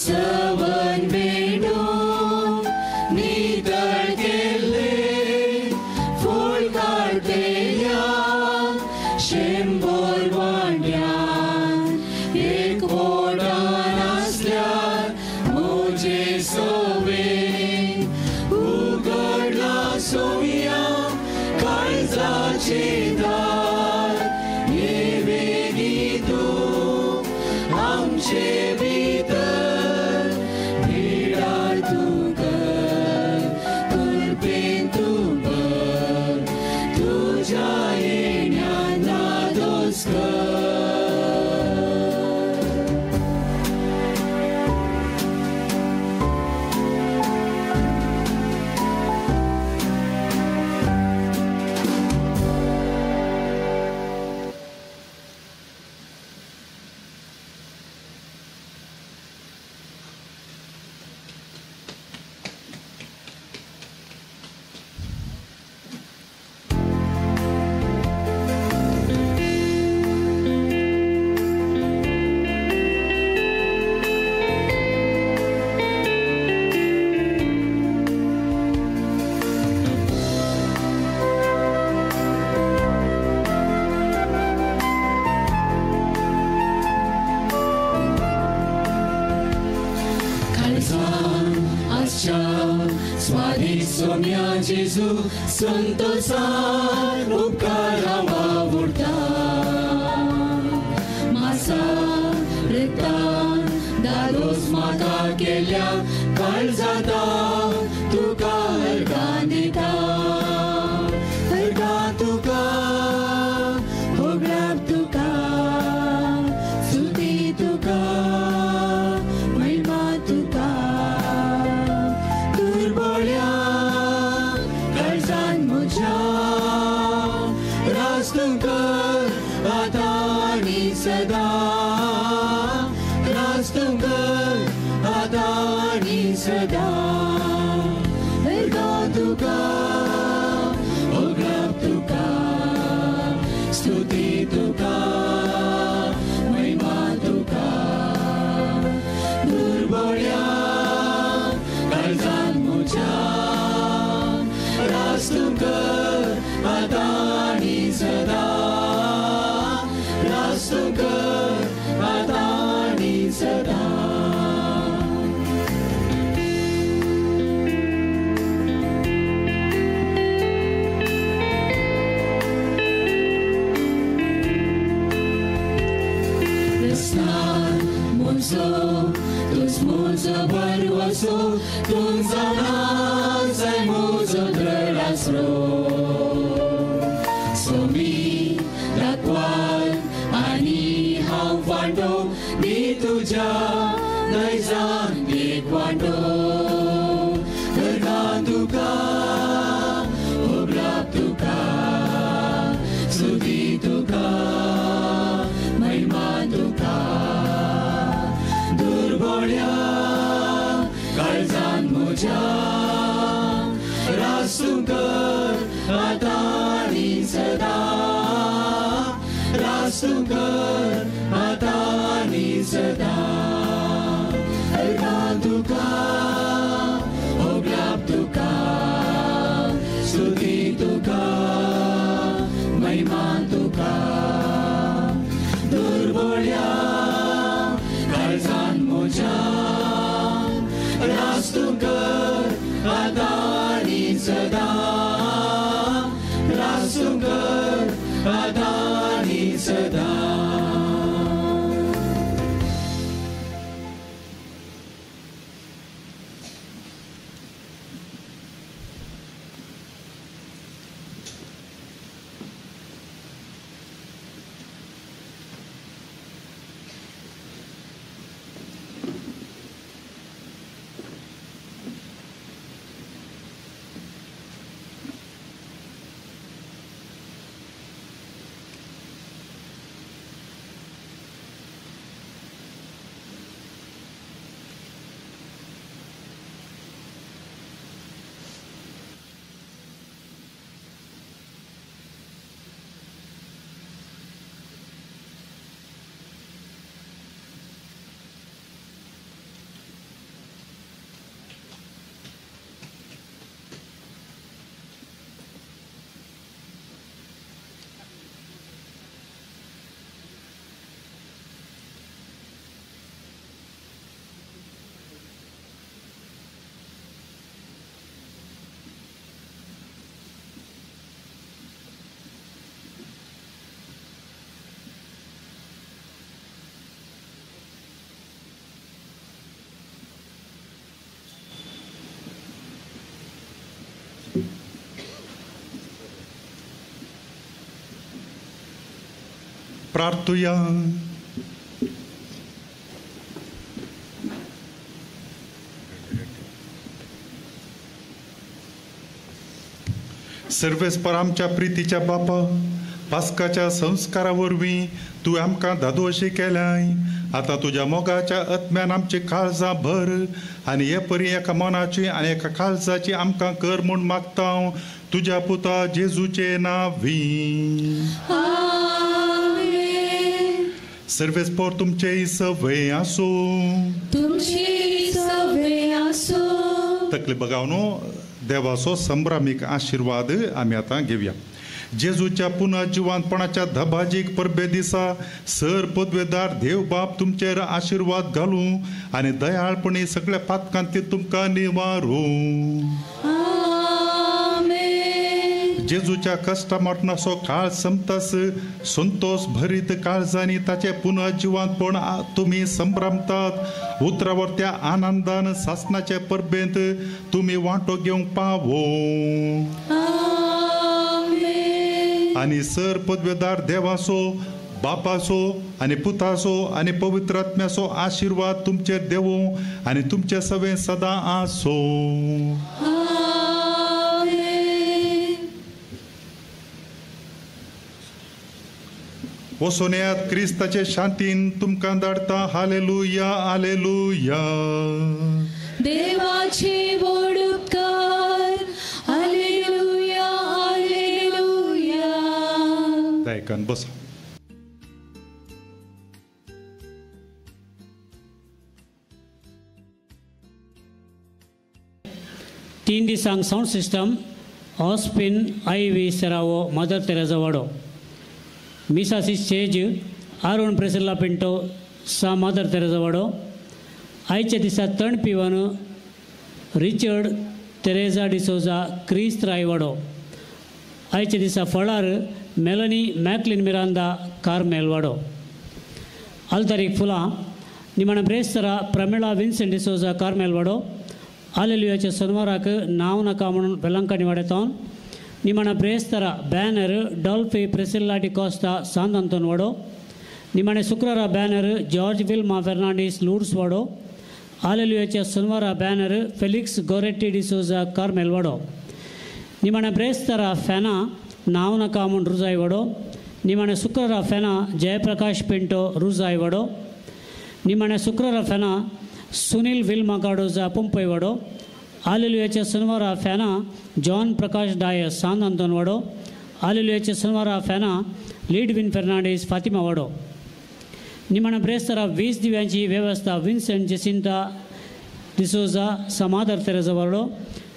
सवन भेंडून नितळ केल्ले फूल काडटेल्या शंबर वांड्यान एक वोडान आसल्यार म्हजे सवे उगडला सोम्या काळजाचें दार ये वेगी तूं आमचे भितर बिडार तूं कर कुरपेन तूं भर तुज्या येण्यान दादोस कर. काळजान स्वादीक सोम्या जेजू संतोसान उपकारा वावुरता मासा रेतान दादोस म्हाका केल्या काळजाता तुका हरगां दिता हरगां तुका होगडाप तुका स्तुती तुका महिमा तुका दुर्बोळ्या काळजान म्हज्या सदा रास्तू कर आतां आनी सदा. मुझो तुझ मुझो भरवसो तुझा नाव मुझो दृढ आनी हांव फांटो दी तुज्या दैजान एक वांटो. दर्गा तुका होबलाप तुका स्तुती तुका महिमा तुका. दुर्बोळ्या काळजान म्हज्या रास्तू कर आतां आनी सदा रास्तू कर आतां आनी सदा. अर्गां तुका होबलाप तुका स्तुती तुका महिमा तुका. दुर्बोळ्या काळजान म्हज्या रास्तू कर आतां आनी सदा रास्तू कर आतां आनी सदा. प्रार्थुया. सर्वेस्पर आमच्या प्रितीच्या बापा, पास्काच्या संस्कारा वरवीं तूं आमकां धादोशी केल्याय. आतां तुज्या मोगाच्या आत्म्यान आमची काळजां भर आनी हे परी एका मनाची आनी एका काळजाची आमकां कर म्हूण मागता तुज्या पुता जेजूचे नांवी. सर्वेस्पर तुमचे सवय आसूं. तुमची सवय आसूं. तकली बघाव न्हू देवाचो संभ्रामीक आशिर्वाद आमी आतां घेवया. जेजूच्या पुनः जिवानपणाच्या धबाजीक परबे दिसा सर पदवेदार देव बाप तुमचेर आशिर्वाद घालूं आनी दयाळपणी सगळ्या पातकांती तुमकां निवारूं. जेजूच्या कश्टा मरणाचो काळ संपतास संतोष भरीत काळजांनी ताचे पुनः जिवानपण तुमी संभ्रमतात. उतरावर त्या आनंदान सासनाचे परबेंत तुमी वांटो घेवंक पावो. आनी सर पदवेदार देवाचो बापाचो आनी पुताचो आनी पवित्र आत्म्याचो आशिर्वाद तुमचेर देवूं आनी तुमचे सवें सदां आसूं. वसोन्यात क्रिस्ताचे शांतीन तुमकां धाडटा. हालेलुया हालेलुया. देवाचे व्हड उपकार. हालेलुया हालेलुया. दायकान बसा. तीन दिसांक सावंड सिस्टम ऑस्पिन I V Serrao mother Teresa वाडो. मिसासी सेज आरुण प्रेसिल्ला पिंटो सा मादर तेरेजा वाडो. आयच्या दिसा तण पिवन रिचर्ड तेरेजा डिसोजा क्रिस्त राय वाडो. आयच्या दिसा फळार मेलनी मॅकलिन मिरांदा कार्मेल वाडो. आलतारीक फुलां निमाण ब्रेस्तरा प्रमिळा विन्सेंट डिसोजा कार्मेल वाडो. आलेलुयाच्या सोनवाराक नांव नाका म्हणून वेलंकणी वाड्यातावन. निमाण ब्रेस्तरा बॅनर डॉल्फी प्रेसिल्ला डिकॉस्ता सांत अंतोन वाडो. निमाणे शुक्रारा banner George Wilma Fernandes Lourdes Vaddo. आलेलुयाच्या सोनवारा बॅनर फेलिक्स गोरेटी डिसोजा कार्मेल वाडो. निमाणे ब्रेस्तरा फॅना नांव नाका म्हूण रुजाय वाडो. निमाणे शुक्रारा फेना जयप्रकाश पिंटो रुजाय वाडो. निमाणे शुक्रारा फेना सुनील विल्मा कार्डोजा पंपय वाडो. आलेलुयाच्या शनिवारा फेना जॉन प्रकाश डायस सांत अंतोन वाडो. आलेलुयाच्या शनिवारा फेना लीडविन फेर्नांडीस फातिमा वाडो. निमाणे ब्रेस्तरा 20 दिव्यांची वेवस्था विन्सेंट जेसिंता डिसोजा समादर तेरेजा वाडो.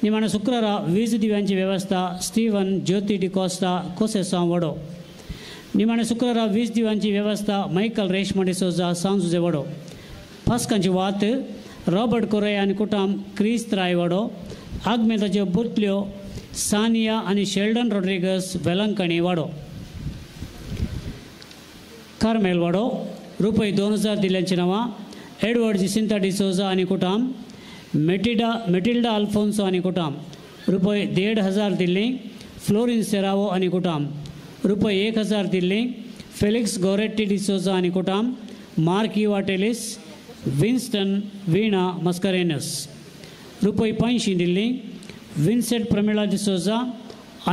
निमाणे शुक्रारा 20 दिव्यांची वेवस्था स्टीवन ज्योती डिकॉस्ता कोसेसांव वाडो. निमाणे शुक्रारा 20 दिव्यांची वेवस्था मायकल रेशमा डिसोजा सांजुजे वाडो. फास्कांची वात रॉबर्ट कोरेया आनी कुटाम क्रिस्त राय वाडो. आगमेताच्यो बुतल्यो सानिया आनी शेल्डन रॉड्रिगस वेलंकणी वाडो. कार्मेल वाडो रुपये 2000 दिल्यांची नांवां एडवर्ड जिसिंता डिसोजा आनी कुटाम मेटिल्डा अल्फोन्सो आनी कुटाम रुपये 1500 दिल्ली फ्लोरिन सेरावो आनी कुटाम रुपये 1000 दिल्ली फेलिक्स गोरेट्टी डिसोजा आनी कुटाम मार्क इवाटेलिस विन्स्टन वीणा मस्करेनस रुपये 500 दिल्ली विन्सेंट प्रमिळा डिसोजा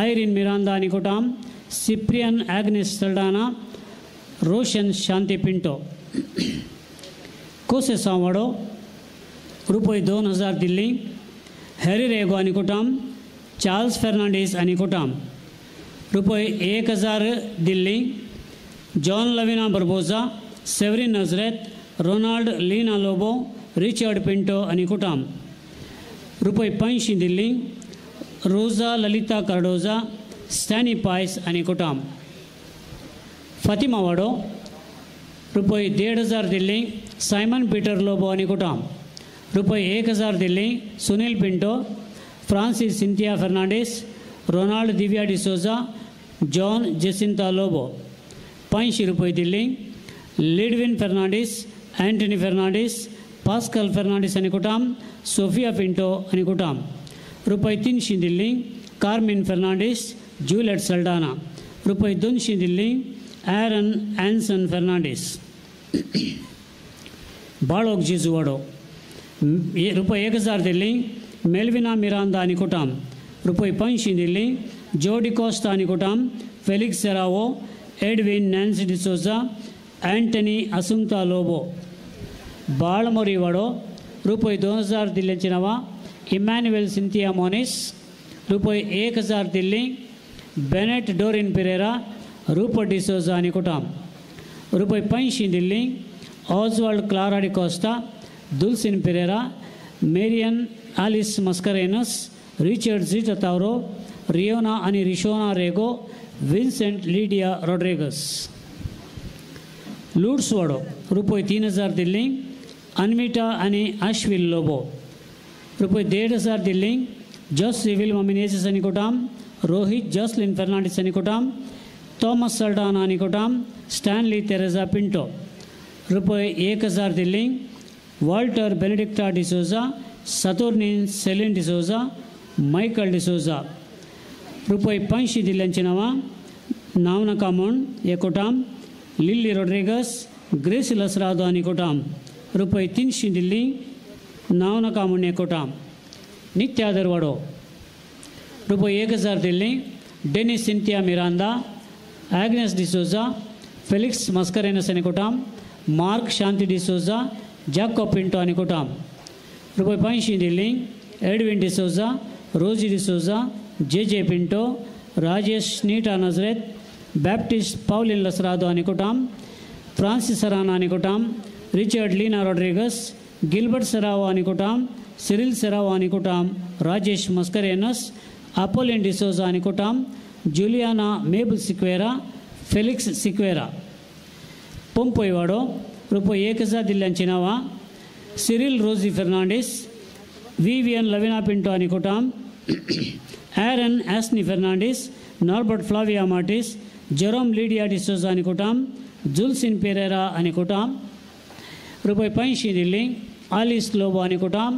आयरिन मिरांदा आनी कुटाम सिप्रियन आग्नेस सल्डाना रोशन शांती पिंटो. कोसे सांवाडो रुपये 2000 दिल्ली हॅरी रेगो आनी कुटाम चार्ल्स फेर्नांडीस आनी कुटाम रुपये 1000 दिल्ली John Lavina Barbosa Severin Nazareth Ronald Lina Lobo Richard Pinto आनी कुटाम रुपये 500 दिल्ली रोजा ललिता कार्डोजा स्टॅनी पायस आनी कुटाम. फातिमा वाडो रुपये 1500 दिल्ली सायमन पीटर लोबो आनी कुटाम रुपये 1000 दिल्ली Sunil Pinto Francis Cynthia Fernandes Ronald Divya D'Souza John Jacinta Lobo 500 रुपये दिल्ली लिडविन फेर्नांडीस अँटनी फेर्नांडीस पास्कल फेर्नांडीस आनी कुटाम सोफिया पिंटो आनी कुटाम रुपये 300 दिल्ली कार्मिन फेर्नांडीस ज्युलियट सल्डाना रुपये 200 दिल्ली ॲरन ॲन्सन फेर्नांडीस. बाळोक जेजू वाडो रुपये 1000 दिल्ली मेल्विना मिरांदा आनी कुटाम रुपये 500 दिल्ली जो डिकॉस्ता आनी कुटाम Felix Serrao Edwin Nancy D'Souza Antony Assunta Lobo. Balmori वाडो रुपये 2000 दिल्ल्यांची नांवां इमॅन्युएल सिंथिया मोनीस रुपये 1000 दिल्ली Bennett Doreen Pereira Rupert D'Souza आनी कुटाम रुपये 500 दिल्ली Oswald Clara D'Costa Dulcin Pereira Marian Alice Mascarenhas Richard Zita Tauro Riona आनी रिशोना रेगो विन्सेंट लिडिया रॉड्रिगस. लुड्स वाडो रुपये 3000 दिल्ली अन्विटा आनी आश्विल लोबो रुपये 1500 दिल्ली जॉस विल्मा मिनेझस आनी कुटाम रोहित जॉसलिन फेर्नांडीस आनी कुटाम थॉमस सल्डाना आनी कुटाम स्टॅनली तेरेजा पिंटो रुपये 1000 दिल्ली Walter Benedicta D'Souza Saturnin Celine D'Souza Michael D'Souza रुपये 500 दिल्ल्यांची नांवां नांव नाका म्हूण एकोटाम लिल्ली रॉड्रिगस ग्रेसी लसरादो आनी कुटाम रुपये 300 दिल्ली नांव नाका म्हूण एकोटाम. नित्यादर वाडो रुपये 1000 दिल्ली Denis Cynthia Miranda Agnes D'Souza Felix Mascarenhas आनी कुटाम मार्क शांती डिसोजा जाकोब पिंटो आनी कुटाम रुपये 500 दिल्ली Edwin D'Souza Rosy D'Souza J J Pinto Rajesh Neeta Nazareth Baptist Paulin Lasrado आनी कुटाम फ्रांसिस सराना आनी कुटाम रिचर्ड लीना रॉड्रिगस गिल्बर्ट सरावो आनी कुटाम सिरिल सरावो आनी कुटाम राजेश मस्करेनस अपोलिन डिसोजा आनी कुटाम जुलियाना मेबल सिक्वेरा फेलिक्स सिक्वेरा. पोंपोयवाडो रुपये 1000 दिल्ल्यांची नांवां Cyril Rosy Fernandes, Vivian Lavina Pinto आनी कुटाम, Aaron Asni Fernandes, Norbert Flavia Martis, Jerome Lydia D'Souza आनी कुटाम, जुलसिन पेरेरा आनी कुटाम. रुपये 500 दिल्ली आलिस लोबो आनी कुटाम,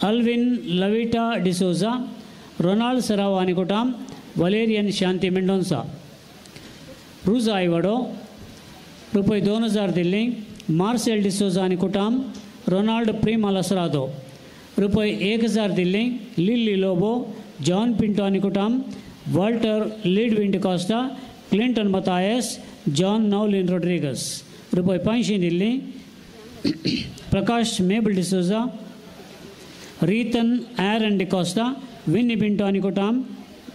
अल्विन लविटा डिसोजा, रोनाल्ड सराव आनी कुटाम, वलेरियन शांती मेंडोन्सा. रुजा आयवाडो रुपये 2000 दिल्ली मार्सेल डिसोजा आनी कुटाम, रोनाल्ड प्रीमा लसरादो. रुपये 1000 दिल्ली लिल्ली लोबो, जॉन पिंटो आनी कुटाम, Walter Lidwin D'Costa, Clinton Mathias, John Novelin Rodrigues. रुपये 500 दिल्ली प्रकाश मेबल डिसोजा, रीतन एरन डिकोस्टा, विन्नी पिंटो आनी कुटाम,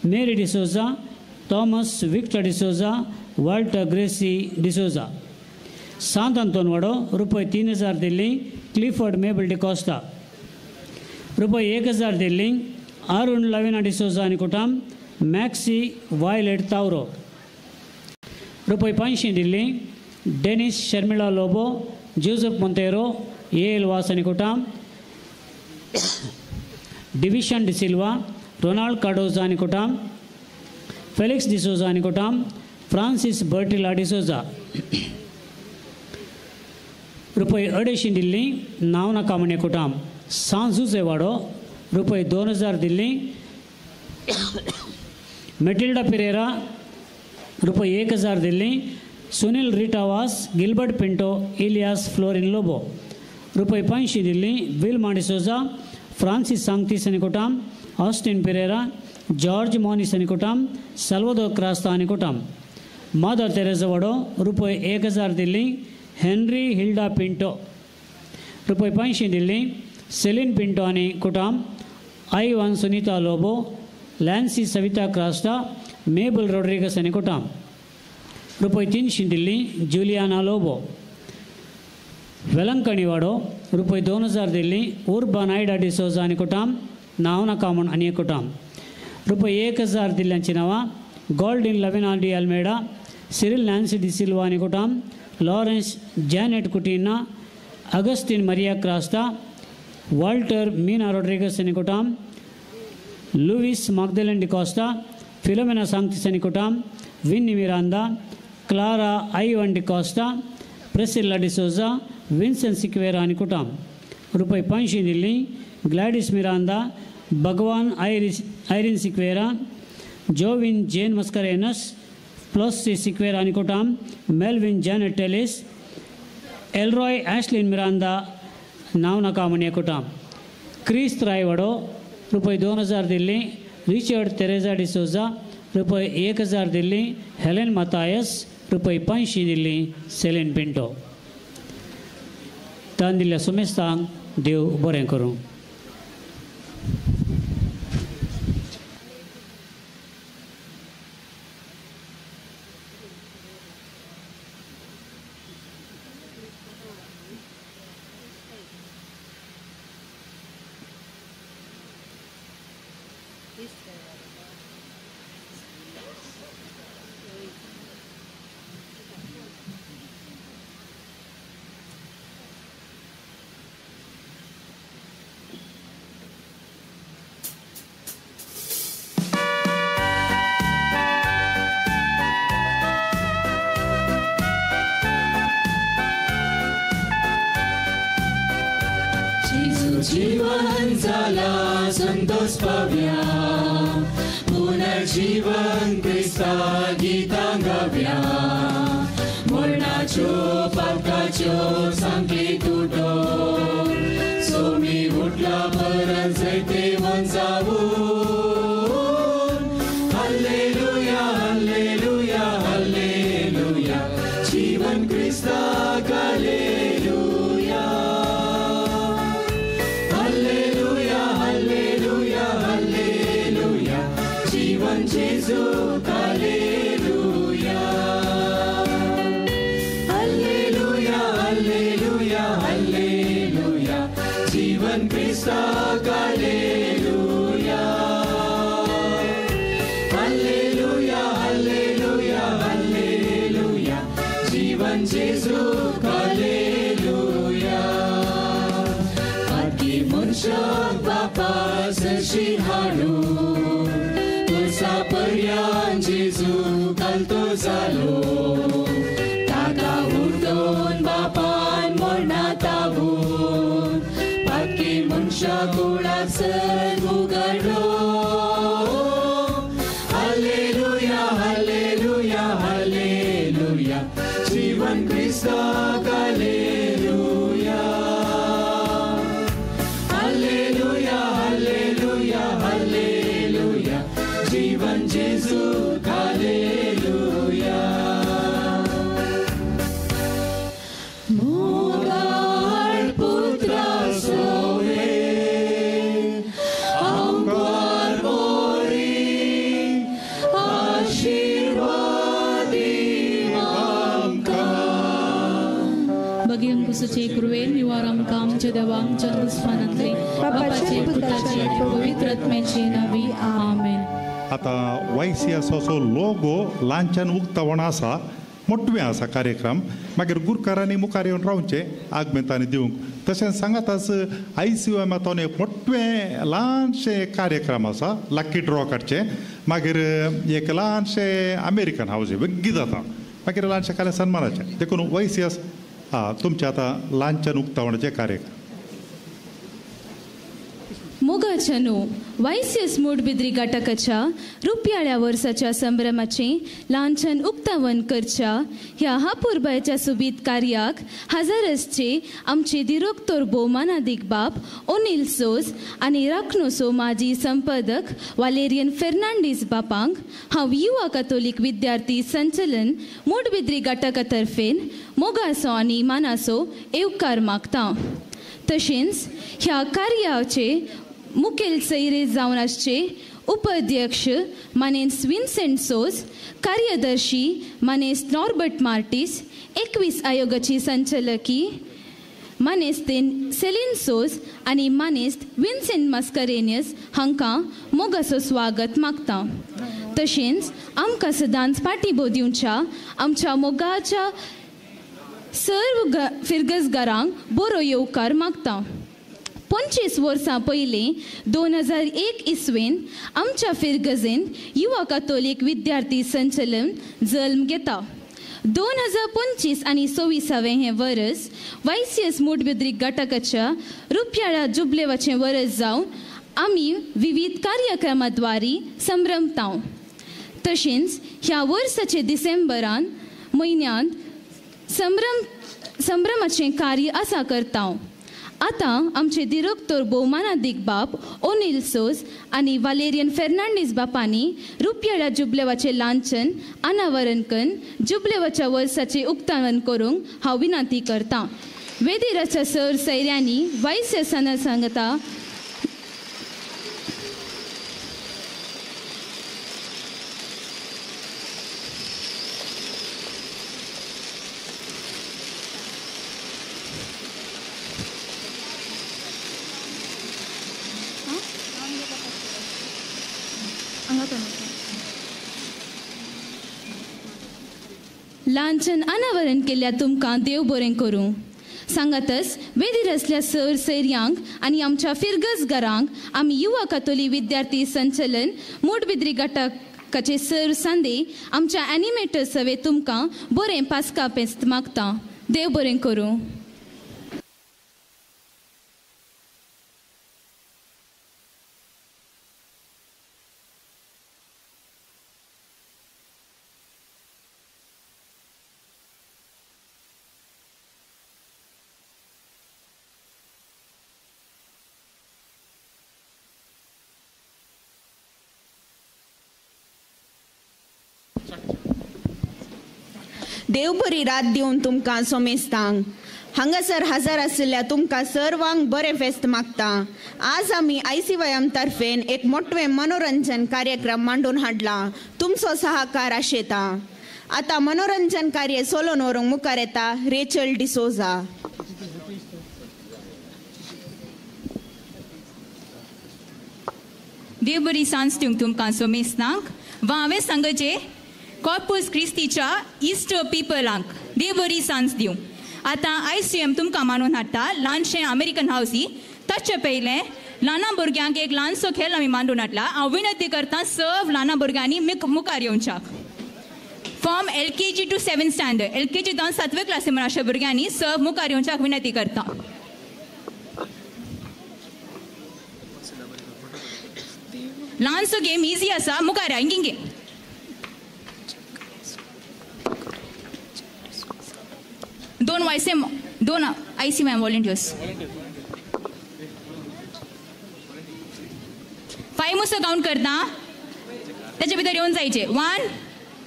Mary D'Souza, Thomas Victor D'Souza, Walter Gracy D'Souza. Sant अंतोनवाडो रुपये 3000 दिल्ली क्लिफर्ड मेबल डिकोस्टा. रुपये 1000 दिल्ली अरुण लविना डिसोजा आनी कुटाम, मॅक्सी वायलेट तावरो. रुपये 500 दिल्ली Dennis Sharmila Lobo, Joseph Monteiro, A L Vaz आनी कुटाम, division D'Silva, Ronald Cardozo आनी कुटाम, Felix D'Souza आनी कुटाम, Francis बर्टिला D'Souza. रुपये 250 दिल्ली नांव नाका म्हणे कुटाम. सांजुजे वाडो रुपये 2000 दिल्ली मेटिल्डा पिरेरा रुपये 1000 दिल्ली सुनील रिटावास, गिल्बर्ट पिंटो, इलियास फ्लोरिन लोबो. रुपये 500 दिल्ली विल्मा डिसोजा, फ्रांसीस सांगतीस आनी कुटाम, ऑस्टिन पिरेरा, जॉर्ज मोनिस आनी कुटाम, साल्वादोर क्रास्ता आनी कुटाम. मादर तेरेजा वाडो रुपये 1000 दिल्ली हेनरी हिल्डा पिंटो. रुपये 500 दिल्ली सेलिन पिंटो आनी कुटाम, Ivan Sunita Lobo, Lancy Savita Crasta, Mabel Rodrigues आनी कुटाम. रुपये 300 दिल्ली जुलियाना लोबो. वेलंकणी वाडो रुपये 2000 दिल्ली उर्बा नायडा डिसोजा आनी कुटाम, नांव नाका म्हूण आनी कुटाम. रुपये 1000 दिल्ल्यांची नांवां Goldin Lavina D Almeida, Cyril Nancy D'Silva आनी कुटाम, Lawrence Janet Coutinho, Augustine Maria Crasta, Walter Meena Rodrigues आनी कुटाम, लुईस माग्देलन डिकोस्टा, फिलोमेना सांगतीस आनी कुटाम, Winnie Miranda, Clara Ivan D'Costa, Priscilla D'Souza, Vincent Sequeira आनी कुटाम. रुपये 500 दिल्ली Gladys Miranda, Bhagwan Irene Sequeira, Jovin Jane Mascarenhas, Flossie Sequeira आनी कुटाम, Melvin Janet Tellis, Elroy Ashlin Miranda नांव नाका म्हणे कुटाम. क्रिस्त रायवाडो रुपये 2000 दिल्ली रिचर्ड तेरेजा डिसोजा. रुपये 1000 दिल्ली हेलेन मतायस. रुपये 500 दिल्ली सेलिन पिंटो. दान दिल्ल्या सुमेस्तांक देव बरें करूं. जीवन झाला संतोष पाव्या, पुनर्जीवन क्रिस्ता गीतां गाव्या, मरणाच्यो पातकाच्यो सांगली तुटो, सोमी उठला परत जैतेवंत जावन. हालेलुया हालेलुया हालेलुया, जीवन क्रिस्ताक hallelujah. Hallelujah hallelujah hallelujah, जीवन जेजूक हालेलुया. हालेलुया हालेलुया हालेलुया, जीवन क्रिस्ताक हालेलुया. Hallelujah hallelujah जीवन जेजू हालेलुया पातकी मनशाक बापा सरशी हाडून पुरसा पर्यान जेजू कालतो जालो ताका उठोवन बापान मरणा तावून पातकी मनशा कुळाक सर्ग उगडलो हालेलुया हालेलुया हालेलुया जीवन क्रिस्ताक हालेलुया हालेलुया हालेलुया हालेलुया जीवन जेजू हालेलुया मोगाळ पुत्रा सोवे आमकार मोरी आशीर्वादी आमकां बगेन कुसचे कृवेन निवार आमकां आमच्या देवा आमच्या दुस्मानांतले बापाचे पुताचे आनी पवित्र आत्म्याचे नांवी आमेन. आतां वायसीएसाचो लोगो ल्हानच्यान उक्तावण आसा मोटवें आसा कार्यक्रम मागीर गुरकारांनी मुखार येवन रावचें आगमेंतांनी दिवंक तशेंच सांगाताच आयसीयूएमांतून एक मोटवें ल्हानशें कार्यक्रम आसा लकी ड्रॉ काडचें मागीर एक ल्हानशें अमेरिकन हावज वेग्गी जाता मागीर ल्हानशें कार्य सन्मानाचें देखून वायसीएस तुमचें आतां ल्हानच्यान उक्तावणाचें कार्यक्रम. मोगाच्या न्हू वायसीएस मोडबिद्री घटकाच्या रुपयाळ्या वर्साच्या संभ्रमाचें ल्हानच्यान उक्तावण करच्या ह्या हापुरबायच्या सुबीत कार्याक हजर आसचे आमचे दिरोक्तोर भोवमानादीक बाप ओनील सोज आनी राखणोसो माजी संपादक वालेरियन फेर्नांडीस बापांक हांव युवा कथोलीक विद्यार्थी संचलन मोडबिद्री घटका तर्फेन मोगासो आनी मानासो येवकार मागता. तशेंच ह्या कार्याचे मुखेल सैरे जावन आसचे उपाध्यक्ष मानेस विन्सेंट सोज, कार्यदर्शी मानेस नॉर्बर्ट मार्टीस, 21 आयोगाची संचालकी मानेस्त सेलीन सोज आनी मानेस्त विन्सेंट मास्करेनियस हांकां मोगाचो स्वागत मागता. तशेंच आमकां सदांच पाठिंबो दिवच्या आमच्या मोगाच्या सर्व फिरगजगारांक बरो येवकार मागता. 25 वर्सां पयलीं 2001 इसवेन आमच्या फिरगजेन युवा कातोलीक विद्यार्थी संचलन जल्म घेता. 2025 आनी 26वें हें वरस वायसीएस मोडबिद्री घटकाच्या रुपयाळ्या जुबलेवाचें वरस जावन आमी विविध कार्यक्रमाद्वारे संभ्रमता. तशेंच ह्या वर्साचे डिसेंबरान म्हयन्यांत संभ्रमाचें कार्य आसा करता. आतां आमचे दिरोक्तोर भोवमानादीक बाप ओनील सोज आनी वालेरियन फेर्नांडीस बापांनी रुपयाळ्या जुबलेवाचें लांछन अनावरण करून जुबलेवाच्या वर्साचें उक्तावण करूंक हांव विनंती करतां. वेदिराच्या सर सैऱ्यांनी वायसीएसाना सांगता लांछन अनावरण केल्या तुमकां देव बरें करूं. सांगातच वेदीर आसल्या सर सैऱ्यांक आनी आमच्या फिरगजगारांक आमी युवा कातोली विद्यार्थी संचलन मोडबिद्री घटकाचे सर सांदे आमच्या एनिमेटर सवे तुमकां बरें पास्का पेस्त मागता. देव बरें करूं. देव बरी रात दिवन तुमकां सोमेस्तांक हांगासर हजर आशिल्ल्या तुमकां सर्वांक बरें फेस्त मागता. आज आमी आयसीवायम तर्फेन एक मोटवें मनोरंजन कार्यक्रम मांडून हाडला. तुमचो सहकार आशेता. आतां मनोरंजन कार्य सोलोन व्हरूंक मुखार येता रेचल डिसोजा. देव बरी सांज दिवंक तुमकां सोमेस्तांक वा हांवें सांगचें कॉर्पूस क्रिस्तीच्या इस्टर पिपलांक देव बरी सांज दिवं. आतां ICM तुमकां मानून हाडटा ल्हानशें अमेरिकन हावसी. ताचे पयलें ल्हाना भुरग्यांक एक ल्हानसो खेळ आमी मांडून हाडला. हांव विनंती करता सर्व ल्हाना भुरग्यांनी मुखार येवच्याक. From LKG to 7th standard, LKG जावन 7वे क्लासी म्हण अशा भुरग्यांनी सर्व मुखार येवच्याक विनंती करता. ल्हानसो गेम इजी आसा, मुखार या इंगिंगे. दोन वायसे दोन ICM volunteers 5 मुसो काउंट करता, त्याच्या भितर येवन जायचे. 1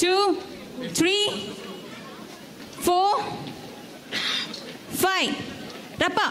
2 3 4 5. रप्पा.